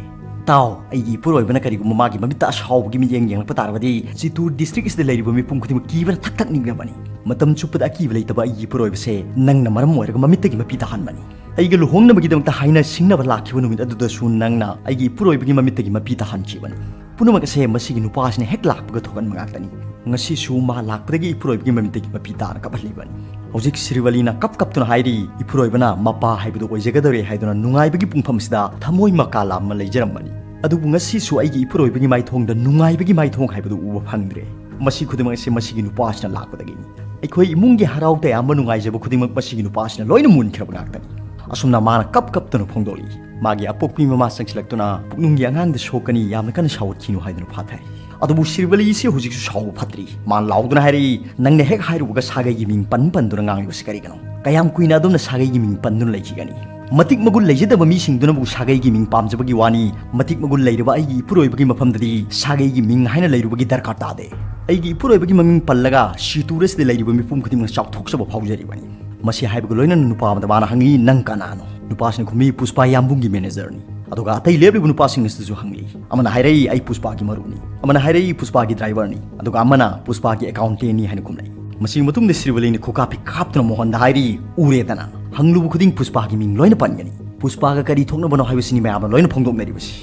ꯇꯥꯎ, ꯑꯩꯒꯤ ꯏꯄꯨꯔꯣꯏꯕꯅ ꯀꯔꯤꯒꯨꯝꯕ ꯃꯥꯒꯤ ꯃꯃꯤꯠꯇ ꯑꯁꯥꯎꯕꯒꯤ ꯃꯤꯠꯌꯦꯡ ꯌꯦꯡꯂꯛꯄ ꯇꯥꯔꯕꯗꯤ ꯆꯤꯇꯨꯔ ꯗꯤꯁꯇ꯭ꯔꯤꯛ ꯑꯁꯤꯗ ꯂꯩꯔꯤꯕ ꯃꯤꯄꯨꯝ ꯈꯨꯗꯤꯡꯃꯛ ꯀꯤꯕꯅ ꯊꯛ ꯊꯛ ꯅꯤꯛꯅꯕꯅꯤ꯫ ꯃꯇꯝ ꯆꯨꯞꯄꯗ ꯑꯀꯤꯕ ꯂꯩꯇꯕ ꯑꯩꯒꯤ ꯏꯄꯨꯔꯣꯏꯕꯁꯦ ꯅꯪꯅ ꯃꯔꯝ ꯑꯣꯏꯔꯒ ꯃꯃꯤꯠꯇꯒꯤ ꯃꯄꯤ ꯇꯥꯍꯟꯕꯅꯤ꯫ ꯑꯩꯒ ꯂꯨꯍꯣꯡꯅꯕꯒꯤꯗꯃꯛꯇ ꯍꯥꯏꯅ ꯁꯤꯡꯅꯕ ꯂꯥꯛꯈꯤꯕ ꯅꯨꯃꯤꯠ ꯑꯗꯨꯗꯁꯨ ꯅꯪꯅ ꯑꯩꯒꯤ ꯏꯄꯨꯔꯣꯏꯕꯒꯤ ꯃꯃꯤꯠꯇꯒꯤ ꯃꯄꯤ ꯇꯥꯍꯟꯈꯤꯕꯅꯤ꯫ ꯄꯨꯝꯅꯃꯛ ꯑꯁꯦ ꯃꯁꯤꯒꯤ ꯅꯨꯄꯥꯁꯤꯅ ꯍꯦꯛ ꯂꯥꯛꯄꯒ ꯊꯣꯛꯍꯟꯕ ꯉꯥꯛꯇꯅꯤ꯫ ꯉꯁꯤꯁꯨ ꯃꯥ ꯂꯥꯛꯄꯗꯒꯤ ꯏꯄꯨꯔꯣꯏꯕꯒꯤ ꯃꯃꯤꯠꯇꯒꯤ ꯃꯄꯤ ꯇꯥꯅ ꯀꯞꯍꯜꯂꯤꯕꯅꯤ꯫ ꯍꯧꯖꯤꯛ ꯁꯤꯔꯤꯕꯂꯤꯅ ꯀꯞ ꯀꯞꯇꯨꯅ ꯍꯥꯏꯔꯤ, "ꯏꯄꯨꯔꯣꯏꯕꯅ ꯃꯄꯥ ꯍꯥꯏꯕꯗꯨ ꯑꯣꯏꯖꯒꯗꯧꯔꯦ ꯍꯥꯏꯗꯨꯅ ꯅꯨꯡꯉꯥꯏꯕꯒꯤ ꯄꯨꯡꯐꯝꯁꯤꯗ ꯊꯃꯣꯏ ꯃꯀꯥ ꯂꯥꯝꯅ ꯂꯩꯖꯔꯝꯕꯅꯤ꯫ ꯑꯗꯨꯕꯨ ꯉꯁꯤꯁꯨ ꯑꯩꯒꯤ ꯏꯄꯨꯔꯣꯏꯕꯒꯤ ꯃꯥꯏꯊꯣꯡꯗ ꯅꯨꯡꯉꯥꯏꯕꯒꯤ ꯃꯥꯏꯊꯣꯡ ꯍꯥꯏꯕꯗꯨ ꯎꯕ ꯐꯪꯗ꯭ꯔꯦ꯫ ꯃꯁꯤ ꯈꯨꯗꯤꯡꯃꯛ ꯑꯁꯤ ꯃꯁꯤꯒꯤ ꯅꯨꯄꯥꯁꯤꯅ ꯂꯥꯛꯄꯗꯒꯤꯅꯤ꯫ ꯑꯩꯈꯣꯏ ꯏꯃꯨꯡꯒꯤ ꯍꯔꯥꯎ ꯇꯌꯥꯝꯕ, ꯅꯨꯡꯉꯥꯏꯖꯕ ꯈꯨꯗꯤꯡꯃꯛ ꯃꯁꯤꯒꯤ ꯅꯨꯄꯥꯁꯤꯅ ꯂꯣꯏꯅ ꯃꯨꯟꯈ꯭ꯔꯕ ꯉꯥꯛꯇꯅꯤ"꯫ ꯑꯁꯨꯝꯅ ꯃꯥꯅ ꯀꯞ ꯀꯞꯇꯨꯅ ꯐꯣꯡꯗꯣꯛꯂꯤ꯫ ꯃꯥꯒꯤ ꯑꯄꯣꯛꯄꯤ ꯃꯃꯥ ꯆꯪꯁꯤꯜꯂꯛꯇꯨꯅ, "ꯄꯨꯛꯅꯨꯡꯒꯤ ꯑꯉꯥꯡꯗ ꯁꯣꯛꯀꯅꯤ, ꯌꯥꯝꯅ ꯀꯟꯅ ꯁꯥꯎꯍꯠꯈꯤꯅꯨ" ꯍꯥꯏꯗꯨꯅ ꯐꯥꯊꯔꯤ꯫ ꯑꯗꯨꯕꯨ ꯁꯤꯔꯤꯕꯂꯤꯁꯤ ꯍꯧꯖꯤꯛꯁꯨ ꯁꯥꯎꯕ ꯐꯠꯇ꯭ꯔꯤ꯫ ꯃꯥꯅ ꯂꯥꯎꯗꯨꯅ ꯍꯥꯏꯔꯛꯏ, "ꯅꯪꯅ ꯍꯦꯛ ꯍꯥꯏꯔꯨꯕꯒ ꯁꯥꯒꯩꯒꯤ ꯃꯤꯡ ꯄꯟ ꯄꯟꯗꯨꯅ ꯉꯥꯡꯂꯤꯕꯁꯤ ꯀꯔꯤꯒꯤꯅꯣ? ꯀꯌꯥꯝ ꯀꯨꯏꯅ ꯑꯗꯣꯝꯅ ꯁꯥꯒꯩꯒꯤ ꯃꯤꯡ ꯄꯟꯗꯨꯅ ꯂꯩꯈꯤꯒꯅꯤ? ꯃꯇꯤꯛ ꯃꯒꯨꯟ ꯂꯩꯖꯗꯕ ꯃꯤꯁꯤꯡꯗꯨꯅꯕꯨ ꯁꯥꯒꯩꯒꯤ ꯃꯤꯡ ꯄꯥꯝꯖꯕꯒꯤ ꯋꯥꯅꯤ꯫ ꯃꯇꯤꯛ ꯃꯒꯨꯟ ꯂꯩꯔꯕ ꯑꯩꯒꯤ ꯏꯄꯨꯔꯣꯏꯕꯒꯤ ꯃꯐꯝꯗꯗꯤ ꯁꯥꯒꯩꯒꯤ ꯃꯤꯡ ꯍꯥꯏꯅ ꯂꯩꯔꯨꯕꯒꯤ ꯗꯔꯀꯥꯔ ꯇꯥꯗꯦ꯫ ꯑꯩꯒꯤ ꯏꯄꯨꯔꯣꯏꯕꯒꯤ ꯃꯃꯤꯡ ꯄꯜꯂꯒ ꯁꯤꯇꯨꯔ ꯑꯁꯤꯗ ꯂꯩꯔꯤꯕ ꯃꯤꯄꯨꯝ ꯈꯨꯗꯤꯡꯃꯛꯅ ꯆꯥꯎꯊꯣꯛꯆꯕ ꯐꯥꯎꯖꯔꯤꯕꯅꯤ"꯫ ꯃꯁꯤ ꯍꯥꯏꯕꯒ ꯂꯣꯏꯅꯅ ꯅꯨꯄꯥ ꯑꯃꯗ ꯃꯥꯅ ꯍꯪꯉꯤ, "ꯅꯪ ꯀꯅꯥꯅꯣ?" ꯅꯨꯄꯥꯁꯤꯅ ꯈꯨꯝꯃꯤ, "ꯄꯨꯁꯄꯥ ꯌꯥꯝꯕꯨꯡꯒꯤ ꯃꯦꯅꯦꯖꯔꯅꯤ"꯫ ꯑꯗꯨꯒ ꯑꯇꯩ ꯂꯦꯞꯂꯤꯕ ꯅꯨꯄꯥꯁꯤꯡ ꯑꯁꯤꯗꯁꯨ ꯍꯪꯂꯤ꯫ ꯑꯃꯅ ꯍꯥꯏꯔꯛꯏ, "ꯑꯩ ꯄꯨꯁꯄꯥꯒꯤ ꯃꯔꯨꯞꯅꯤ"꯫ ꯑꯃꯅ ꯍꯥꯏꯔꯛꯏ, "ꯄꯨꯁꯄꯥꯒꯤ ꯗ꯭ꯔꯥꯏꯚꯔꯅꯤ"꯫ ꯑꯗꯨꯒ ꯑꯃꯅ, "ꯄꯨꯁꯄꯥꯒꯤ ꯑꯦꯀꯥꯎꯟꯇꯦꯟꯅꯤ" ꯍꯥꯏꯅ ꯈꯨꯝꯂꯛꯏ꯫ ꯃꯁꯤꯒꯤ ꯃꯇꯨꯡꯗ ꯁꯤꯔꯤꯕꯂꯤꯅ ꯈꯨꯀꯥꯞꯄꯤ ꯀꯥꯞꯇꯨꯅ ꯃꯣꯍꯟꯗ ꯍꯥꯏꯔꯤ, "ꯎꯔꯦꯗꯅ, ꯍꯪꯂꯨꯕ ꯈꯨꯗꯤꯡ ꯄꯨꯁꯄꯥꯒꯤ ꯃꯤꯡ ꯂꯣꯏꯅ ꯄꯟꯒꯅꯤ꯫ ꯄꯨꯁꯄꯥꯒ ꯀꯔꯤ ꯊꯣꯛꯅꯕꯅꯣ ꯍꯥꯏꯕꯁꯤꯅꯤ ꯃꯌꯥꯝꯅ ꯂꯣꯏꯅ ꯐꯣꯡꯗꯣꯛꯅꯔꯤꯕꯁꯤ꯫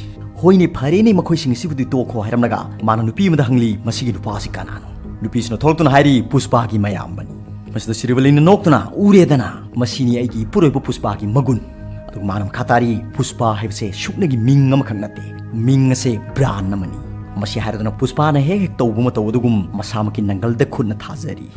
ꯍꯣꯏꯅꯦ, ꯐꯔꯦꯅꯦ, ꯃꯈꯣꯏꯁꯤꯡ ꯑꯁꯤꯕꯨꯗꯤ ꯇꯣꯛꯈꯣ" ꯍꯥꯏꯔꯝꯂꯒ ꯃꯥꯅ ꯅꯨꯄꯤ ꯑꯃꯗ ꯍꯪꯂꯤ, "ꯃꯁꯤꯒꯤ ꯅꯨꯄꯥ ꯑꯁꯤ ꯀꯅꯥꯅꯣ?" ꯅꯨꯄꯤꯁꯤꯅ ꯊꯣꯛꯂꯛꯇꯨꯅ ꯍꯥꯏꯔꯤ, "ꯄꯨꯁꯄꯥꯒꯤ ꯃꯌꯥꯝꯕꯅꯤ"꯫ ꯃꯁꯤꯗ ꯁꯤꯔꯤꯕꯂꯤꯅ ꯅꯣꯛꯇꯨꯅ, "ꯎꯔꯦꯗꯅ, ꯃꯁꯤꯅꯤ ꯑꯩꯒꯤ ꯏꯄꯨꯔꯣꯏꯕ ꯄꯨꯁꯄꯥꯒꯤ ꯃꯒꯨꯟ"꯫ ꯑꯗꯨꯒ ꯃꯥꯅ ꯃꯈꯥ ꯇꯥꯔꯤ, "ꯄꯨꯁꯄꯥ ꯍꯥꯏꯕꯁꯦ ꯁꯨꯞꯅꯒꯤ ꯃꯤꯡ ꯑꯃꯈꯛ ꯅꯠꯇꯦ, ꯃꯤꯡ ꯑꯁꯦ ꯕ꯭ꯔꯥꯟ ꯑꯃꯅꯤ"꯫ ꯃꯁꯤ ꯍꯥꯏꯔꯗꯨꯅ ꯄꯨꯁꯄꯥꯅ ꯍꯦꯛ ꯍꯦꯛ ꯇꯧꯕ ꯃꯇꯧ ꯑꯗꯨꯒꯨꯝ ꯃꯁꯥꯃꯛꯀꯤ ꯅꯪꯒꯜꯗ ꯈꯨꯠꯅ ꯊꯥꯖꯔꯤ꯫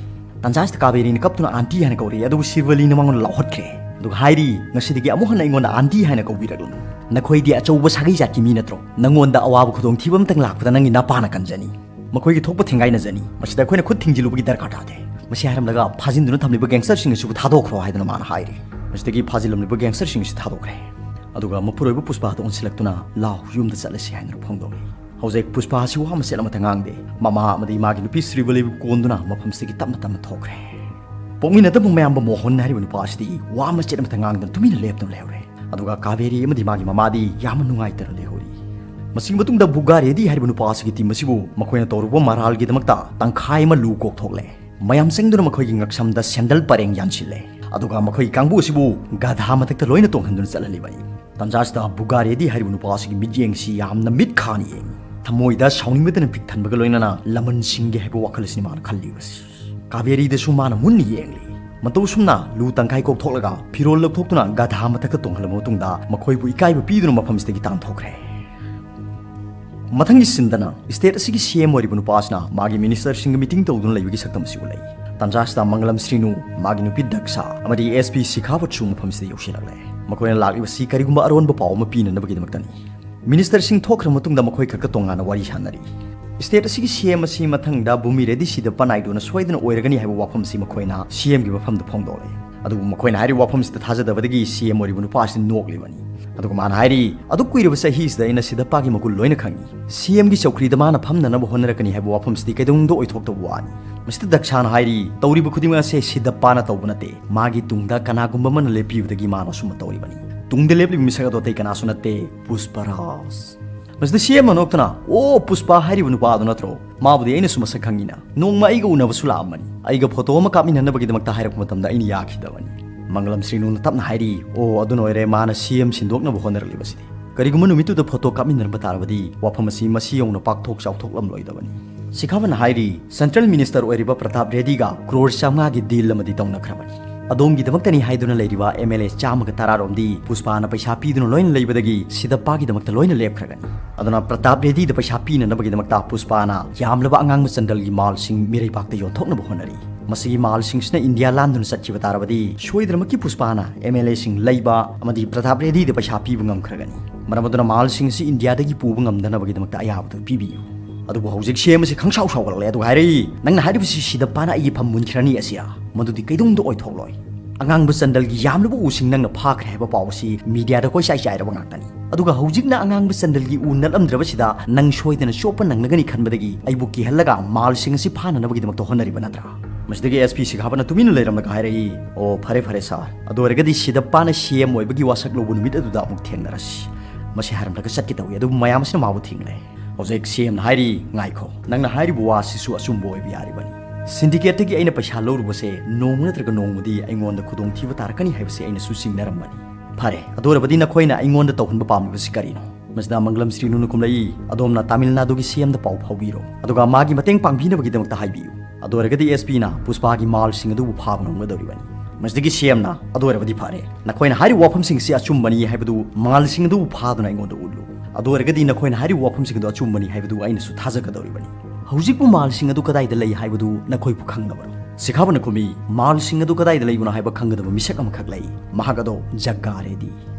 ꯇꯥꯟꯖꯥꯁꯤꯗ ꯀꯥꯕꯦꯔꯤꯅ ꯀꯞꯇꯨꯅ "ꯑꯥꯟꯇꯤ" ꯍꯥꯏꯅ ꯀꯧꯔꯛꯏ, ꯑꯗꯨꯕꯨ ꯁꯤꯔꯤꯕꯂꯤꯅ ꯃꯉꯣꯟꯗ ꯂꯥꯎꯍꯠꯈ꯭ꯔꯦ꯫ ꯑꯗꯨꯒ ꯍꯥꯏꯔꯤ, "ꯉꯁꯤꯗꯒꯤ ꯑꯃꯨꯛ ꯍꯟꯅ ꯑꯩꯉꯣꯟꯗ ꯑꯥꯟꯇꯤ ꯍꯥꯏꯅ ꯀꯧꯕꯤꯔꯛꯂꯨꯅꯨ꯫ ꯅꯈꯣꯏꯗꯤ ꯑꯆꯧꯕ ꯁꯥꯒꯩ ꯖꯥꯠꯀꯤ ꯃꯤ ꯅꯠꯇ꯭ꯔꯣ? ꯅꯉꯣꯟꯗ ꯑꯋꯥꯕ ꯈꯨꯗꯣꯡꯊꯤꯕ ꯑꯃꯇꯪ ꯂꯥꯛꯄꯗ ꯅꯪꯒꯤ ꯅꯄꯥꯅ ꯀꯟꯖꯅꯤ꯫ ꯃꯈꯣꯏꯒꯤ ꯊꯣꯛꯄ ꯊꯦꯡꯒꯥꯏꯅꯖꯅꯤ꯫ ꯃꯁꯤꯗ ꯑꯩꯈꯣꯏꯅ ꯈꯨꯠ ꯊꯤꯡꯖꯤꯜꯂꯨꯕꯒꯤ ꯗꯔꯀꯥꯔ ꯇꯥꯗꯦ"꯫ ꯃꯁꯤ ꯍꯥꯏꯔꯝꯂꯒ ꯐꯥꯖꯤꯟꯗꯨꯅ ꯊꯝꯂꯤꯕ ꯒꯦꯡꯁꯇꯔꯁꯤꯡ ꯑꯁꯤꯕꯨ ꯊꯥꯗꯣꯛꯈ꯭ꯔꯣ ꯍꯥꯏꯗꯨꯅ ꯃꯥꯅ ꯍꯥꯏꯔꯤ꯫ ꯃꯁꯤꯗꯒꯤ ꯐꯥꯖꯤꯜꯂꯝꯂꯤꯕ ꯒꯦꯡꯁꯇꯔꯁꯤꯡ ꯑꯁꯤ ꯊꯥꯗꯣꯛꯈ꯭ꯔꯦ꯫ ꯑꯗꯨꯒ ꯃꯄꯨꯔꯣꯏꯕ ꯄꯨꯁꯄꯥꯗ ꯑꯣꯟꯁꯤꯜꯂꯛꯇꯨꯅ, "ꯂꯥꯎ, ꯌꯨꯝꯗ ꯆꯠꯂꯁꯤ" ꯍꯥꯏꯗꯨꯅ ꯐꯣꯡꯗꯣꯛꯂꯤ꯫ ꯍꯧꯖꯤꯛ ꯄꯨꯁꯄꯥ ꯑꯁꯤ ꯋꯥ ꯃꯆꯦꯠ ꯑꯃꯠꯇ ꯉꯥꯡꯗꯦ꯫ ꯃꯃꯥ ꯑꯃꯗꯤ ꯃꯥꯒꯤ ꯅꯨꯄꯤ ꯁ꯭ꯔꯤꯕꯂꯤꯕꯨ ꯀꯣꯟꯗꯨꯅ ꯃꯐꯝꯁꯤꯗꯒꯤ ꯇꯞꯅ ꯇꯞꯅ ꯊꯣꯛꯈ꯭ꯔꯦ꯫ ꯄꯣꯛꯃꯤꯟꯅꯗꯕ ꯃꯌꯥꯝꯕ ꯃꯣꯍꯟ ꯍꯥꯏꯔꯤꯕ ꯅꯨꯄꯥ ꯑꯁꯤꯗꯤ ꯋꯥ ꯃꯆꯦꯠ ꯑꯃꯠꯇ ꯉꯥꯡꯗꯅ ꯇꯨꯃꯤꯟꯅ ꯂꯦꯞꯇꯨꯅ ꯂꯩꯍꯧꯔꯦ꯫ ꯑꯗꯨꯒ ꯀꯥꯕꯦꯔꯤ ꯑꯃꯗꯤ ꯃꯥꯒꯤ ꯃꯃꯥꯗꯤ ꯌꯥꯝꯅ ꯅꯨꯡꯉꯥꯏꯇꯅ ꯂꯩꯍꯧꯔꯤ꯫ ꯃꯁꯤꯒꯤ ꯃꯇꯨꯡꯗ ꯕꯨꯒꯥ ꯔꯦꯗꯤ ꯍꯥꯏꯔꯤꯕ ꯅꯨꯄꯥ ꯑꯁꯤꯒꯤ ꯇꯤꯝ ꯑꯁꯤꯕꯨ ꯃꯈꯣꯏꯅ ꯇꯧꯔꯨꯕ ꯃꯔꯥꯜꯒꯤꯗꯃꯛꯇ ꯇꯪꯈꯥꯏ ꯑꯃ ꯂꯨ ꯀꯣꯛꯊꯣꯛꯂꯦ꯫ ꯃꯌꯥꯝ ꯆꯪꯗꯨꯅ ꯃꯈꯣꯏꯒꯤ ꯉꯛꯁꯝꯗ ꯁꯦꯟꯗꯜ ꯄꯔꯦꯡ ꯌꯥꯟꯁꯤꯜꯂꯦ꯫ ꯑꯗꯨꯒ ꯃꯈꯣꯏꯒꯤ ꯀꯥꯡꯕꯨ ꯑꯁꯤꯕꯨ ꯒꯙꯥ ꯃꯊꯛꯇ ꯂꯣꯏꯅ ꯇꯣꯡꯍꯟꯗꯨꯅ ꯆꯠꯍꯜꯂꯤꯕꯅꯤ꯫ ꯇꯟꯖꯥꯁꯤꯗ ꯕꯨꯒꯥ ꯔꯦꯗꯤ ꯍꯥꯏꯔꯤꯕ ꯅꯨꯄꯥ ꯑꯁꯤꯒꯤ ꯃꯤꯠꯌꯦꯡꯁꯤ ꯌꯥꯝꯅ ꯃꯤꯠ ꯈꯥꯅ ꯌꯦꯡꯉꯤ꯫ ꯊꯃꯣꯏꯗ ꯁꯥꯎꯅꯤꯡꯕꯇꯅ ꯄꯤꯛ ꯊꯟꯕꯒ ꯂꯣꯏꯅꯅ ꯂꯃꯟ ꯁꯤꯡꯒꯦ ꯍꯥꯏꯕ ꯋꯥꯈꯜ ꯑꯁꯤꯅꯤ ꯃꯥꯅ ꯈꯜꯂꯤꯕꯁꯤ꯫ ꯀꯥꯕꯦꯔꯤꯗꯁꯨ ꯃꯥꯅ ꯃꯨꯟꯅ ꯌꯦꯡꯂꯤ꯫ ꯃꯇꯧ ꯑꯁꯨꯝꯅ ꯂꯨ ꯇꯪꯈꯥꯏ ꯀꯣꯛꯊꯣꯛꯂꯒ ꯐꯤꯔꯣꯜ ꯂꯧꯊꯣꯛꯇꯨꯅ ꯒꯙꯥ ꯃꯊꯛꯇ ꯇꯣꯡꯍꯜꯂꯕ ꯃꯇꯨꯡꯗ ꯃꯈꯣꯏꯕꯨ ꯏꯀꯥꯏꯕ ꯄꯤꯗꯨꯅ ꯃꯐꯝꯁꯤꯗꯒꯤ ꯇꯥꯟꯊꯣꯛꯈ꯭ꯔꯦ꯫ ꯃꯊꯪꯒꯤ ꯁꯤꯟꯗꯅ ꯁ꯭ꯇꯦꯠ ꯑꯁꯤꯒꯤ ꯁꯤ ꯑꯦꯝ ꯑꯣꯏꯔꯤꯕ ꯅꯨꯄꯥ ꯑꯁꯤꯅ ꯃꯥꯒꯤ ꯃꯤꯅꯤꯁꯇꯔꯁꯤꯡꯒ ꯃꯤꯇꯤꯡ ꯇꯧꯗꯨꯅ ꯂꯩꯕꯒꯤ ꯁꯛꯇꯝ ꯑꯁꯤ ꯎꯠꯂꯛꯏ꯫ ꯇꯥꯟꯖꯥꯁꯤꯗ ꯃꯪꯒꯂꯝ ꯁ꯭ꯔꯤꯅꯨ, ꯃꯥꯒꯤ ꯅꯨꯄꯤ ꯗꯛꯁꯥ ꯑꯃꯗꯤ ꯑꯦꯁ ꯄꯤ ꯁꯤꯈꯥꯋꯠꯁꯨ ꯃꯐꯝꯁꯤꯗ ꯌꯧꯁꯤꯜꯂꯛꯂꯦ꯫ ꯃꯈꯣꯏꯅ ꯂꯥꯛꯂꯤꯕꯁꯤ ꯀꯔꯤꯒꯨꯝꯕ ꯑꯔꯣꯟꯕ ꯄꯥꯎ ꯑꯃ ꯄꯤꯅꯅꯕꯒꯤꯗꯃꯛꯇꯅꯤ꯫ ꯃꯤꯅꯤꯁꯇꯔꯁꯤꯡ ꯊꯣꯛꯈ꯭ꯔ ꯃꯇꯨꯡꯗ ꯃꯈꯣꯏ ꯈꯛꯇ ꯇꯣꯉꯥꯟꯅ ꯋꯥꯔꯤ ꯁꯥꯟꯅꯔꯤ꯫ ꯁ꯭ꯇꯦꯠ ꯑꯁꯤꯒꯤ ꯁꯤ ꯑꯦꯝ ꯑꯁꯤ ꯃꯊꯪꯗ ꯚꯨꯃꯤ ꯔꯦꯗꯤ ꯁꯤꯗꯞꯄ ꯅꯥꯏꯗꯨꯅ ꯁꯣꯏꯗꯅ ꯑꯣꯏꯔꯒꯅꯤ ꯍꯥꯏꯕ ꯋꯥꯐꯝ ꯑꯁꯤ ꯃꯈꯣꯏꯅ ꯁꯤ ꯑꯦꯝꯒꯤ ꯃꯐꯝꯗ ꯐꯣꯡꯗꯣꯛꯂꯦ꯫ ꯑꯗꯨꯕꯨ ꯃꯈꯣꯏꯅ ꯍꯥꯏꯔꯤꯕ ꯋꯥꯐꯝꯁꯤꯗ ꯊꯥꯖꯗꯕꯗꯒꯤ ꯁꯤ ꯑꯦꯝ ꯑꯣꯏꯔꯤꯕ ꯅꯨꯄꯥ ꯑꯁꯤ ꯅꯣꯛꯂꯤꯕꯅꯤ꯫ ꯑꯗꯨꯒ ꯃꯥꯅ ꯍꯥꯏꯔꯤ, "ꯑꯗꯨꯛ ꯀꯨꯏꯔꯕ ꯆꯍꯤꯁꯤꯗ ꯑꯩꯅ ꯁꯤꯗꯞꯄꯥꯒꯤ ꯃꯒꯨꯟ ꯂꯣꯏꯅ ꯈꯪꯉꯤ꯫ ꯁꯤ ꯑꯦꯝꯒꯤ ꯆꯧꯀ꯭ꯔꯤꯗ ꯃꯥꯅ ꯐꯝꯅꯅꯕ ꯍꯣꯠꯅꯔꯛꯀꯅꯤ ꯍꯥꯏꯕ ꯋꯥꯐꯝꯁꯤꯗꯤ ꯀꯩꯗꯧꯅꯨꯡꯗ ꯑꯣꯏꯊꯣꯛꯇꯕ ꯋꯥꯅꯤ"꯫ ꯃꯁꯤꯗ ꯗꯛꯁꯥꯅ ꯍꯥꯏꯔꯤ, "ꯇꯧꯔꯤꯕ ꯈꯨꯗꯤꯡꯃꯛ ꯑꯁꯦ ꯁꯤꯗꯞꯄꯥꯅ ꯇꯧꯕ ꯅꯠꯇꯦ꯫ ꯃꯥꯒꯤ ꯇꯨꯡꯗ ꯀꯅꯥꯒꯨꯝꯕ ꯑꯃꯅ ꯂꯦꯞꯄꯤꯕꯗꯒꯤ ꯃꯥꯅ ꯑꯁꯨꯝꯅ ꯇꯧꯔꯤꯕꯅꯤ꯫ ꯇꯨꯡꯗ ꯂꯦꯞꯂꯤꯕ ꯃꯤꯁꯛ ꯑꯗꯣ ꯑꯇꯩ ꯀꯅꯥꯁꯨ ꯅꯠꯇꯦ, ꯄꯨꯁꯄꯔꯥꯖ"꯫ ꯃꯁꯤꯗ ꯁꯤ ꯑꯦꯝꯅ ꯅꯣꯛꯇꯨꯅ, "ꯑꯣ, ꯄꯨꯁꯄꯥ ꯍꯥꯏꯔꯤꯕ ꯅꯨꯄꯥ ꯑꯗꯨ ꯅꯠꯇ꯭ꯔꯣ? ꯃꯥꯕꯨꯗꯤ ꯑꯩꯅꯁꯨ ꯃꯁꯛ ꯈꯪꯉꯤꯅ꯫ ꯅꯣꯡꯃ ꯑꯩꯒ ꯎꯅꯕꯁꯨ ꯂꯥꯛꯑꯝꯕꯅꯤ꯫ ꯑꯩꯒ ꯐꯣꯇꯣ ꯑꯃ ꯀꯥꯞꯃꯤꯟꯅꯅꯕꯒꯤꯗꯃꯛꯇ ꯍꯥꯏꯔꯛꯄ ꯃꯇꯝꯗ ꯑꯩꯅ ꯌꯥꯈꯤꯗꯕꯅꯤ"꯫ ꯃꯪꯒꯂꯝ ꯁ꯭ꯔꯤꯅꯨꯅ ꯇꯞꯅ ꯍꯥꯏꯔꯤ, "ꯑꯣ, ꯑꯗꯨꯅ ꯑꯣꯏꯔꯦ ꯃꯥꯅ ꯁꯤ ꯑꯦꯝ ꯁꯤꯟꯗꯣꯛꯅꯕ ꯍꯣꯠꯅꯔꯛꯂꯤꯕꯁꯤꯗꯤ꯫ ꯀꯔꯤꯒꯨꯝꯕ ꯅꯨꯃꯤꯠꯇꯨꯗ ꯐꯣꯇꯣ ꯀꯥꯞꯃꯤꯟꯅꯔꯝꯕ ꯇꯥꯔꯕꯗꯤ ꯋꯥꯐꯝ ꯑꯁꯤ ꯃꯁꯤ ꯌꯧꯅ ꯄꯥꯛꯊꯣꯛ ꯆꯥꯎꯊꯣꯛꯂꯝꯂꯣꯏꯗꯕꯅꯤ"꯫ ꯁꯤꯈꯥꯕꯅ ꯍꯥꯏꯔꯤ, "ꯁꯦꯟꯇ꯭ꯔꯦꯜ ꯃꯤꯅꯤꯁꯇꯔ ꯑꯣꯏꯔꯤꯕ ꯄ꯭ꯔꯇꯥꯞ ꯔꯦꯗꯤꯒ ꯀ꯭ꯔꯣꯔ ꯆꯥꯝꯃꯉꯥꯒꯤ ꯗꯤꯜ ꯑꯃꯗꯤ ꯇꯧꯅꯈ꯭ꯔꯕꯅꯤ꯫ ꯑꯗꯣꯝꯒꯤꯗꯃꯛꯇꯅꯤ ꯍꯥꯏꯗꯨꯅ ꯂꯩꯔꯤꯕ ꯑꯦꯝ ꯑꯦꯜ ꯑꯦ ꯆꯥꯝꯃꯒ ꯇꯔꯥꯔꯣꯝꯗꯤ ꯄꯨꯁꯄꯥꯅ ꯄꯩꯁꯥ ꯄꯤꯗꯨꯅ ꯂꯣꯏꯅ ꯂꯩꯕꯗꯒꯤ ꯁꯤꯗꯞꯄꯥꯒꯤꯗꯃꯛꯇ ꯂꯣꯏꯅ ꯂꯦꯞꯈ꯭ꯔꯒꯅꯤ꯫ ꯑꯗꯨꯅ ꯄ꯭ꯔꯇꯥꯞ ꯔꯦꯗꯤꯗ ꯄꯩꯁꯥ ꯄꯤꯅꯅꯕꯒꯤꯗꯃꯛꯇ ꯄꯨꯁꯄꯥꯅ ꯌꯥꯝꯂꯕ ꯑꯉꯥꯡꯕ ꯆꯟꯗꯜꯒꯤ ꯃꯥꯜꯁꯤꯡ ꯃꯤꯔꯩꯕꯥꯛꯇ ꯌꯣꯟꯊꯣꯛꯅꯕ ꯍꯣꯠꯅꯔꯤ"꯫ ꯃꯁꯤꯒꯤ ꯃꯥꯜꯁꯤꯡꯁꯤꯅ ꯏꯟꯗꯤꯌꯥ ꯂꯥꯟꯗꯨꯅ ꯆꯠꯈꯤꯕ ꯇꯥꯔꯕꯗꯤ, ꯁꯣꯏꯗꯅꯃꯛꯀꯤ ꯄꯨꯁꯄꯥꯅ ꯑꯦꯝ ꯑꯦꯜ ꯑꯦꯁꯤꯡ ꯂꯩꯕ ꯑꯃꯗꯤ ꯄ꯭ꯔꯇꯥꯞ ꯔꯦꯗꯤꯗ ꯄꯩꯁꯥ ꯄꯤꯕ ꯉꯝꯈ꯭ꯔꯒꯅꯤ꯫ ꯃꯔꯝ ꯑꯗꯨꯅ ꯃꯥꯜꯁꯤꯡ ꯑꯁꯤ ꯏꯟꯗꯤꯌꯥꯗꯒꯤ ꯄꯨꯕ ꯉꯝꯗꯅꯕꯒꯤꯗꯃꯛꯇ ꯑꯌꯥꯕꯗꯨ ꯄꯤꯕꯤꯌꯨ꯫ ꯑꯗꯨꯕꯨ ꯍꯧꯖꯤꯛ ꯁꯤ ꯑꯦꯝ ꯑꯁꯤ ꯈꯪꯁꯥꯎ ꯁꯥꯎꯒꯠꯂꯛꯂꯦ꯫ ꯑꯗꯨꯒ ꯍꯥꯏꯔꯛꯏ, "ꯅꯪꯅ ꯍꯥꯏꯔꯤꯕꯁꯤ ꯁꯤꯗꯞꯄꯥꯅ ꯑꯩꯒꯤ ꯐꯝ ꯃꯨꯟꯈ꯭ꯔꯅꯤ ꯑꯁꯤꯔꯥ?" ꯃꯗꯨꯗꯤ ꯀꯩꯗꯧꯅꯨꯡꯗ ꯑꯣꯏꯊꯣꯛꯂꯣꯏ꯫ ꯑꯉꯥꯡꯕ ꯆꯟꯗꯜꯒꯤ ꯌꯥꯝꯂꯕ ꯎꯁꯤꯡ ꯅꯪꯅ ꯐꯥꯈ꯭ꯔꯦ ꯍꯥꯏꯕ ꯄꯥꯎ ꯑꯁꯤ ꯃꯤꯗꯤꯌꯥꯗ ꯀꯣꯏꯆꯥꯏ ꯆꯥꯏꯔꯕ ꯉꯥꯛꯇꯅꯤ꯫ ꯑꯗꯨꯒ ꯍꯧꯖꯤꯛꯅ ꯑꯉꯥꯡꯕ ꯆꯟꯗꯜꯒꯤ ꯎ ꯅꯠꯂꯝꯗ꯭ꯔꯕꯁꯤꯗ ꯅꯪ ꯁꯣꯏꯗꯅ ꯆꯣꯞꯄ ꯅꯪꯂꯒꯅꯤ ꯈꯟꯕꯗꯒꯤ ꯑꯩꯕꯨ ꯀꯤꯍꯜꯂꯒ ꯃꯥꯜꯁꯤꯡ ꯑꯁꯤ ꯐꯥꯅꯅꯕꯒꯤꯗꯃꯛꯇ ꯍꯣꯠꯅꯔꯤꯕ ꯅꯠꯇ꯭ꯔꯥ? ꯃꯁꯤꯗꯒꯤ ꯑꯦꯁ ꯄꯤ ꯁꯤꯈꯥꯕꯅ ꯇꯨꯃꯤꯟꯅ ꯂꯩꯔꯝꯂꯒ ꯍꯥꯏꯔꯛꯏ, "ꯑꯣ, ꯐꯔꯦ, ꯐꯔꯦ, ꯁꯥꯔ꯫ ꯑꯗꯨ ꯑꯣꯏꯔꯒꯗꯤ ꯁꯤꯗꯞꯄꯥꯅ ꯁꯤ ꯑꯦꯝ ꯑꯣꯏꯕꯒꯤ ꯋꯥꯁꯛ ꯂꯧꯕ ꯅꯨꯃꯤꯠ ꯑꯗꯨꯗ ꯑꯃꯨꯛ ꯊꯦꯡꯅꯔꯁꯤ꯫" ꯃꯁꯤ ꯍꯥꯏꯔꯝꯂꯒ ꯆꯠꯀꯦ ꯇꯧꯏ, ꯑꯗꯨꯕꯨ ꯃꯌꯥꯝ ꯑꯁꯤꯅ ꯃꯥꯕꯨ ꯊꯤꯡꯂꯦ꯫ ꯍꯧꯖꯤꯛ ꯁꯤ ꯑꯦꯝꯅ ꯍꯥꯏꯔꯤ, "ꯉꯥꯏꯈꯣ, ꯅꯪꯅ ꯍꯥꯏꯔꯤꯕ ꯋꯥꯁꯤꯁꯨ ꯑꯆꯨꯝꯕ ꯑꯣꯏꯕ ꯌꯥꯔꯤꯕꯅꯤ꯫ ꯁꯤꯟꯗꯤꯀꯦꯠꯇꯒꯤ ꯑꯩꯅ ꯄꯩꯁꯥ ꯂꯧꯔꯨꯕꯁꯦ ꯅꯣꯡꯃ ꯅꯠꯇ꯭ꯔꯒ ꯅꯣꯡꯃꯗꯤ ꯑꯩꯉꯣꯟꯗ ꯈꯨꯗꯣꯡꯊꯤꯕ ꯇꯥꯔꯛꯀꯅꯤ ꯍꯥꯏꯕꯁꯦ ꯑꯩꯅꯁꯨ ꯆꯤꯡꯅꯔꯝꯕꯅꯤ꯫ ꯐꯔꯦ, ꯑꯗꯨ ꯑꯣꯏꯔꯕꯗꯤ ꯅꯈꯣꯏꯅ ꯑꯩꯉꯣꯟꯗ ꯇꯧꯍꯟꯕ ꯄꯥꯝꯂꯤꯕꯁꯤ ꯀꯔꯤꯅꯣ?" ꯃꯁꯤꯗ ꯃꯪꯒꯂꯝ ꯁ꯭ꯔꯤꯅꯨꯅ ꯈꯨꯝꯂꯛꯏ, "ꯑꯗꯣꯝꯅ ꯇꯥꯃꯤꯜ ꯅꯥꯗꯨꯒꯤ ꯁꯤ ꯑꯦꯝꯗ ꯄꯥꯎ ꯐꯥꯎꯕꯤꯔꯣ, ꯑꯗꯨꯒ ꯃꯥꯒꯤ ꯃꯇꯦꯡ ꯄꯥꯡꯕꯤꯅꯕꯒꯤꯗꯃꯛꯇ ꯍꯥꯏꯕꯤꯌꯨ꯫ ꯑꯗꯨ ꯑꯣꯏꯔꯒꯗꯤ ꯑꯦꯁ ꯄꯤꯅ ꯄꯨꯁꯄꯥꯒꯤ ꯃꯥꯜꯁꯤꯡ ꯑꯗꯨꯕꯨ ꯐꯥꯕ ꯉꯝꯒꯗꯧꯔꯤꯕꯅꯤ꯫" ꯃꯁꯤꯗꯒꯤ ꯁꯤ ꯑꯦꯝꯅ, "ꯑꯗꯨ ꯑꯣꯏꯔꯕꯗꯤ ꯐꯔꯦ, ꯅꯈꯣꯏꯅ ꯍꯥꯏꯔꯤꯕ ꯋꯥꯐꯝꯁꯤꯡꯁꯤ ꯑꯆꯨꯝꯕꯅꯤ ꯍꯥꯏꯕꯗꯨ ꯃꯥꯜꯁꯤꯡ ꯑꯗꯨꯕꯨ ꯐꯥꯗꯨꯅ ꯑꯩꯉꯣꯟꯗ ꯎꯠꯂꯨ꯫ ꯑꯗꯨ ꯑꯣꯏꯔꯒꯗꯤ ꯅꯈꯣꯏꯅ ꯍꯥꯏꯔꯤꯕ ꯋꯥꯐꯝꯁꯤꯡ ꯑꯗꯨ ꯑꯆꯨꯝꯕꯅꯤ ꯍꯥꯏꯕꯗꯨ ꯑꯩꯅꯁꯨ ꯊꯥꯖꯒꯗꯧꯔꯤꯕꯅꯤ꯫ ꯍꯧꯖꯤꯛꯄꯨ ꯃꯥꯜꯁꯤꯡ ꯑꯗꯨ ꯀꯗꯥꯏꯗ ꯂꯩ ꯍꯥꯏꯕꯗꯨ ꯅꯈꯣꯏꯕꯨ ꯈꯪꯂꯕꯔꯣ?" ꯁꯤꯈꯥꯕꯅ ꯈꯨꯝꯃꯤ, "ꯃꯥꯜꯁꯤꯡ ꯑꯗꯨ ꯀꯗꯥꯏꯗ ꯂꯩꯕꯅꯣ ꯍꯥꯏꯕ ꯈꯪꯒꯗꯕ ꯃꯤꯁꯛ ꯑꯃꯈꯛ ꯂꯩ꯫ ꯃꯍꯥꯛ ꯑꯗꯣ ꯖꯒꯥꯔꯦꯗꯤ꯫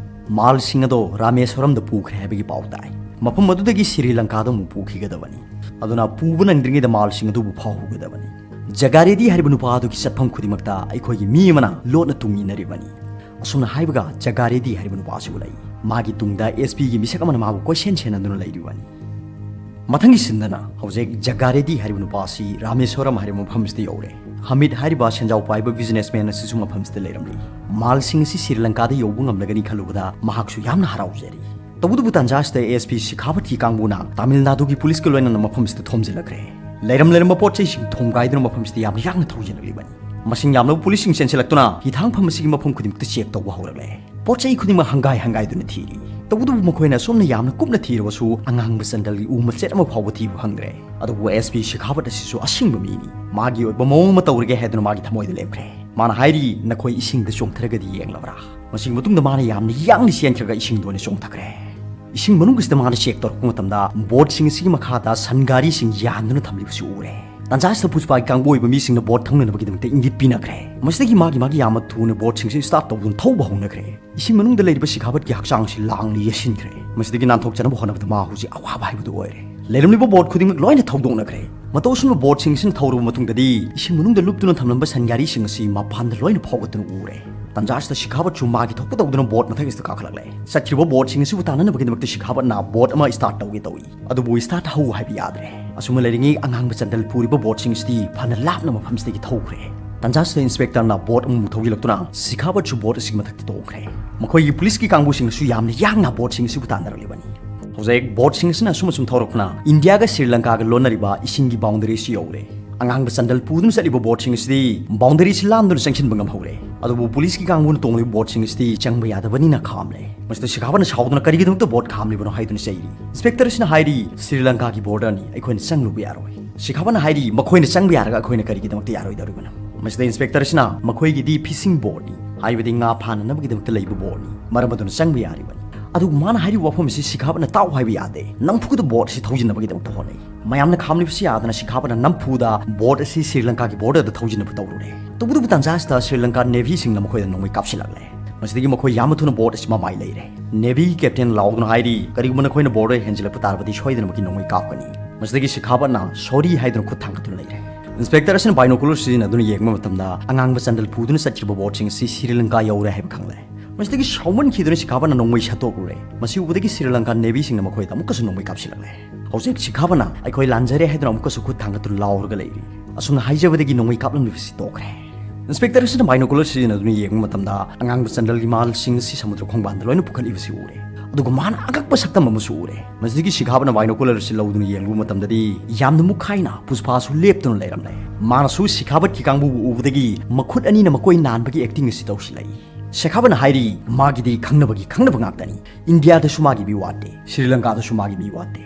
ꯃꯥꯜꯁꯤꯡ ꯑꯗꯣ ꯔꯥꯃꯦꯁ꯭ꯋꯔꯝꯗ ꯄꯨꯈ꯭ꯔꯦ ꯍꯥꯏꯕꯒꯤ ꯄꯥꯎ ꯇꯥꯏ꯫ ꯃꯐꯝ ꯑꯗꯨꯗꯒꯤ ꯁ꯭ꯔꯤ ꯂꯪꯀꯥꯗ ꯑꯃꯨꯛ ꯄꯨꯈꯤꯒꯗꯕꯅꯤ꯫ ꯑꯗꯨꯅ ꯄꯨꯕ ꯅꯪꯗ꯭ꯔꯤꯉꯩꯗ ꯃꯥꯜꯁꯤꯡ ꯑꯗꯨꯕꯨ ꯐꯥꯎꯍꯧꯒꯗꯕꯅꯤ꯫ ꯖꯒꯥꯔꯦꯗꯤ ꯍꯥꯏꯔꯤꯕ ꯅꯨꯄꯥ ꯑꯗꯨꯒꯤ ꯆꯠꯐꯝ ꯈꯨꯗꯤꯡꯃꯛꯇ ꯑꯩꯈꯣꯏꯒꯤ ꯃꯤ ꯑꯃꯅ ꯂꯣꯠꯅ ꯇꯨꯡ ꯏꯟꯅꯔꯤꯕꯅꯤ꯫" ꯑꯁꯨꯝꯅ ꯍꯥꯏꯕꯒ ꯖꯒꯥꯔꯦꯗꯤ ꯍꯥꯏꯔꯤꯕ ꯅꯨꯄꯥ ꯑꯁꯤꯕꯨ ꯂꯩ꯫ ꯃꯥꯒꯤ ꯇꯨꯡꯗ ꯑꯦꯁ ꯄꯤꯒꯤ ꯃꯤꯁꯛ ꯑꯃꯅ ꯃꯥꯕꯨ ꯀꯣꯏꯁꯦꯟ ꯁꯦꯟꯅꯗꯨꯅ ꯂꯩꯔꯤꯕꯅꯤ꯫ ꯃꯊꯪꯒꯤ ꯁꯤꯟꯗꯅ ꯍꯧꯖꯤꯛ ꯖꯒꯥꯔꯦꯗꯤ ꯍꯥꯏꯔꯤꯕ ꯅꯨꯄꯥ ꯑꯁꯤ ꯔꯥꯃꯦꯁ꯭ꯋꯔꯝ ꯍꯥꯏꯔꯤꯕ ꯃꯐꯝꯁꯤꯗ ꯌꯧꯔꯦ꯫ ꯍꯃꯤꯗ ꯍꯥꯏꯔꯤꯕ ꯁꯦꯟꯖꯥꯎ ꯄꯥꯏꯕ ꯕꯤꯖꯤꯅꯦꯁꯃꯦꯟ ꯑꯁꯤꯁꯨ ꯃꯐꯝꯁꯤꯗ ꯂꯩꯔꯝꯂꯤ꯫ ꯃꯥꯜꯁꯤꯡ ꯑꯁꯤ ꯁ꯭ꯔꯤ ꯂꯪꯀꯥꯗ ꯌꯧꯕ ꯉꯝꯂꯒꯅꯤ ꯈꯜꯂꯨꯕꯗ ꯃꯍꯥꯛꯁꯨ ꯌꯥꯝꯅ ꯍꯔꯥꯎꯖꯔꯤ꯫ ꯇꯧꯕꯇꯕꯨ ꯇꯥꯟꯖꯥ ꯑꯁꯤꯗ ꯑꯦꯁ ꯄꯤ ꯁꯤꯈꯥꯕꯇꯤ ꯀꯥꯡꯕꯨꯅ ꯇꯥꯃꯤꯜ ꯅꯥꯗꯨꯒꯤ ꯄꯨꯂꯤꯁꯀ ꯂꯣꯏꯅꯅ ꯃꯐꯝꯁꯤꯗ ꯊꯣꯝꯖꯤꯜꯂꯛꯈ꯭ꯔꯦ꯫ ꯂꯩꯔꯝ ꯂꯩꯔꯝꯕ ꯄꯣꯠ ꯆꯩꯁꯤꯡ ꯊꯣꯝꯒꯥꯏꯗꯨꯅ ꯃꯐꯝꯁꯤꯗ ꯌꯥꯝꯅ ꯌꯥꯡꯅ ꯊꯧꯖꯤꯜꯂꯛꯂꯤꯕꯅꯤ꯫ ꯃꯁꯤꯡ ꯌꯥꯝꯂꯕ ꯄꯨꯂꯤꯁꯁꯤꯡ ꯆꯦꯟꯁꯤꯜꯂꯛꯇꯨꯅ ꯍꯤꯊꯥꯡꯐꯝ ꯑꯁꯤꯒꯤ ꯃꯐꯝ ꯈꯨꯗꯤꯡꯃꯛꯇ ꯆꯦꯛ ꯇꯧꯕ ꯍꯧꯔꯛꯂꯦ꯫ ꯄꯣꯠ ꯆꯩ ꯈꯨꯗꯤꯡꯃꯛ ꯍꯪꯒꯥꯏ ꯍꯪꯒꯥꯏꯗꯨꯅ ꯊꯤꯔꯤ꯫ ꯇꯧꯕꯇꯕꯨ ꯃꯈꯣꯏꯅ ꯑꯁꯨꯝꯅ ꯌꯥꯝꯅ ꯀꯨꯞꯅ ꯊꯤꯔꯕꯁꯨ ꯑꯉꯥꯡꯕ ꯆꯟꯗꯜꯒꯤ ꯎ ꯃꯆꯦꯠ ꯑꯃ ꯐꯥꯎꯕ ꯊꯤꯕ ꯐꯪꯗ꯭ꯔꯦ꯫ ꯑꯗꯨꯕꯨ ꯑꯦꯁ ꯄꯤ ꯁꯤꯈꯥꯕꯠ ꯑꯁꯤꯁꯨ ꯑꯁꯤꯡꯕ ꯃꯤꯅꯤ꯫ ꯃꯥꯒꯤ ꯑꯣꯏꯕ ꯃꯑꯣꯡ ꯑꯃ ꯇꯧꯔꯒꯦ ꯍꯥꯏꯗꯨꯅ ꯃꯥꯒꯤ ꯊꯃꯣꯏꯗ ꯂꯦꯞꯈ꯭ꯔꯦ꯫ ꯃꯥꯅ ꯍꯥꯏꯔꯤ, "ꯅꯈꯣꯏ ꯏꯁꯤꯡꯗ ꯆꯣꯡꯊꯔꯒꯗꯤ ꯌꯦꯡꯂꯕ꯭ꯔꯥ?" ꯃꯁꯤꯒꯤ ꯃꯇꯨꯡꯗ ꯃꯥꯅ ꯌꯥꯝꯅ ꯌꯥꯡꯅ ꯆꯦꯟꯈ꯭ꯔꯒ ꯏꯁꯤꯡꯗ ꯑꯣꯏꯅ ꯆꯣꯡꯊꯈ꯭ꯔꯦ꯫ ꯏꯁꯤꯡ ꯃꯅꯨꯡ ꯑꯁꯤꯗ ꯃꯥꯅ ꯆꯦꯛ ꯇꯧꯔꯛꯄ ꯃꯇꯝꯗ ꯕꯣꯠꯁꯤꯡ ꯑꯁꯤꯒꯤ ꯃꯈꯥꯗ ꯁꯟ ꯒꯥꯔꯤꯁꯤꯡ ꯌꯥꯟꯗꯨꯅ ꯊꯝꯂꯤꯕꯁꯤ ꯎꯔꯦ꯫ ꯇꯥꯟꯖꯥ ꯑꯁꯤꯗ ꯄꯨꯁꯄꯥꯒꯤ ꯀꯥꯡꯕꯨ ꯑꯣꯏꯕ ꯃꯤꯁꯤꯡꯅ ꯕꯣꯠ ꯊꯧꯅꯅꯕꯒꯤꯗꯃꯛꯇ ꯏꯪꯒꯤꯠ ꯄꯤꯅꯈ꯭ꯔꯦ꯫ ꯃꯁꯤꯗꯒꯤ ꯃꯥꯒꯤ ꯃꯥꯒꯤ ꯌꯥꯝꯅ ꯊꯨꯅ ꯕꯣꯠꯁꯤꯡꯁꯤ ꯁ꯭ꯇꯥꯔꯠ ꯇꯧꯗꯨꯅ ꯊꯧꯕ ꯍꯧꯅꯈ꯭ꯔꯦ꯫ ꯏꯁꯤꯡ ꯃꯅꯨꯡꯗ ꯂꯩꯔꯤꯕ ꯁꯤꯈꯥꯕꯠꯀꯤ ꯍꯛꯆꯥꯡꯁꯤ ꯂꯥꯡꯅ ꯌꯦꯁꯤꯟꯈ꯭ꯔꯦ꯫ ꯃꯁꯤꯗꯒꯤ ꯅꯥꯟꯊꯣꯛꯆꯅꯕ ꯍꯣꯠꯅꯕꯗ ꯃꯥ ꯍꯧꯖꯤꯛ ꯑꯋꯥꯕ ꯍꯥꯏꯕꯗꯨ ꯑꯣꯏꯔꯦ꯫ ꯂꯩꯔꯝꯂꯤꯕ ꯕꯣꯠ ꯈꯨꯗꯤꯡꯃꯛ ꯂꯣꯏꯅ ꯊꯧꯗꯣꯛꯅꯈ꯭ꯔꯦ꯫ ꯃꯇꯧ ꯑꯁꯨꯝꯅ ꯕꯣꯠꯁꯤꯡ ꯑꯁꯤꯅ ꯊꯧꯔꯕ ꯃꯇꯨꯡꯗꯗꯤ ꯏꯁꯤꯡ ꯃꯅꯨꯡꯗ ꯂꯨꯞꯇꯨꯅ ꯊꯝꯂꯝꯕ ꯁꯟ ꯒꯥꯔꯤꯁꯤꯡ ꯑꯁꯤ ꯃꯄꯥꯟꯗ ꯂꯣꯏꯅ ꯐꯥꯎꯒꯠꯇꯨꯅ ꯎꯔꯦ꯫ ꯇꯥꯟꯖꯥ ꯑꯁꯤꯗ ꯁꯤꯈꯥꯕꯠꯁꯨ ꯃꯥꯒꯤ ꯊꯣꯛꯄ ꯇꯧꯗꯨꯅ ꯕꯣꯠ ꯃꯊꯛ ꯑꯁꯤꯗ ꯀꯥꯈꯠꯂꯛꯂꯦ꯫ ꯆꯠꯈ꯭ꯔꯤꯕ ꯕꯣꯠꯁꯤꯡ ꯑꯁꯤꯕꯨ ꯇꯥꯟꯅꯅꯕꯒꯤꯗꯃꯛꯇ ꯁꯤꯈꯥꯕꯠꯅ ꯕꯣꯠ ꯑꯃ ꯁ꯭ꯇꯥꯔꯠ ꯇꯧꯒꯦ ꯇꯧꯏ, ꯑꯗꯨꯕꯨ ꯁ꯭ꯇꯥꯔꯠ ꯍꯧ ꯍꯥꯏꯕ ꯌꯥꯗ꯭ꯔꯦ꯫ ꯑꯁꯨꯝꯅ ꯂꯩꯔꯤꯉꯩ ꯑꯉꯥꯡꯕ ꯆꯟꯗꯜ ꯄꯨꯔꯤꯕ ꯕꯣꯠꯁꯤꯡ ꯑꯁꯤꯗꯤ ꯐꯅ ꯂꯥꯞꯅ ꯃꯐꯝꯁꯤꯗꯒꯤ ꯊꯧꯈ꯭ꯔꯦ꯫ ꯇꯥꯟꯖꯥꯁꯤꯗ ꯏꯟꯁꯄꯦꯛꯇꯔꯅ ꯕꯣꯠ ꯑꯃꯃꯨꯛ ꯊꯧꯖꯤꯜꯂꯛꯇꯨꯅ ꯁꯤꯈꯥꯕꯠꯁꯨ ꯕꯣꯠ ꯑꯁꯤꯒꯤ ꯃꯊꯛꯇ ꯇꯣꯡꯈ꯭ꯔꯦ꯫ ꯃꯈꯣꯏꯒꯤ ꯄꯨꯂꯤꯁꯀꯤ ꯀꯥꯡꯕꯨꯁꯤꯡꯅꯁꯨ ꯌꯥꯝꯅ ꯌꯥꯡꯅ ꯕꯣꯠꯁꯤꯡ ꯑꯁꯤꯕꯨ ꯇꯥꯟꯅꯔꯛꯂꯤꯕꯅꯤ꯫ ꯍꯧꯖꯤꯛ ꯕꯣꯠꯁꯤꯡ ꯑꯁꯤꯅ ꯑꯁꯨꯝ ꯑꯁꯨꯝ ꯊꯧꯔꯛꯄꯅ ꯏꯟꯗꯤꯌꯥꯒ ꯁ꯭ꯔꯤ ꯂꯪꯀꯥꯒ ꯂꯣꯟꯅꯔꯤꯕ ꯏꯁꯤꯡꯒꯤ ꯕꯥꯎꯟꯗꯔꯤ ꯑꯁꯤ ꯌꯧꯔꯦ꯫ ꯑꯉꯥꯡꯕ ꯆꯟꯗꯜ ꯄꯨꯗꯨꯅ ꯆꯠꯂꯤꯕ ꯕꯣꯠꯁꯤꯡ ꯑꯁꯤꯗꯤ ꯕꯥꯎꯟꯗꯔꯤ ꯑꯁꯤ ꯂꯥꯟꯗꯨꯅ ꯆꯪꯁꯤꯟꯕ ꯉꯝꯍꯧꯔꯦ꯫ ꯑꯗꯨꯕꯨ ꯄꯨꯂꯤꯁꯀꯤ ꯀꯥꯡꯕꯨꯅ ꯇꯣꯡꯂꯤꯕ ꯕꯣꯠꯁꯤꯡ ꯑꯁꯤꯗꯤ ꯆꯪꯕ ꯌꯥꯗꯕꯅꯤꯅ ꯈꯥꯝꯂꯦ꯫ ꯃꯁꯤꯗ ꯁꯤꯈꯥꯕꯠꯅ ꯁꯥꯎꯗꯨꯅ ꯀꯔꯤꯒꯤꯗꯃꯛꯇ ꯕꯣꯠ ꯈꯥꯝꯂꯤꯕꯅꯣ ꯍꯥꯏꯗꯨꯅ ꯆꯩꯔꯤ꯫ ꯏꯟꯁꯄꯦꯛꯇꯔ ꯑꯁꯤꯅ ꯍꯥꯏꯔꯤ, "ꯁ꯭ꯔꯤ ꯂꯪꯀꯥꯒꯤ ꯕꯣꯔꯗꯔꯅꯤ, ꯑꯩꯈꯣꯏꯅ ꯆꯪꯂꯨꯕ ꯌꯥꯔꯣꯏ"꯫ ꯁꯤꯈꯥꯕꯠꯅ ꯍꯥꯏꯔꯤ, "ꯃꯈꯣꯏꯅ ꯆꯪꯕ ꯌꯥꯔꯒ ꯑꯩꯈꯣꯏꯅ ꯀꯔꯤꯒꯤꯗꯃꯛꯇ ꯌꯥꯔꯣꯏꯗꯧꯔꯤꯕꯅꯣ?" ꯃꯁꯤꯗ ꯏꯟꯁꯄꯦꯛꯇꯔ ꯑꯁꯤꯅ, "ꯃꯈꯣꯏꯒꯤꯗꯤ ꯐꯤꯁꯤꯡ ꯕꯣꯔꯗꯅꯤ, ꯍꯥꯏꯕꯗꯤ ꯉꯥ ꯐꯥꯅꯅꯕꯒꯤꯗꯃꯛꯇ ꯂꯩꯕ ꯕꯣꯔꯗꯅꯤ, ꯃꯔꯝ ꯑꯗꯨꯅ ꯆꯪꯕ ꯌꯥꯔꯤꯕꯅꯤ"꯫ ꯑꯗꯨꯕꯨ ꯃꯥꯅ ꯍꯥꯏꯔꯤꯕ ꯋꯥꯐꯝ ꯑꯁꯤ ꯁꯤꯈꯥꯕꯠꯅ ꯇꯥꯎ ꯍꯥꯏꯕ ꯌꯥꯗꯦ꯫ ꯅꯝꯐꯨꯗ ꯕꯣꯠ ꯑꯁꯤ ꯊꯧꯖꯤꯟꯅꯕꯒꯤꯗꯃꯛꯇ ꯍꯣꯠꯅꯩ꯫ ꯃꯌꯥꯝꯅ ꯈꯥꯝꯂꯤꯕꯁꯤ ꯌꯥꯗꯅ ꯁꯤꯈꯥꯕꯠꯅ ꯅꯝꯐꯨꯗ ꯕꯣꯠ ꯑꯁꯤ ꯁ꯭ꯔꯤ ꯂꯪꯀꯥꯒꯤ ꯕꯣꯔꯗꯔꯗ ꯊꯧꯖꯤꯟꯅꯕ ꯇꯧꯔꯨꯔꯦ꯫ ꯇꯧꯕꯇꯕꯨ ꯇꯥꯟꯖꯥ ꯑꯁꯤꯗ ꯁ꯭ꯔꯤ ꯂꯪꯀꯥ ꯅꯦꯚꯤꯁꯤꯡꯅ ꯃꯈꯣꯏꯗ ꯅꯣꯡꯃꯩ ꯀꯥꯞꯁꯤꯜꯂꯛꯂꯦ꯫ ꯃꯁꯤꯗꯒꯤ ꯃꯈꯣꯏ ꯌꯥꯝꯅ ꯊꯨꯅ ꯕꯣꯠ ꯑꯁꯤ ꯃꯃꯥꯏ ꯂꯩꯔꯦ꯫ ꯅꯦꯚꯤꯒꯤ ꯀꯦꯞꯇꯦꯟ ꯂꯥꯎꯗꯨꯅ ꯍꯥꯏꯔꯤ, "ꯀꯔꯤꯒꯨꯝꯕ ꯅꯈꯣꯏꯅ ꯕꯣꯔꯗꯔ ꯍꯦꯟꯖꯤꯜꯂꯛꯄ ꯇꯥꯔꯕꯗꯤ ꯁꯣꯏꯗꯅꯃꯛꯀꯤ ꯅꯣꯡꯃꯩ ꯀꯥꯞꯀꯅꯤ"꯫ ꯃꯁꯤꯗꯒꯤ ꯁꯤꯈꯥꯕꯠꯅ "ꯁꯣꯔꯤ" ꯍꯥꯏꯗꯨꯅ ꯈꯨꯠ ꯊꯥꯡꯒꯠꯇꯨꯅ ꯂꯩꯔꯦ꯫ ꯏꯟꯁꯄꯦꯛꯇꯔ ꯑꯁꯤꯅ ꯕꯥꯏꯅꯣꯀꯨꯂꯔ ꯁꯤꯖꯤꯟꯅꯗꯨꯅ ꯌꯦꯡꯕ ꯃꯇꯝꯗ ꯑꯉꯥꯡꯕ ꯆꯟꯗꯜ ꯄꯨꯗꯨꯅ ꯆꯠꯈꯤꯕ ꯕꯣꯠꯁꯤꯡ ꯑꯁꯤ ꯁ꯭ꯔꯤ ꯂꯪꯀꯥ ꯌꯧꯔꯦ ꯍꯥꯏꯕ ꯈꯪꯂꯦ꯫ ꯃꯁꯤꯗꯒꯤ ꯁꯥꯎꯃꯟꯈꯤꯗꯨꯅ ꯁꯤꯈꯥꯕꯠꯅ ꯅꯣꯡꯃꯩ ꯁꯠꯇꯣꯛꯂꯨꯔꯦ꯫ ꯃꯁꯤ ꯎꯕꯗꯒꯤ ꯁ꯭ꯔꯤ ꯂꯪꯀꯥ ꯅꯦꯚꯤꯁꯤꯡꯅ ꯃꯈꯣꯏꯗ ꯑꯃꯨꯛꯀꯁꯨ ꯅꯣꯡꯃꯩ ꯀꯥꯞꯁꯤꯜꯂꯛꯂꯦ꯫ ꯍꯧꯖꯤꯛ ꯁꯤꯈꯥꯕꯠꯅ "ꯑꯩꯈꯣꯏ ꯂꯥꯟꯖꯔꯦ" ꯍꯥꯏꯗꯨꯅ ꯑꯃꯨꯛꯀꯁꯨ ꯈꯨꯠ ꯊꯥꯡꯒꯠꯇꯨꯅ ꯂꯥꯎꯔꯒ ꯂꯩꯔꯤ꯫ ꯑꯁꯨꯝꯅ ꯍꯥꯏꯖꯕꯗꯒꯤ ꯅꯣꯡꯃꯩ ꯀꯥꯞꯂꯝꯂꯤꯕꯁꯤ ꯇꯣꯛꯈ꯭ꯔꯦ꯫ ꯏꯟꯁꯄꯦꯛꯇꯔ ꯑꯁꯤꯅ ꯕꯥꯏꯅꯣꯀꯨꯂꯔ ꯁꯤꯖꯤꯟꯅꯗꯨꯅ ꯌꯦꯡꯕ ꯃꯇꯝꯗ ꯑꯉꯥꯡꯕ ꯆꯟꯗꯜꯒꯤ ꯃꯥꯜꯁꯤꯡ ꯑꯁꯤ ꯁꯃꯨꯗ꯭ꯔ ꯈꯣꯡꯕꯥꯟꯗ ꯂꯣꯏꯅ ꯄꯨꯈꯠꯂꯤꯕꯁꯤ ꯎꯔꯦ꯫ ꯑꯗꯨꯒ ꯃꯥꯅ ꯑꯉꯛꯄ ꯁꯛꯇꯝ ꯑꯃꯁꯨ ꯎꯔꯦ꯫ ꯃꯁꯤꯗꯒꯤ ꯁꯤꯈꯥꯕꯠꯅ ꯕꯥꯏꯅꯣꯀꯨꯂꯔ ꯑꯁꯤ ꯂꯧꯗꯨꯅ ꯌꯦꯡꯂꯨꯕ ꯃꯇꯝꯗꯗꯤ ꯌꯥꯝꯅ ꯃꯨꯛꯈꯥꯏꯅ ꯄꯨꯁꯄꯥꯁꯨ ꯂꯦꯞꯇꯨꯅ ꯂꯩꯔꯝꯂꯦ꯫ ꯃꯥꯅꯁꯨ ꯁꯤꯈꯥꯕꯠꯀꯤ ꯀꯥꯡꯕꯨꯕꯨ ꯎꯕꯗꯒꯤ ꯃꯈꯨꯠ ꯑꯅꯤꯅ ꯃꯀꯣꯏ ꯅꯥꯟꯕꯒꯤ ꯑꯦꯛꯇꯤꯡ ꯑꯁꯤ ꯇꯧꯁꯤꯜꯂꯛꯏ꯫ ꯁꯤꯈꯥꯕꯠꯅ ꯍꯥꯏꯔꯤ, "ꯃꯥꯒꯤꯗꯤ ꯈꯪꯅꯕꯒꯤ ꯈꯪꯅꯕ ꯉꯥꯛꯇꯅꯤ꯫ ꯏꯟꯗꯤꯌꯥꯗꯁꯨ ꯃꯥꯒꯤ ꯃꯤ ꯋꯥꯠꯇꯦ, ꯁ꯭ꯔꯤ ꯂꯪꯀꯥꯗꯁꯨ ꯃꯥꯒꯤ ꯃꯤ ꯋꯥꯠꯇꯦ"꯫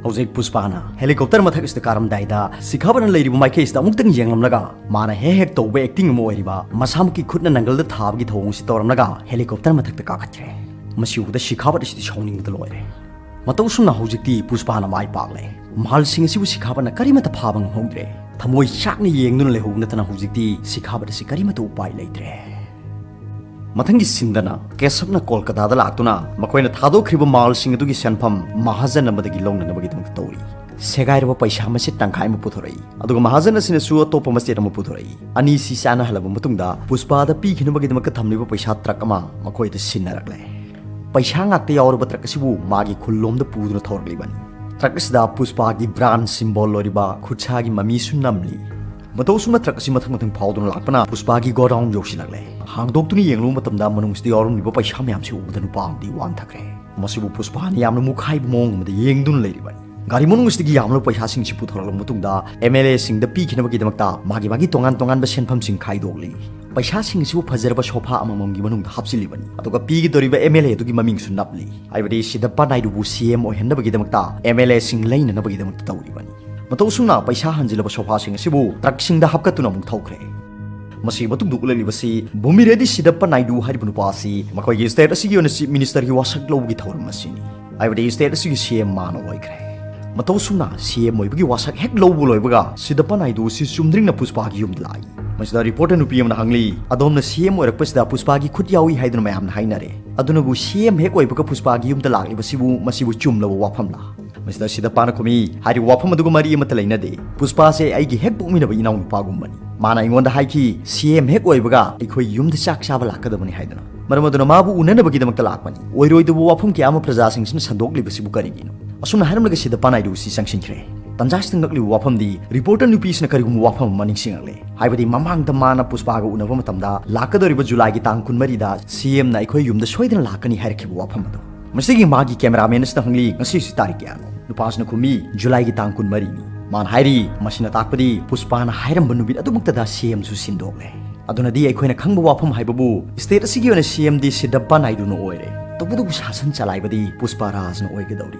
ꯍꯧꯖꯤꯛ ꯄꯨꯁꯄꯥꯅ ꯍꯦꯂꯤꯀꯣꯞꯇꯔ ꯃꯊꯛ ꯑꯁꯤꯗ ꯀꯥꯔꯝꯗꯥꯏꯗ ꯁꯤꯈꯥꯕꯠꯅ ꯂꯩꯔꯤꯕ ꯃꯥꯏꯀꯩ ꯑꯁꯤꯗ ꯑꯃꯨꯛꯇꯪ ꯌꯦꯡꯂꯝꯂꯒ ꯃꯥꯅ ꯍꯦꯛ ꯍꯦꯛ ꯇꯧꯕ ꯑꯦꯛꯇꯤꯡ ꯑꯃ ꯑꯣꯏꯔꯤꯕ ꯃꯁꯥꯃꯛꯀꯤ ꯈꯨꯠꯅ ꯅꯪꯒꯜꯗ ꯊꯥꯕꯒꯤ ꯊꯧꯑꯣꯡ ꯑꯁꯤ ꯇꯧꯔꯝꯂꯒ ꯍꯦꯂꯤꯀꯣꯞꯇꯔ ꯃꯊꯛꯇ ꯀꯥꯈꯠꯈ꯭ꯔꯦ꯫ ꯃꯁꯤ ꯎꯕꯗ ꯁꯤꯈꯥꯕꯠ ꯑꯁꯤꯗꯤ ꯁꯥꯎꯅꯤꯡꯕꯗ ꯂꯣꯏꯔꯦ꯫ ꯃꯇꯧ ꯑꯁꯨꯝꯅ ꯍꯧꯖꯤꯛꯇꯤ ꯄꯨꯁꯄꯥꯅ ꯃꯥꯏ ꯄꯥꯛꯂꯦ꯫ ꯃꯍꯜꯁꯤꯡ ꯑꯁꯤꯕꯨ ꯁꯤꯈꯥꯕꯅ ꯀꯔꯤꯃꯠꯇ ꯐꯥꯕ ꯉꯝꯍꯧꯗ꯭ꯔꯦ꯫ ꯊꯃꯣꯏ ꯆꯥꯛꯅ ꯌꯦꯡꯗꯨꯅ ꯂꯩꯍꯧꯕ ꯅꯠꯇꯅ ꯍꯧꯖꯤꯛꯇꯤ ꯁꯤꯈꯥꯕꯠ ꯑꯁꯤ ꯀꯔꯤꯃꯠꯇ ꯎꯄꯥꯏ ꯂꯩꯇ꯭ꯔꯦ꯫ ꯃꯊꯪꯒꯤ ꯁꯤꯟꯗꯅ ꯀꯦꯁꯞꯅ ꯀꯣꯜꯀꯇꯥꯗ ꯂꯥꯛꯇꯨꯅ ꯃꯈꯣꯏꯅ ꯊꯥꯗꯣꯛꯈ꯭ꯔꯤꯕ ꯃꯍꯜꯁꯤꯡ ꯑꯗꯨꯒꯤ ꯁꯦꯟꯐꯝ ꯃꯍꯥꯖꯟ ꯑꯃꯗꯒꯤ ꯂꯧꯅꯅꯕꯒꯤꯗꯃꯛ ꯇꯧꯔꯤ꯫ ꯁꯦꯒꯥꯏꯔꯕ ꯄꯩꯁꯥ ꯃꯆꯦꯠ ꯇꯪꯈꯥꯏ ꯑꯃ ꯄꯨꯊꯣꯔꯛꯏ, ꯑꯗꯨꯒ ꯃꯍꯥꯖꯟ ꯑꯁꯤꯅꯁꯨ ꯑꯇꯣꯞꯄ ꯃꯆꯦꯠ ꯑꯃ ꯄꯨꯊꯣꯔꯛꯏ꯫ ꯑꯅꯤꯁꯤ ꯆꯥꯟꯅꯍꯜꯂꯕ ꯃꯇꯨꯡꯗ ꯄꯨꯁꯄꯥꯗ ꯄꯤꯈꯤꯅꯕꯒꯤꯗꯃꯛꯇ ꯊꯝꯂꯤꯕ ꯄꯩꯁꯥ ꯇ꯭ꯔꯛ ꯑꯃ ꯃꯈꯣꯏꯗ ꯁꯤꯟꯅꯔꯛꯂꯦ꯫ ꯄꯩꯁꯥ ꯉꯥꯛꯇ ꯌꯥꯎꯔꯕ ꯇ꯭ꯔꯛ ꯑꯁꯤꯕꯨ ꯃꯥꯒꯤ ꯈꯨꯜꯂꯣꯝꯗ ꯄꯨꯗꯨꯅ ꯊꯧꯔꯛꯂꯤꯕꯅꯤ꯫ ꯇ꯭ꯔꯛ ꯑꯁꯤꯗ ꯄꯨꯁꯄꯥꯒꯤ ꯕ꯭ꯔꯥꯟ ꯁꯤꯝꯕꯣꯜ ꯑꯣꯏꯔꯤꯕ ꯈꯨꯠꯁꯥꯒꯤ ꯃꯃꯤꯁꯨ ꯅꯝꯂꯤ꯫ ꯃꯇꯧ ꯑꯁꯨꯝꯅ ꯇ꯭ꯔꯛ ꯑꯁꯤ ꯃꯊꯪ ꯃꯊꯪ ꯐꯥꯎꯗꯨꯅ ꯂꯥꯛꯄꯅ ꯄꯨꯁꯄꯥꯒꯤ ꯒꯣꯗꯥꯎꯟ ꯌꯧꯁꯤꯜꯂꯛꯂꯦ꯫ ꯍꯥꯡꯗꯣꯛꯇꯨꯅ ꯌꯦꯡꯂꯨꯕ ꯃꯇꯝꯗ ꯃꯅꯨꯡꯁꯤꯗ ꯌꯥꯎꯔꯝꯂꯤꯕ ꯄꯩꯁꯥ ꯃꯌꯥꯝꯁꯤ ꯎꯕꯗ ꯅꯨꯄꯥ ꯑꯃꯗꯤ ꯋꯥꯟꯊꯈ꯭ꯔꯦ꯫ ꯃꯁꯤꯕꯨ ꯄꯨꯁꯄꯥꯅ ꯌꯥꯝꯅ ꯃꯨꯛꯈꯥꯏꯕ ꯃꯑꯣꯡ ꯑꯃꯗ ꯌꯦꯡꯗꯨꯅ ꯂꯩꯔꯤꯕꯅꯤ꯫ ꯒꯥꯔꯤ ꯃꯅꯨꯡꯁꯤꯗꯒꯤ ꯌꯥꯝꯂꯕ ꯄꯩꯁꯥꯁꯤꯡꯁꯤ ꯄꯨꯊꯣꯔꯛꯂꯕ ꯃꯇꯨꯡꯗ ꯑꯦꯝ ꯑꯦꯜ ꯑꯦꯁꯤꯡꯗ ꯄꯤꯈꯤꯅꯕꯒꯤꯗꯃꯛꯇ ꯃꯥꯒꯤ ꯃꯥꯒꯤ ꯇꯣꯉꯥꯟ ꯇꯣꯉꯥꯟꯕ ꯁꯦꯟꯐꯝꯁꯤꯡ ꯈꯥꯏꯗꯣꯛꯂꯤ꯫ ꯄꯩꯁꯥꯁꯤꯡ ꯑꯁꯤꯕꯨ ꯐꯖꯔꯕ ꯁꯣꯐꯥ ꯑꯃꯃꯝꯒꯤ ꯃꯅꯨꯡꯗ ꯍꯥꯞꯆꯤꯜꯂꯤꯕꯅꯤ, ꯑꯗꯨꯒ ꯄꯤꯒꯗꯧꯔꯤꯕ ꯑꯦꯝ ꯑꯦꯜ ꯑꯦ ꯑꯗꯨꯒꯤ ꯃꯃꯤꯡꯁꯨ ꯅꯞꯂꯤ꯫ ꯍꯥꯏꯕꯗꯤ ꯁꯤꯗꯞꯄ ꯅꯥꯏꯗꯨꯕꯨ ꯁꯤ ꯑꯦꯝ ꯑꯣꯏꯍꯟꯅꯕꯒꯤꯗꯃꯛꯇ ꯑꯦꯝ ꯑꯦꯜ ꯑꯦꯁꯤꯡ ꯂꯩꯅꯅꯕꯒꯤꯗꯃꯛꯇ ꯇꯧꯔꯤꯕꯅꯤ꯫ ꯃꯇꯧ ꯑꯁꯨꯝꯅ ꯄꯩꯁꯥ ꯍꯟꯖꯤꯜꯂꯕ ꯁꯣꯐꯥꯁꯤꯡ ꯑꯁꯤꯕꯨ ꯇ꯭ꯔꯛꯁꯤꯡꯗ ꯍꯥꯞꯀꯠꯇꯨꯅ ꯑꯃꯨꯛ ꯊꯧꯈ꯭ꯔꯦ꯫ ꯃꯁꯤꯒꯤ ꯃꯇꯨꯡꯗ ꯎꯠꯂꯛꯂꯤꯕꯁꯤ ꯚꯨꯃꯤꯔꯦꯗꯤ ꯁꯤꯗꯞꯄ ꯅꯥꯏꯗꯨ ꯍꯥꯏꯔꯤꯕ ꯅꯨꯄꯥ ꯑꯁꯤ ꯃꯈꯣꯏꯒꯤ ꯁ꯭ꯇꯦꯠ ꯑꯁꯤꯒꯤ ꯑꯣꯏꯅ ꯆꯤꯐ ꯃꯤꯅꯤꯁꯇꯔꯒꯤ ꯋꯥꯁꯛ ꯂꯧꯕꯒꯤ ꯊꯧꯔꯝ ꯑꯁꯤꯅꯤ꯫ ꯍꯥꯏꯕꯗꯤ ꯁ꯭ꯇꯦꯠ ꯑꯁꯤꯒꯤ ꯁꯤ ꯑꯦꯝ ꯃꯥꯅ ꯑꯣꯏꯈ꯭ꯔꯦ꯫ ꯃꯇꯧ ꯑꯁꯨꯝꯅ ꯁꯤ ꯑꯦꯝ ꯑꯣꯏꯕꯒꯤ ꯋꯥꯁꯛ ꯍꯦꯛ ꯂꯧꯕ ꯂꯣꯏꯕꯒ ꯁꯤꯗꯞꯄ ꯅꯥꯏꯗꯨ ꯑꯁꯤ ꯆꯨꯝꯗ꯭ꯔꯤꯡꯅ ꯄꯨꯁꯄꯥꯒꯤ ꯌꯨꯝꯗ ꯂꯥꯛꯏ꯫ ꯃꯁꯤꯗ ꯔꯤꯄꯣꯔꯇꯔ ꯅꯨꯄꯤ ꯑꯃꯅ ꯍꯪꯂꯤ, "ꯑꯗꯣꯝꯅ ꯁꯤ ꯑꯦꯝ ꯑꯣꯏꯔꯛꯄꯁꯤꯗ ꯄꯨꯁꯄꯥꯒꯤ ꯈꯨꯠ ꯌꯥꯎꯏ ꯍꯥꯏꯗꯨꯅ ꯃꯌꯥꯝꯅ ꯍꯥꯏꯅꯔꯦ꯫ ꯑꯗꯨꯅꯕꯨ ꯁꯤ ꯑꯦꯝ ꯍꯦꯛ ꯑꯣꯏꯕꯒ ꯄꯨꯁꯄꯥꯒꯤ ꯌꯨꯝꯗ ꯂꯥꯛꯂꯤꯕꯁꯤꯕꯨ ꯃꯁꯤꯕꯨ ꯆꯨꯝꯂꯕ ꯋꯥꯐꯝꯂꯥ?" ꯃꯁꯤꯗ ꯁꯤꯗꯞꯄꯥꯅ ꯈꯨꯝꯃꯤ, "ꯍꯥꯏꯔꯤꯕ ꯋꯥꯐꯝ ꯑꯗꯨꯒ ꯃꯔꯤ ꯑꯃꯠꯇ ꯂꯩꯅꯗꯦ꯫ ꯄꯨꯁꯄꯥꯁꯦ ꯑꯩꯒꯤ ꯍꯦꯛ ꯄꯣꯛꯃꯤꯟꯅꯕ ꯏꯅꯥꯎꯅꯨꯄꯥꯒꯨꯝꯕꯅꯤ꯫ ꯃꯥꯅ ꯑꯩꯉꯣꯟꯗ ꯍꯥꯏꯈꯤ, ꯁꯤ ꯑꯦꯝ ꯍꯦꯛ ꯑꯣꯏꯕꯒ ꯑꯩꯈꯣꯏ ꯌꯨꯝꯗ ꯆꯥꯛ ꯆꯥꯕ ꯂꯥꯛꯀꯗꯕꯅꯤ ꯍꯥꯏꯗꯨꯅ꯫ ꯃꯔꯝ ꯑꯗꯨꯅ ꯃꯥꯕꯨ ꯎꯅꯅꯕꯒꯤꯗꯃꯛꯇ ꯂꯥꯛꯄꯅꯤ꯫ ꯑꯣꯏꯔꯣꯏꯗꯕ ꯋꯥꯐꯝ ꯀꯌꯥ ꯑꯃ ꯄ꯭ꯔꯖꯥꯁꯤꯡꯁꯤꯅ ꯁꯟꯗꯣꯛꯂꯤꯕꯁꯤꯕꯨ ꯀꯔꯤꯒꯤꯅꯣ?" ꯑꯁꯨꯝꯅ ꯍꯥꯏꯔꯝꯂꯒ ꯁꯤꯗꯞꯄꯥ ꯅꯥꯏꯗꯨ ꯑꯁꯤ ꯆꯪꯁꯤꯟꯈ꯭ꯔꯦ꯫ ꯇꯟꯖꯥꯁꯤꯗ ꯉꯛꯂꯤꯕ ꯋꯥꯐꯝꯗꯤ ꯔꯤꯄꯣꯔꯇꯔ ꯅꯨꯄꯤꯁꯤꯅ ꯀꯔꯤꯒꯨꯝꯕ ꯋꯥꯐꯝ ꯑꯃ ꯅꯤꯡꯁꯤꯡꯂꯛꯂꯦ꯫ ꯍꯥꯏꯕꯗꯤ ꯃꯃꯥꯡꯗ ꯃꯥꯅ ꯄꯨꯁꯄꯥꯒ ꯎꯅꯕ ꯃꯇꯝꯗ ꯂꯥꯛꯀꯗꯧꯔꯤꯕ ꯖꯨꯂꯥꯏꯒꯤ ꯇꯥꯡ ꯀꯨꯟꯃꯔꯤꯗ ꯁꯤ ꯑꯦꯝꯅ ꯑꯩꯈꯣꯏ ꯌꯨꯝꯗ ꯁꯣꯏꯗꯅ ꯂꯥꯛꯀꯅꯤ ꯍꯥꯏꯔꯛꯈꯤꯕ ꯋꯥꯐꯝ ꯑꯗꯨ꯫ ꯃꯁꯤꯒꯤ ꯃꯥꯒꯤ ꯀꯦꯃꯦꯔꯥꯃꯦꯟ ꯑꯁꯤꯅ ꯍꯪꯂꯤ, "ꯉꯁꯤꯁꯤ ꯇꯥꯔꯤꯛ ꯀꯌꯥꯅꯣ?" ꯅꯨꯄꯥꯁꯤꯅ ꯈꯨꯝꯃꯤ, "ꯖꯨꯂꯥꯏꯒꯤ ꯇꯥꯡ ꯀꯨꯟꯃꯔꯤꯅꯤ"꯫ ꯃꯥꯅ ꯍꯥꯏꯔꯤ, ꯃꯁꯤꯅ ꯇꯥꯛꯄꯗꯤ ꯄꯨꯁꯄꯥꯅ ꯍꯥꯏꯔꯝꯕ ꯅꯨꯃꯤꯠ ꯑꯗꯨꯃꯛꯇꯗ ꯁꯤ ꯑꯦꯝꯁꯨ ꯁꯤꯟꯗꯣꯛꯂꯦ꯫ ꯑꯗꯨꯅꯗꯤ ꯑꯩꯈꯣꯏꯅ ꯈꯪꯕ ꯋꯥꯐꯝ ꯍꯥꯏꯕꯕꯨ ꯁ꯭ꯇꯦꯠ ꯑꯁꯤꯒꯤ ꯑꯣꯏꯅ ꯁꯤ ꯑꯦꯝꯗꯤ ꯁꯤꯗꯞꯄ ꯅꯥꯏꯗꯨꯅ ꯑꯣꯏꯔꯦ꯫ ꯇꯧꯕꯇꯕꯨ ꯁꯥꯁꯟ ꯆꯂꯥꯏꯕꯗꯤ ꯄꯨꯁꯄꯥ ꯔꯥꯖꯅ ꯑꯣꯏꯒꯗꯧꯔꯤ꯫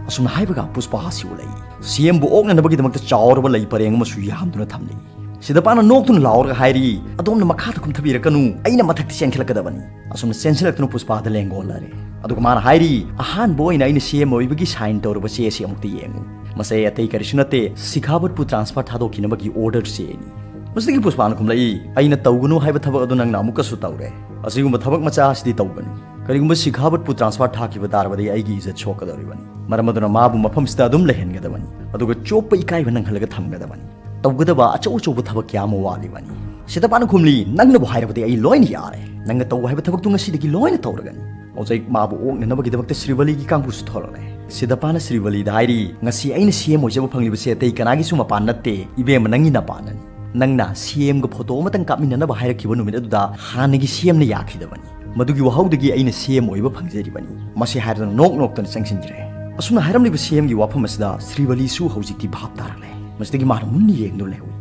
ꯑꯁꯨꯝꯅ ꯍꯥꯏꯕꯒ ꯄꯨꯁꯄꯥ ꯑꯁꯤ ꯎꯠꯂꯛꯏ꯫ ꯁꯤ ꯑꯦꯝꯕꯨ ꯑꯣꯛꯅꯅꯕꯒꯤꯗꯃꯛꯇ ꯆꯥꯎꯔꯕ ꯂꯩ ꯄꯔꯦꯡ ꯑꯃꯁꯨ ꯌꯥꯟꯗꯨꯅ ꯊꯝꯂꯤ꯫ ꯁꯤꯗꯞꯄꯥꯅ ꯅꯣꯛꯇꯨꯅ ꯂꯥꯎꯔꯒ ꯍꯥꯏꯔꯤ, "ꯑꯗꯣꯝꯅ ꯃꯈꯥꯗ ꯀꯨꯝꯊꯕꯤꯔꯛꯀꯅꯨ, ꯑꯩꯅ ꯃꯊꯛꯇ ꯆꯦꯟꯈꯠꯂꯛꯀꯗꯕꯅꯤ"꯫ ꯑꯁꯨꯝꯅ ꯆꯦꯟꯁꯤꯜꯂꯛꯇꯨꯅ ꯄꯨꯁꯄꯥꯗ ꯂꯦꯡꯒꯣꯜꯂꯔꯦ꯫ ꯑꯗꯨꯒ ꯃꯥꯅ ꯍꯥꯏꯔꯤ, "ꯑꯍꯥꯟꯕ ꯑꯣꯏꯅ ꯑꯩꯅ ꯁꯤ ꯑꯦꯝ ꯑꯣꯏꯕꯒꯤ ꯁꯥꯏꯟ ꯇꯧꯔꯕ ꯆꯦ ꯑꯁꯤ ꯑꯃꯨꯛꯇ ꯌꯦꯡꯉꯨ"꯫ ꯃꯁꯤ ꯑꯇꯩ ꯀꯔꯤꯁꯨ ꯅꯠꯇꯦ, ꯁꯤꯈꯥꯕꯠꯄꯨ ꯇ꯭ꯔꯥꯟꯁꯐꯔ ꯊꯥꯗꯣꯛꯈꯤꯅꯕꯒꯤ ꯑꯣꯔꯗꯔ ꯆꯦꯅꯤ꯫ ꯃꯁꯤꯗꯒꯤ ꯄꯨꯁꯄꯥꯅ ꯈꯨꯝꯂꯛꯏ, "ꯑꯩꯅ ꯇꯧꯒꯅꯨ ꯍꯥꯏꯕ ꯊꯕꯛ ꯑꯗꯨ ꯅꯪꯅ ꯑꯃꯨꯛꯀꯁꯨ ꯇꯧꯔꯦ꯫ ꯑꯁꯤꯒꯨꯝꯕ ꯊꯕꯛ ꯃꯆꯥ ꯑꯁꯤꯗꯤ ꯇꯧꯒꯅꯨ꯫ ꯀꯔꯤꯒꯨꯝꯕ ꯁꯤꯈꯥꯕꯠꯄꯨ ꯇ꯭ꯔꯥꯟꯁꯐꯔ ꯊꯥꯈꯤꯕ ꯇꯥꯔꯕꯗꯤ ꯑꯩꯒꯤ ꯏꯖꯠ ꯁꯣꯛꯀꯗꯧꯔꯤꯕꯅꯤ꯫ ꯃꯔꯝ ꯑꯗꯨꯅ ꯃꯥꯕꯨ ꯃꯐꯝꯁꯤꯗ ꯑꯗꯨꯝ ꯂꯩꯍꯟꯒꯗꯕꯅꯤ꯫ ꯑꯗꯨꯒ ꯆꯣꯞꯄ ꯏꯀꯥꯏꯕ ꯅꯪꯍꯜꯂꯒ ꯊꯝꯒꯗꯕꯅꯤ꯫ ꯇꯧꯒꯗꯕ ꯑꯆꯧ ꯑꯆꯧꯕ ꯊꯕꯛ ꯀꯌꯥ ꯑꯃ ꯋꯥꯠꯂꯤꯕꯅꯤ꯫" ꯁꯤꯗꯄꯥꯅ ꯈꯨꯝꯂꯤ, "ꯅꯪꯅꯕꯨ ꯍꯥꯏꯔꯕꯗꯤ ꯑꯩ ꯂꯣꯏꯅ ꯌꯥꯔꯦ꯫ ꯅꯪꯅ ꯇꯧ ꯍꯥꯏꯕ ꯊꯕꯛꯇꯨ ꯉꯁꯤꯗꯒꯤ ꯂꯣꯏꯅ ꯇꯧꯔꯒꯅꯤ꯫" ꯍꯧꯖꯤꯛ ꯃꯥꯕꯨ ꯑꯣꯛꯅꯅꯕꯒꯤꯗꯃꯛꯇ ꯁ꯭ꯔꯤꯕꯂꯤꯒꯤ ꯀꯥꯡꯕꯨꯁꯨ ꯊꯣꯔꯛꯂꯦ꯫ ꯁꯤꯗꯄꯥꯅ ꯁ꯭ꯔꯤꯕꯂꯤꯗ ꯍꯥꯏꯔꯤ, "ꯉꯁꯤ ꯑꯩꯅ ꯁꯤ ꯑꯦꯝ ꯑꯣꯏꯖꯕ ꯐꯪꯂꯤꯕꯁꯦ ꯑꯇꯩ ꯀꯅꯥꯒꯤꯁꯨ ꯃꯄꯥꯟ ꯅꯠꯇꯦ, ꯏꯕꯦꯝꯃ ꯅꯪꯒꯤ ꯅꯄꯥꯟꯅꯅꯤ꯫ ꯅꯪꯅ ꯁꯤ ꯑꯦꯝꯒ ꯐꯣꯇꯣ ꯑꯃꯇꯪ ꯀꯥꯞꯃꯤꯟꯅꯅꯕ ꯍꯥꯏꯔꯛꯈꯤꯕ ꯅꯨꯃꯤꯠ ꯑꯗꯨꯗ ꯍꯥꯟꯅꯒꯤ ꯁꯤ ꯑꯦꯝꯅ ꯌꯥꯈꯤꯗꯕꯅꯤ꯫ ꯃꯗꯨꯒꯤ ꯋꯥꯍꯧꯗꯒꯤ ꯑꯩꯅ ꯁꯤ ꯑꯦꯝ ꯑꯣꯏꯕ ꯐꯪꯖꯔꯤꯕꯅꯤ꯫" ꯃꯁꯤ ꯍꯥꯏꯔꯗꯨꯅ ꯅꯣꯛ ꯅꯣꯛꯇꯅ ꯆꯪꯁꯤꯟꯈ꯭ꯔꯦ꯫ ꯑꯁꯨꯝꯅ ꯍꯥꯏꯔꯝꯂꯤꯕ ꯁꯤ ꯑꯦꯝꯒꯤ ꯋꯥꯐꯝ ꯑꯁꯤꯗ ꯁ꯭ꯔꯤꯕꯂꯤꯁꯨ ꯍꯧꯖꯤꯛꯇꯤ ꯚꯥꯞ ꯇꯥꯔꯛꯂꯦ꯫ ꯃꯁꯤꯗꯒꯤ ꯃꯥꯅ ꯃꯨꯟꯅ ꯌꯦꯡꯗꯨꯅ ꯂꯩꯍꯧꯏ꯫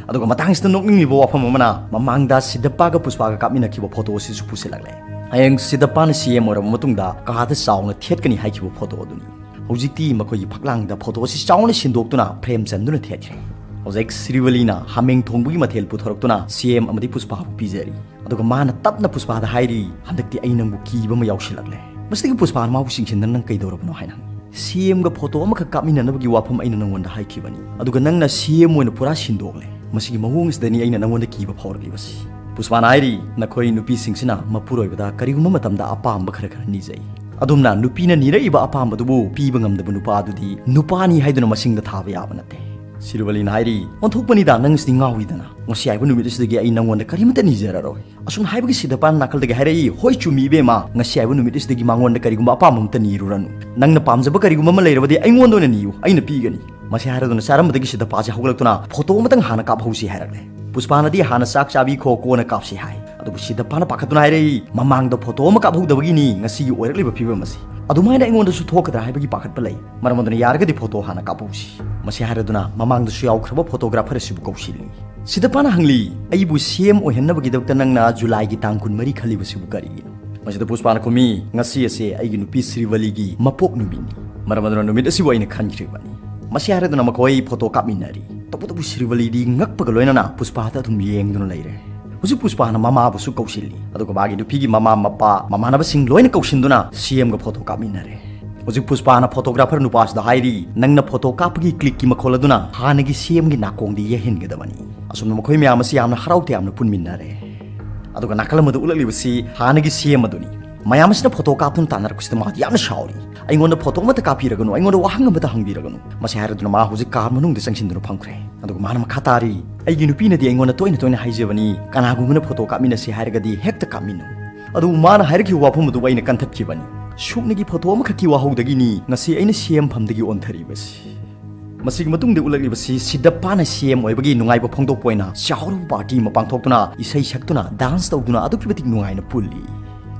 ꯑꯗꯨꯒ ꯃꯇꯥꯡꯁꯤꯗ ꯅꯣꯛꯅꯤꯡꯂꯤꯕ ꯋꯥꯐꯝ ꯑꯃꯅ, ꯃꯃꯥꯡꯗ ꯁꯤꯗꯞꯄꯥꯒ ꯄꯨꯁꯄꯥꯒ ꯀꯥꯞꯃꯤꯟꯅꯈꯤꯕ ꯐꯣꯇꯣ ꯑꯁꯤꯁꯨ ꯄꯨꯁꯤꯜꯂꯛꯂꯦ꯫ ꯍꯌꯦꯡ ꯁꯤꯗꯞꯄꯥꯅ ꯁꯤ ꯑꯦꯝ ꯑꯣꯏꯔꯕ ꯃꯇꯨꯡꯗ ꯀꯥꯗ ꯆꯥꯎꯅ ꯊꯦꯠꯀꯅꯤ ꯍꯥꯏꯈꯤꯕ ꯐꯣꯇꯣ ꯑꯗꯨꯅꯤ꯫ ꯍꯧꯖꯤꯛꯇꯤ ꯃꯈꯣꯏꯒꯤ ꯐꯛꯂꯥꯡꯗ ꯐꯣꯇꯣ ꯑꯁꯤ ꯆꯥꯎꯅ ꯁꯤꯟꯗꯣꯛꯇꯨꯅ ꯐ꯭ꯔꯦꯝ ꯆꯟꯗꯨꯅ ꯊꯦꯠꯈ꯭ꯔꯦ꯫ ꯍꯧꯖꯤꯛ ꯁ꯭ꯔꯤꯕꯂꯤꯅ ꯍꯥꯃꯦꯡ ꯊꯣꯡꯕꯒꯤ ꯃꯊꯦꯜ ꯄꯨꯊꯣꯔꯛꯇꯨꯅ ꯁꯤ ꯑꯦꯝ ꯑꯃꯗꯤ ꯄꯨꯁꯄꯥꯕꯨ ꯄꯤꯖꯔꯤ꯫ ꯑꯗꯨꯒ ꯃꯥꯅ ꯇꯞꯅ ꯄꯨꯁꯄꯥꯗ ꯍꯥꯏꯔꯤ, "ꯍꯟꯗꯛꯇꯤ ꯑꯩ ꯅꯪꯕꯨ ꯀꯤꯕ ꯑꯃ ꯌꯥꯎꯁꯤꯜꯂꯛꯂꯦ꯫" ꯃꯁꯤꯗꯒꯤ ꯄꯨꯁꯄꯥꯅ ꯃꯥꯕꯨ ꯆꯤꯡꯁꯤꯟꯗꯨꯅ, "ꯅꯪ ꯀꯩꯗꯧꯔꯕꯅꯣ?" ꯍꯥꯏꯅ ꯍꯪꯉꯤ꯫ "ꯁꯤ ꯑꯦꯝꯒ ꯐꯣꯇꯣ ꯑꯃꯈꯛ ꯀꯥꯞꯃꯤꯟꯅꯅꯕꯒꯤ ꯋꯥꯐꯝ ꯑꯩꯅ ꯅꯪꯉꯣꯟꯗ ꯍꯥꯏꯈꯤꯕꯅꯤ, ꯑꯗꯨꯒ ꯅꯪꯅ ꯁꯤ ꯑꯦꯝ ꯑꯣꯏꯅ ꯄꯨꯔꯥ ꯁꯤꯟꯗꯣꯛꯂꯦ꯫ ꯃꯁꯤꯒꯤ ꯃꯑꯣꯡ ꯑꯁꯤꯗꯅꯤ ꯑꯩꯅ ꯅꯪꯉꯣꯟꯗ ꯀꯤꯕ ꯐꯥꯎꯔꯛꯂꯤꯕꯁꯤ꯫" ꯄꯨꯁꯄꯥꯅ ꯍꯥꯏꯔꯤ, "ꯅꯈꯣꯏ ꯅꯨꯄꯤꯁꯤꯡꯁꯤꯅ ꯃꯄꯨꯔꯣꯏꯕꯗ ꯀꯔꯤꯒꯨꯝꯕ ꯃꯇꯝꯗ ꯑꯄꯥꯝꯕ ꯈꯔ ꯈꯔ ꯅꯤꯖꯩ꯫ ꯑꯗꯨꯝꯅ ꯅꯨꯄꯤꯅ ꯅꯤꯔꯛꯏꯕ ꯑꯄꯥꯝꯕꯗꯨꯕꯨ ꯄꯤꯕ ꯉꯝꯗꯕ ꯅꯨꯄꯥ ꯑꯗꯨꯗꯤ ꯅꯨꯄꯥꯅꯤ ꯍꯥꯏꯗꯨꯅ ꯃꯁꯤꯡꯗ ꯊꯥꯕ ꯌꯥꯕ ꯅꯠꯇꯦ꯫" ꯁꯤꯔꯨꯕꯂꯤꯅ ꯍꯥꯏꯔꯤ, "ꯑꯣꯟꯊꯣꯛꯄꯅꯤꯗ, ꯅꯪꯁꯤꯗꯤ ꯉꯥꯎꯏꯗꯅ꯫ ꯉꯁꯤ ꯍꯥꯏꯕ ꯅꯨꯃꯤꯠ ꯑꯁꯤꯗꯒꯤ ꯑꯩ ꯅꯪꯉꯣꯟꯗ ꯀꯔꯤꯃꯠꯇ ꯅꯤꯖꯔꯔꯣꯏ꯫" ꯑꯁꯨꯝ ꯍꯥꯏꯕꯒꯤ ꯁꯤꯗꯄꯥꯟ ꯅꯥꯀꯜꯗꯒꯤ ꯍꯥꯏꯔꯛꯏ, "ꯍꯣꯏ ꯆꯨꯝꯃꯤ ꯏꯕꯦꯝꯃ, ꯉꯁꯤ ꯍꯥꯏꯕ ꯅꯨꯃꯤꯠ ꯑꯁꯤꯗꯒꯤ ꯃꯉꯣꯟꯗ ꯀꯔꯤꯒꯨꯝꯕ ꯑꯄꯥꯝꯕ ꯑꯃꯠꯇ ꯅꯤꯔꯨꯔꯅꯨ꯫ ꯅꯪꯅ ꯄꯥꯝꯖꯕ ꯀꯔꯤꯒꯨꯝꯕ ꯑꯃ ꯂꯩꯔꯕꯗꯤ ꯑꯩꯉꯣꯟꯗ ꯑꯣꯏꯅ ꯅꯤꯌꯨ, ꯑꯩꯅ ꯄꯤꯒꯅꯤ꯫" ꯃꯁꯤ ꯍꯥꯏꯔꯗꯨꯅ ꯆꯥꯔꯝꯕꯗꯒꯤ ꯁꯤꯗꯄꯥꯁꯦ ꯍꯧꯒꯠꯂꯛꯇꯨꯅ, "ꯐꯣꯇꯣ ꯑꯃꯇꯪ ꯍꯥꯟꯅ ꯀꯥꯞꯍꯧꯁꯤ" ꯍꯥꯏꯔꯛꯂꯦ꯫ ꯄꯨꯁꯄꯥꯅꯗꯤ ꯍꯥꯟꯅ ꯆꯥꯛ ꯆꯥꯕꯤꯈꯣ, ꯀꯣꯟꯅ ꯀꯥꯞꯁꯤ ꯍꯥꯏ꯫ ꯑꯗꯨꯕꯨ ꯁꯤꯗꯄꯥꯅ ꯄꯥꯈꯠꯇꯨꯅ ꯍꯥꯏꯔꯛꯏ, "ꯃꯃꯥꯡꯗ ꯐꯣꯇꯣ ꯑꯃ ꯀꯥꯞꯍꯧꯗꯕꯒꯤꯅꯤ ꯉꯁꯤꯒꯤ ꯑꯣꯏꯔꯛꯂꯤꯕ ꯐꯤꯕꯝ ꯑꯁꯤ꯫ ꯑꯗꯨꯃꯥꯏꯅ ꯑꯩꯉꯣꯟꯗꯁꯨ ꯊꯣꯛꯀꯗ꯭ꯔꯥ ꯍꯥꯏꯕꯒꯤ ꯄꯥꯈꯠꯄ ꯂꯩ꯫ ꯃꯔꯝ ꯑꯗꯨꯅ ꯌꯥꯔꯒꯗꯤ ꯐꯣꯇꯣ ꯍꯥꯟꯅ ꯀꯥꯞꯍꯧꯁꯤ꯫" ꯃꯁꯤ ꯍꯥꯏꯔꯗꯨꯅ ꯃꯃꯥꯡꯗꯁꯨ ꯌꯥꯎꯈ꯭ꯔꯕ ꯐꯣꯇꯣꯒ꯭ꯔꯥꯐꯔ ꯑꯁꯤꯕꯨ ꯀꯧꯁꯤꯜꯂꯤ꯫ ꯁꯤꯗꯄꯥꯅ ꯍꯪꯂꯤ, "ꯑꯩꯕꯨ ꯁꯤ ꯑꯦꯝ ꯑꯣꯏꯍꯟꯅꯕꯒꯤꯗꯃꯛꯇ ꯅꯪꯅ ꯖꯨꯂꯥꯏꯒꯤ ꯇꯥꯡ ꯀꯨꯟꯃꯔꯤ ꯈꯜꯂꯤꯕꯁꯤꯕꯨ ꯀꯔꯤꯒꯤꯅꯣ?" ꯃꯁꯤꯗ ꯄꯨꯁꯄꯥꯅ ꯈꯨꯝꯃꯤ, "ꯉꯁꯤ ꯑꯁꯦ ꯑꯩꯒꯤ ꯅꯨꯄꯤ ꯁ꯭ꯔꯤꯕꯂꯤꯒꯤ ꯃꯄꯣꯛ ꯅꯨꯃꯤꯠꯅꯤ꯫ ꯃꯔꯝ ꯑꯗꯨꯅ ꯅꯨꯃꯤꯠ ꯑꯁꯤꯕꯨ ꯑꯩꯅ ꯈꯟꯈ꯭ꯔꯤꯕꯅꯤ꯫" ꯃꯁꯤ ꯍꯥꯏꯔꯗꯨꯅ ꯃꯈꯣꯏ ꯐꯣꯇꯣ ꯀꯥꯞꯃꯤꯟꯅꯔꯤ꯫ ꯇꯧꯕꯇꯕꯨ ꯁ꯭ꯔꯤꯕꯂꯤꯗꯤ ꯉꯛꯄꯒ ꯂꯣꯏꯅꯅ ꯄꯨꯁꯄꯥꯗ ꯑꯗꯨꯝ ꯌꯦꯡꯗꯨꯅ ꯂꯩꯔꯦ꯫ ꯍꯧꯖꯤꯛ ꯄꯨꯁꯄꯥꯅ ꯃꯃꯥꯕꯨꯁꯨ ꯀꯧꯁꯤꯜꯂꯤ, ꯑꯗꯨꯒ ꯃꯥꯒꯤ ꯅꯨꯄꯤꯒꯤ ꯃꯃꯥ ꯃꯄꯥ, ꯃꯃꯥꯟꯅꯕꯁꯤꯡ ꯂꯣꯏꯅ ꯀꯧꯁꯤꯟꯗꯨꯅ ꯁꯤ ꯑꯦꯝꯒ ꯐꯣꯇꯣ ꯀꯥꯞꯃꯤꯟꯅꯔꯦ꯫ ꯍꯧꯖꯤꯛ ꯄꯨꯁꯄꯥꯅ ꯐꯣꯇꯣꯒ꯭ꯔꯥꯐꯔ ꯅꯨꯄꯥꯁꯤꯗ ꯍꯥꯏꯔꯤ, "ꯅꯪꯅ ꯐꯣꯇꯣ ꯀꯥꯞꯄꯒꯤ ꯀ꯭ꯂꯤꯛꯀꯤ ꯃꯈꯣꯜ ꯑꯗꯨꯅ ꯍꯥꯟꯅꯒꯤ ꯁꯤ ꯑꯦꯝꯒꯤ ꯅꯥꯀꯣꯡꯗ ꯌꯩꯍꯟꯒꯗꯕꯅꯤ"꯫ ꯑꯁꯨꯝꯅ ꯃꯈꯣꯏ ꯃꯌꯥꯝ ꯑꯁꯤ ꯌꯥꯝꯅ ꯍꯔꯥꯎ ꯇꯌꯥꯝꯅ ꯄꯨꯟꯃꯤꯟꯅꯔꯦ꯫ ꯑꯗꯨꯒ ꯅꯥꯀꯜ ꯑꯃꯗ ꯎꯠꯂꯛꯂꯤꯕꯁꯤ ꯍꯥꯟꯅꯒꯤ ꯁꯤ ꯑꯦꯝ ꯑꯗꯨꯅꯤ꯫ ꯃꯌꯥꯝ ꯑꯁꯤꯅ ꯐꯣꯇꯣ ꯀꯥꯞꯇꯨꯅ ꯇꯥꯟꯅꯔꯛꯄꯁꯤꯗ ꯃꯥꯗꯤ ꯌꯥꯝꯅ ꯁꯥꯎꯔꯤ꯫ "ꯑꯩꯉꯣꯟꯗ ꯐꯣꯇꯣ ꯑꯃꯠꯇ ꯀꯥꯞꯄꯤꯔꯒꯅꯨ, ꯑꯩꯉꯣꯟꯗ ꯋꯥꯍꯪ ꯑꯃꯠꯇ ꯍꯪꯕꯤꯔꯒꯅꯨ"꯫ ꯃꯁꯤ ꯍꯥꯏꯔꯗꯨꯅ ꯃꯥ ꯍꯧꯖꯤꯛ ꯀꯥꯔ ꯃꯅꯨꯡꯗ ꯆꯪꯁꯤꯟꯗꯨꯅ ꯐꯝꯈ꯭ꯔꯦ꯫ ꯑꯗꯨꯒ ꯃꯥꯅ ꯃꯈꯥ ꯇꯥꯔꯤ, "ꯑꯩꯒꯤ ꯅꯨꯄꯤꯅꯗꯤ ꯑꯩꯉꯣꯟꯗ ꯇꯣꯏꯅ ꯇꯣꯏꯅ ꯍꯥꯏꯖꯕꯅꯤ, ꯀꯅꯥꯒꯨꯝꯕꯅ ꯐꯣꯇꯣ ꯀꯥꯞꯃꯤꯟꯅꯁꯤ ꯍꯥꯏꯔꯒꯗꯤ ꯍꯦꯛꯇ ꯀꯥꯞꯃꯤꯟꯅꯧ꯫ ꯑꯗꯨꯕꯨ ꯃꯥꯅ ꯍꯥꯏꯔꯛꯈꯤꯕ ꯋꯥꯐꯝ ꯑꯗꯨꯕꯨ ꯑꯩꯅ ꯀꯟꯊꯠꯈꯤꯕꯅꯤ꯫ ꯁꯨꯞꯅꯒꯤ ꯐꯣꯇꯣ ꯑꯃꯈꯛꯀꯤ ꯋꯥꯍꯧꯗꯒꯤꯅꯤ ꯉꯁꯤ ꯑꯩꯅ ꯁꯤ ꯑꯦꯝ ꯐꯝꯗꯒꯤ ꯑꯣꯟꯊꯔꯤꯕꯁꯤ"꯫ ꯃꯁꯤꯒꯤ ꯃꯇꯨꯡꯗ ꯎꯠꯂꯛꯂꯤꯕꯁꯤ ꯁꯤꯗꯞꯄꯥꯅ ꯁꯤ ꯑꯦꯝ ꯑꯣꯏꯕꯒꯤ ꯅꯨꯡꯉꯥꯏꯕ ꯐꯣꯡꯗꯣꯛꯄ ꯑꯣꯏꯅ ꯆꯥꯎꯔꯕ ꯄꯥꯔꯇꯤ ꯑꯃ ꯄꯥꯡꯊꯣꯛꯇꯨꯅ ꯏꯁꯩ ꯁꯛꯇꯨꯅ ꯗꯥꯟꯁ ꯇꯧꯗꯨꯅ ꯑꯗꯨꯛꯀꯤ ꯃꯇꯤꯛ ꯅꯨꯡꯉꯥꯏꯅ ꯄꯨꯜꯂꯤ꯫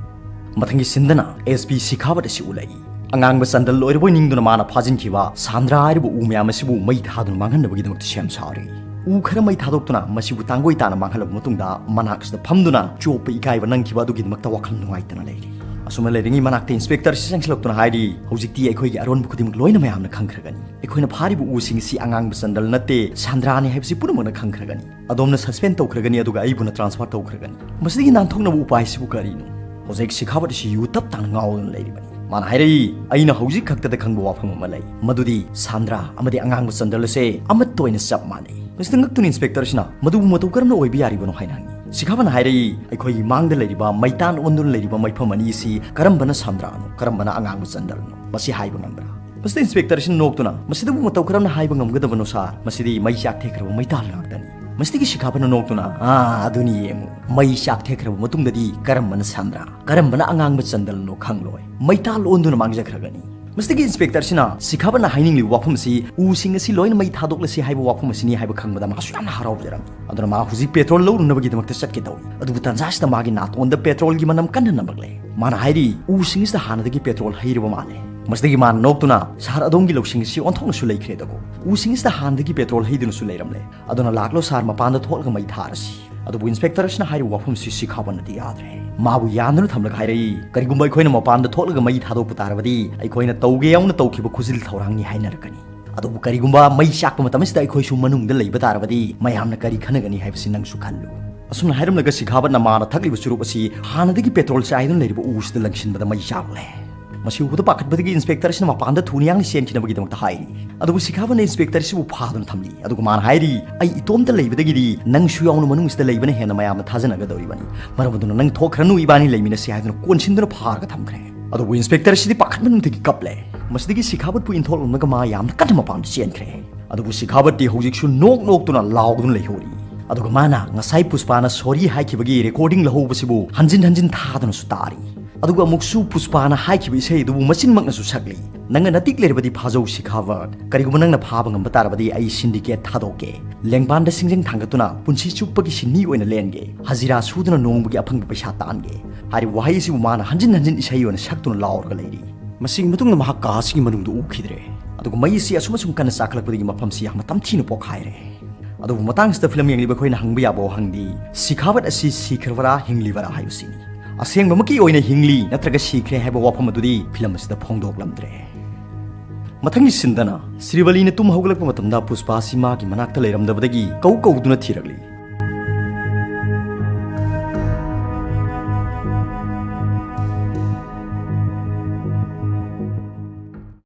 ꯃꯊꯪꯒꯤ ꯁꯤꯟꯗꯅ ꯑꯦꯁ ꯄꯤ ꯁꯤꯈꯥꯋꯠ ꯑꯁꯤ ꯎꯠꯂꯛꯏ꯫ ꯑꯉꯥꯡꯕ ꯆꯟꯗꯜ ꯑꯣꯏꯔꯕꯣꯏ ꯅꯤꯡꯗꯨꯅ ꯃꯥꯅ ꯐꯥꯖꯤꯟꯈꯤꯕ ꯁꯥꯟꯗ꯭ꯔꯥ ꯍꯥꯏꯔꯤꯕ ꯎ ꯃꯌꯥꯝ ꯑꯁꯤꯕꯨ ꯃꯩ ꯊꯥꯗꯨꯅ ꯃꯥꯡꯍꯟꯅꯕꯒꯤꯗꯃꯛꯇ ꯁꯦꯝ ꯁꯥꯔꯤ꯫ ꯎ ꯈꯔ ꯃꯩ ꯊꯥꯗꯣꯛꯇꯨꯅ ꯃꯁꯤꯕꯨ ꯇꯥꯡꯒꯣꯏ ꯇꯥꯅ ꯃꯥꯡꯍꯜꯂꯕ ꯃꯇꯨꯡꯗ ꯃꯅꯥꯛꯁꯤꯗ ꯐꯝꯗꯨꯅ ꯆꯣꯞꯄ ꯏꯀꯥꯏꯕ ꯅꯪꯈꯤꯕ ꯑꯗꯨꯒꯤꯗꯃꯛꯇ ꯋꯥꯈꯜ ꯅꯨꯡꯉꯥꯏꯇꯅ ꯂꯩꯔꯤ꯫ ꯑꯁꯨꯝꯅ ꯂꯩꯔꯤꯉꯩ ꯃꯅꯥꯛꯇ ꯏꯟꯁꯄꯦꯛꯇꯔ ꯑꯁꯤ ꯆꯪꯁꯤꯜꯂꯛꯇꯨꯅ ꯍꯥꯏꯔꯤ, "ꯍꯧꯖꯤꯛꯇꯤ ꯑꯩꯈꯣꯏꯒꯤ ꯑꯔꯣꯟꯕ ꯈꯨꯗꯤꯡꯃꯛ ꯂꯣꯏꯅ ꯃꯌꯥꯝꯅ ꯈꯪꯈ꯭ꯔꯒꯅꯤ꯫ ꯑꯩꯈꯣꯏꯅ ꯐꯥꯔꯤꯕ ꯎꯁꯤꯡ ꯑꯁꯤ ꯑꯉꯥꯡꯕ ꯆꯟꯗꯜ ꯅꯠꯇꯦ, ꯁꯥꯟꯗ꯭ꯔꯥꯅꯤ ꯍꯥꯏꯕꯁꯤ ꯄꯨꯝꯅꯃꯛꯅ ꯈꯪꯈ꯭ꯔꯒꯅꯤ꯫ ꯑꯗꯣꯝꯅ ꯁꯁꯄꯦꯟ ꯇꯧꯈ꯭ꯔꯒꯅꯤ, ꯑꯗꯨꯒ ꯑꯩꯕꯨꯅ ꯇ꯭ꯔꯥꯟꯁꯐꯔ ꯇꯧꯈ꯭ꯔꯒꯅꯤ꯫ ꯃꯁꯤꯗꯒꯤ ꯅꯥꯟꯊꯣꯛꯅꯕ ꯎꯄꯥꯏꯁꯤꯕꯨ ꯀꯔꯤꯅꯣ?" ꯍꯧꯖꯤꯛ ꯁꯤꯈꯥꯋꯠ ꯑꯁꯤ ꯌꯨ ꯇꯞ ꯇꯥꯅ ꯉꯥꯎꯗꯨꯅ ꯂꯩꯔꯤꯕꯅꯤ꯫ ꯃꯥꯅ ꯍꯥꯏꯔꯛꯏ, "ꯑꯩꯅ ꯍꯧꯖꯤꯛ ꯈꯛꯇꯗ ꯈꯪꯕ ꯋꯥꯐꯝ ꯑꯃ ꯂꯩ, ꯃꯗꯨꯗꯤ ꯁꯥꯟꯗ꯭ꯔꯥ ꯑꯃꯗꯤ ꯑꯉꯥꯡꯕ ꯆꯟꯗꯜ ꯑꯁꯦ ꯑꯃꯠꯇ ꯑꯣꯏꯅ ꯆꯞ ꯃꯥꯟꯅꯩ"꯫ ꯃꯁꯤꯗ ꯉꯛꯇꯨꯅ ꯏꯟꯁꯄꯦꯛꯇꯔꯁꯤꯅ, "ꯃꯗꯨꯕꯨ ꯃꯇꯧ ꯀꯔꯝꯅ ꯑꯣꯏꯕ ꯌꯥꯔꯤꯕꯅꯣ?" ꯍꯥꯏꯅ ꯍꯪꯉꯤ꯫ ꯁꯤꯈꯥꯋꯠꯅ ꯍꯥꯏꯔꯛꯏ, "ꯑꯩꯈꯣꯏꯒꯤ ꯃꯥꯡꯗ ꯂꯩꯔꯤꯕ ꯃꯩꯇꯥꯟ ꯑꯣꯟꯗꯨꯅ ꯂꯩꯔꯤꯕ ꯃꯩꯐꯝ ꯑꯅꯤ ꯑꯁꯤ ꯀꯔꯝꯕꯅ ꯁꯥꯟꯗ꯭ꯔꯥꯅꯣ, ꯀꯔꯝꯕꯅ ꯑꯉꯥꯡꯕ ꯆꯟꯗꯜꯅꯣ, ꯃꯁꯤ ꯍꯥꯏꯕ ꯉꯝꯕ꯭ꯔꯥ?" ꯃꯁꯤꯗ ꯏꯟꯁꯄꯦꯛꯇꯔꯁꯤꯅ ꯅꯣꯛꯇꯨꯅ, "ꯃꯁꯤꯗꯕꯨ ꯃꯇꯧ ꯀꯔꯝꯅ ꯍꯥꯏꯕ ꯉꯝꯒꯗꯕꯅꯣ ꯁꯥꯔ? ꯃꯁꯤꯗꯤ ꯃꯩ ꯆꯥꯛꯊꯦꯛꯈ꯭ꯔꯕ ꯃꯩꯇꯥꯟ ꯉꯥꯛꯇꯅꯤ"꯫ ꯃꯁꯤꯗꯒꯤ ꯁꯤꯈꯥꯋꯠꯅ ꯅꯣꯛꯇꯨꯅ, "ꯑꯥ, ꯑꯗꯨꯅꯤ ꯌꯦꯡꯉꯨ, ꯃꯩ ꯆꯥꯛꯊꯦꯛꯈ꯭ꯔꯕ ꯃꯇꯨꯡꯗꯗꯤ ꯀꯔꯝꯕꯅ ꯁꯥꯟꯗ꯭ꯔꯥ, ꯀꯔꯝꯕꯅ ꯑꯉꯥꯡꯕ ꯆꯟꯗꯜꯅꯣ ꯈꯪꯂꯣꯏ꯫ ꯃꯩꯇꯥꯜ ꯑꯣꯟꯗꯨꯅ ꯃꯥꯡꯖꯈ꯭ꯔꯒꯅꯤ"꯫ ꯃꯁꯤꯗꯒꯤ ꯏꯟꯁꯄꯦꯛꯇꯔꯁꯤꯅ ꯁꯤꯈꯥꯋꯠꯅ ꯍꯥꯏꯅꯤꯡꯂꯤꯕ ꯋꯥꯐꯝ ꯑꯁꯤ ꯎꯁꯤꯡ ꯑꯁꯤ ꯂꯣꯏꯅ ꯃꯩ ꯊꯥꯗꯣꯛꯂꯁꯤ ꯍꯥꯏꯕ ꯋꯥꯐꯝ ꯑꯁꯤꯅꯤ ꯍꯥꯏꯕ ꯈꯪꯕꯗ ꯃꯥꯁꯨ ꯌꯥꯝꯅ ꯍꯔꯥꯎꯖꯔꯝꯃꯤ꯫ ꯑꯗꯨꯅ ꯃꯥ ꯍꯧꯖꯤꯛ ꯄꯦꯇ꯭ꯔꯣꯜ ꯂꯧꯔꯨꯅꯕꯒꯤꯗꯃꯛꯇ ꯆꯠꯀꯦ ꯇꯧꯏ꯫ ꯑꯗꯨꯕꯨ ꯇꯟꯖꯥꯁꯤꯗ ꯃꯥꯒꯤ ꯅꯥꯇꯣꯟꯗ ꯄꯦꯇ꯭ꯔꯣꯜꯒꯤ ꯃꯅꯝ ꯀꯟꯅ ꯅꯝꯂꯛꯂꯦ꯫ ꯃꯥꯅ ꯍꯥꯏꯔꯤ, "ꯎꯁꯤꯡ ꯑꯁꯤꯗ ꯍꯥꯟꯅꯗꯒꯤ ꯄꯦꯇ꯭ꯔꯣꯜ ꯍꯩꯔꯕ ꯃꯥꯜꯂꯦ"꯫ ꯃꯁꯤꯗꯒꯤ ꯃꯥꯅ ꯅꯣꯛꯇꯨꯅ, "ꯁꯥꯔ, ꯑꯗꯣꯝꯒꯤ ꯂꯧꯁꯤꯡ ꯑꯁꯤ ꯑꯣꯟꯊꯣꯛꯅꯁꯨ ꯂꯩꯈ꯭ꯔꯦꯗꯀꯣ꯫ ꯎꯁꯤꯡ ꯑꯁꯤꯗ ꯍꯥꯟꯅꯗꯒꯤ ꯄꯦꯇ꯭ꯔꯣꯜ ꯍꯩꯗꯨꯅꯁꯨ ꯂꯩꯔꯝꯂꯦ꯫ ꯑꯗꯨꯅ ꯂꯥꯛꯂꯣ ꯁꯥꯔ, ꯃꯄꯥꯟꯗ ꯊꯣꯛꯂꯒ ꯃꯩ ꯊꯥꯔꯁꯤ"꯫ ꯑꯗꯨꯕꯨ ꯏꯟꯁꯄꯦꯛꯇꯔ ꯑꯁꯤꯅ ꯍꯥꯏꯔꯤꯕ ꯋꯥꯐꯝꯁꯤ ꯁꯤꯈꯥꯋꯠꯅꯗꯤ ꯌꯥꯗ꯭ꯔꯦ꯫ ꯃꯥꯕꯨ ꯌꯥꯟꯗꯨꯅ ꯊꯝꯂꯒ ꯍꯥꯏꯔꯛꯏ, "ꯀꯔꯤꯒꯨꯝꯕ ꯑꯩꯈꯣꯏꯅ ꯃꯄꯥꯟꯗ ꯊꯣꯛꯂꯒ ꯃꯩ ꯊꯥꯗꯣꯛꯄ ꯇꯥꯔꯕꯗꯤ ꯑꯩꯈꯣꯏꯅ ꯇꯧꯒꯦ ꯌꯥꯎꯅ ꯇꯧꯈꯤꯕ ꯈꯨꯖꯤꯜ ꯊꯧꯔꯥꯡꯅꯤ ꯍꯥꯏꯅꯔꯛꯀꯅꯤ꯫ ꯑꯗꯨꯕꯨ ꯀꯔꯤꯒꯨꯝꯕ ꯃꯩ ꯆꯥꯛꯄ ꯃꯇꯝ ꯑꯁꯤꯗ ꯑꯩꯈꯣꯏꯁꯨ ꯃꯅꯨꯡꯗ ꯂꯩꯕ ꯇꯥꯔꯕꯗꯤ ꯃꯌꯥꯝꯅ ꯀꯔꯤ ꯈꯟꯅꯒꯅꯤ ꯍꯥꯏꯕꯁꯤ ꯅꯪꯁꯨ ꯈꯜꯂꯨ"꯫ ꯑꯁꯨꯝꯅ ꯍꯥꯏꯔꯝꯂꯒ ꯁꯤꯈꯥꯋꯠꯅ ꯃꯥꯅ ꯊꯛꯂꯤꯕ ꯆꯨꯔꯨꯞ ꯑꯁꯤ ꯍꯥꯟꯅꯗꯒꯤ ꯄꯦꯇ꯭ꯔꯣꯜ ꯆꯥꯏꯗꯨꯅ ꯂꯩꯔꯤꯕ ꯎꯁꯤꯗ ꯂꯪꯁꯤꯟꯕꯗ ꯃꯩ ꯆꯥꯛꯂꯦ꯫ ꯃꯁꯤ ꯎꯕꯗ ꯄꯥꯈꯠꯄꯗꯒꯤ ꯏꯟꯁꯄꯦꯛꯇꯔ ꯑꯁꯤꯅ ꯃꯄꯥꯟꯗ ꯊꯨꯅ ꯌꯥꯡꯅ ꯆꯦꯟꯈꯤꯅꯕꯒꯤꯗꯃꯛꯇ ꯍꯥꯏꯔꯤ꯫ ꯑꯗꯨꯕꯨ ꯁꯤꯈꯥꯕꯠꯅ ꯏꯟꯁꯄꯦꯛꯇꯔ ꯑꯁꯤꯕꯨ ꯐꯥꯗꯨꯅ ꯊꯝꯂꯤ꯫ ꯑꯗꯨꯒ ꯃꯥꯅ ꯍꯥꯏꯔꯤ, "ꯑꯩ ꯏꯇꯣꯝꯇ ꯂꯩꯕꯗꯒꯤꯗꯤ ꯅꯪꯁꯨ ꯌꯥꯎꯅ ꯃꯅꯨꯡꯁꯤꯗ ꯂꯩꯕꯅ ꯍꯦꯟꯅ ꯃꯌꯥꯝꯅ ꯊꯥꯖꯅꯒꯗꯧꯔꯤꯕꯅꯤ꯫ ꯃꯔꯝ ꯑꯗꯨꯅ ꯅꯪ ꯊꯣꯛꯈ꯭ꯔꯅꯨ, ꯏꯕꯥꯅꯤ ꯂꯩꯃꯤꯟꯅꯁꯤ" ꯍꯥꯏꯗꯨꯅ ꯀꯣꯟꯁꯤꯟꯗꯨꯅ ꯐꯥꯔꯒ ꯊꯝꯈ꯭ꯔꯦ꯫ ꯑꯗꯨꯕꯨ ꯏꯟꯁꯄꯦꯛꯇꯔ ꯑꯁꯤꯗꯤ ꯄꯥꯈꯠꯃꯟꯕꯗꯒꯤ ꯀꯞꯂꯦ꯫ ꯃꯁꯤꯗꯒꯤ ꯁꯤꯈꯥꯕꯠꯄꯨ ꯏꯟꯊꯣꯛꯂꯝꯂꯒ ꯃꯥ ꯌꯥꯝꯅ ꯀꯟꯅ ꯃꯄꯥꯟꯗ ꯆꯦꯟꯈ꯭ꯔꯦ꯫ ꯑꯗꯨꯕꯨ ꯁꯤꯈꯥꯕꯠꯇꯤ ꯍꯧꯖꯤꯛꯁꯨ ꯅꯣꯛ ꯅꯣꯛꯇꯨꯅ ꯂꯥꯎꯗꯨꯅ ꯂꯩꯍꯧꯔꯤ꯫ ꯑꯗꯨꯒ ꯃꯥꯅ ꯉꯁꯥꯏ ꯄꯨꯁꯄꯥꯅ ꯁꯣꯔꯤ ꯍꯥꯏꯈꯤꯕꯒꯤ ꯔꯦꯀꯣꯔꯗꯤꯡ ꯂꯧꯍꯧꯕꯁꯤꯕꯨ ꯍꯟꯖꯤꯟ ꯍꯟꯖꯤꯟ ꯊꯥꯗꯨꯅꯁꯨ ꯇꯥꯔꯤ꯫ ꯑꯗꯨꯒ ꯑꯃꯨꯛꯁꯨ ꯄꯨꯁꯄꯥꯅ ꯍꯥꯏꯈꯤꯕ ꯏꯁꯩ ꯑꯗꯨꯕꯨ ꯃꯆꯤꯟꯃꯛꯅꯁꯨ ꯁꯛꯂꯤ꯫ "ꯅꯪꯅ ꯅꯇꯤꯛ ꯂꯩꯔꯕꯗꯤ ꯐꯥꯖꯧ ꯁꯤꯈꯥꯕꯠ, ꯀꯔꯤꯒꯨꯝꯕ ꯅꯪꯅ ꯐꯥꯕ ꯉꯝꯕ ꯇꯥꯔꯕꯗꯤ ꯑꯩ ꯁꯤꯟꯗꯤꯀꯦꯠ ꯊꯥꯗꯣꯛꯀꯦ꯫ ꯂꯦꯡꯕꯥꯟꯗ ꯁꯤꯡꯖꯪ ꯊꯥꯡꯒꯠꯇꯨꯅ ꯄꯨꯟꯁꯤ ꯆꯨꯞꯄꯒꯤ ꯁꯤꯟꯃꯤ ꯑꯣꯏꯅ ꯂꯦꯟꯒꯦ꯫ ꯍꯖꯤꯔꯥ ꯁꯨꯗꯨꯅ ꯅꯣꯡꯃꯒꯤ ꯑꯐꯪꯕ ꯄꯩꯁꯥ ꯇꯥꯟꯒꯦ" ꯍꯥꯏꯔꯤꯕ ꯋꯥꯍꯩ ꯑꯁꯤꯕꯨ ꯃꯥꯅ ꯍꯟꯖꯤꯟ ꯍꯟꯖꯤꯟ ꯏꯁꯩ ꯑꯣꯏꯅ ꯁꯛꯇꯨꯅ ꯂꯥꯎꯔꯒ ꯂꯩꯔꯤ꯫ ꯃꯁꯤꯒꯤ ꯃꯇꯨꯡꯗ ꯃꯍꯥꯛ ꯀꯥ ꯑꯁꯤꯒꯤ ꯃꯅꯨꯡꯗ ꯎꯈꯤꯗ꯭ꯔꯦ꯫ ꯑꯗꯨꯒ ꯃꯩ ꯑꯁꯤ ꯑꯁꯨꯝ ꯑꯁꯨꯝ ꯀꯟꯅ ꯆꯥꯛꯈꯠꯂꯛꯄꯗꯒꯤ ꯃꯐꯝꯁꯤ ꯌꯥꯝꯅ ꯇꯝꯊꯤꯅ ꯄꯣꯛꯈꯥꯏꯔꯦ꯫ ꯑꯗꯨꯕꯨ ꯃꯇꯥꯡꯁꯤꯗ ꯐꯤꯂꯝ ꯌꯦꯡꯂꯤꯕ ꯑꯩꯈꯣꯏꯅ ꯍꯪꯕ ꯌꯥꯕ ꯋꯥꯍꯪꯗꯤ, ꯁꯤꯈꯥꯕꯠ ꯑꯁꯤ ꯁꯤꯈ꯭ꯔꯕꯔꯥ ꯍꯤꯡꯂꯤꯕꯔꯥ ꯍꯥꯏꯕꯁꯤꯅꯤ꯫ ꯑꯁꯦꯡꯕꯃꯛꯀꯤ ꯑꯣꯏꯅ ꯍꯤꯡꯂꯤ ꯅꯠꯇ꯭ꯔꯒ ꯁꯤꯈ꯭ꯔꯦ ꯍꯥꯏꯕ ꯋꯥꯐꯝ ꯑꯗꯨꯗꯤ ꯐꯤꯂꯝ ꯑꯁꯤꯗ ꯐꯣꯡꯗꯣꯛꯂꯝꯗ꯭ꯔꯦ꯫ ꯃꯊꯪꯒꯤ ꯁꯤꯟꯗꯅ ꯁ꯭ꯔꯤꯕꯂꯤꯅ ꯇꯨꯝ ꯍꯧꯒꯠꯂꯛꯄ ꯃꯇꯝꯗ ꯄꯨꯁꯄꯥ ꯑꯁꯤ ꯃꯥꯒꯤ ꯃꯅꯥꯛꯇ ꯂꯩꯔꯝꯗꯕꯗꯒꯤ ꯀꯧ ꯀꯧꯗꯨꯅ ꯊꯤꯔꯛꯂꯤ꯫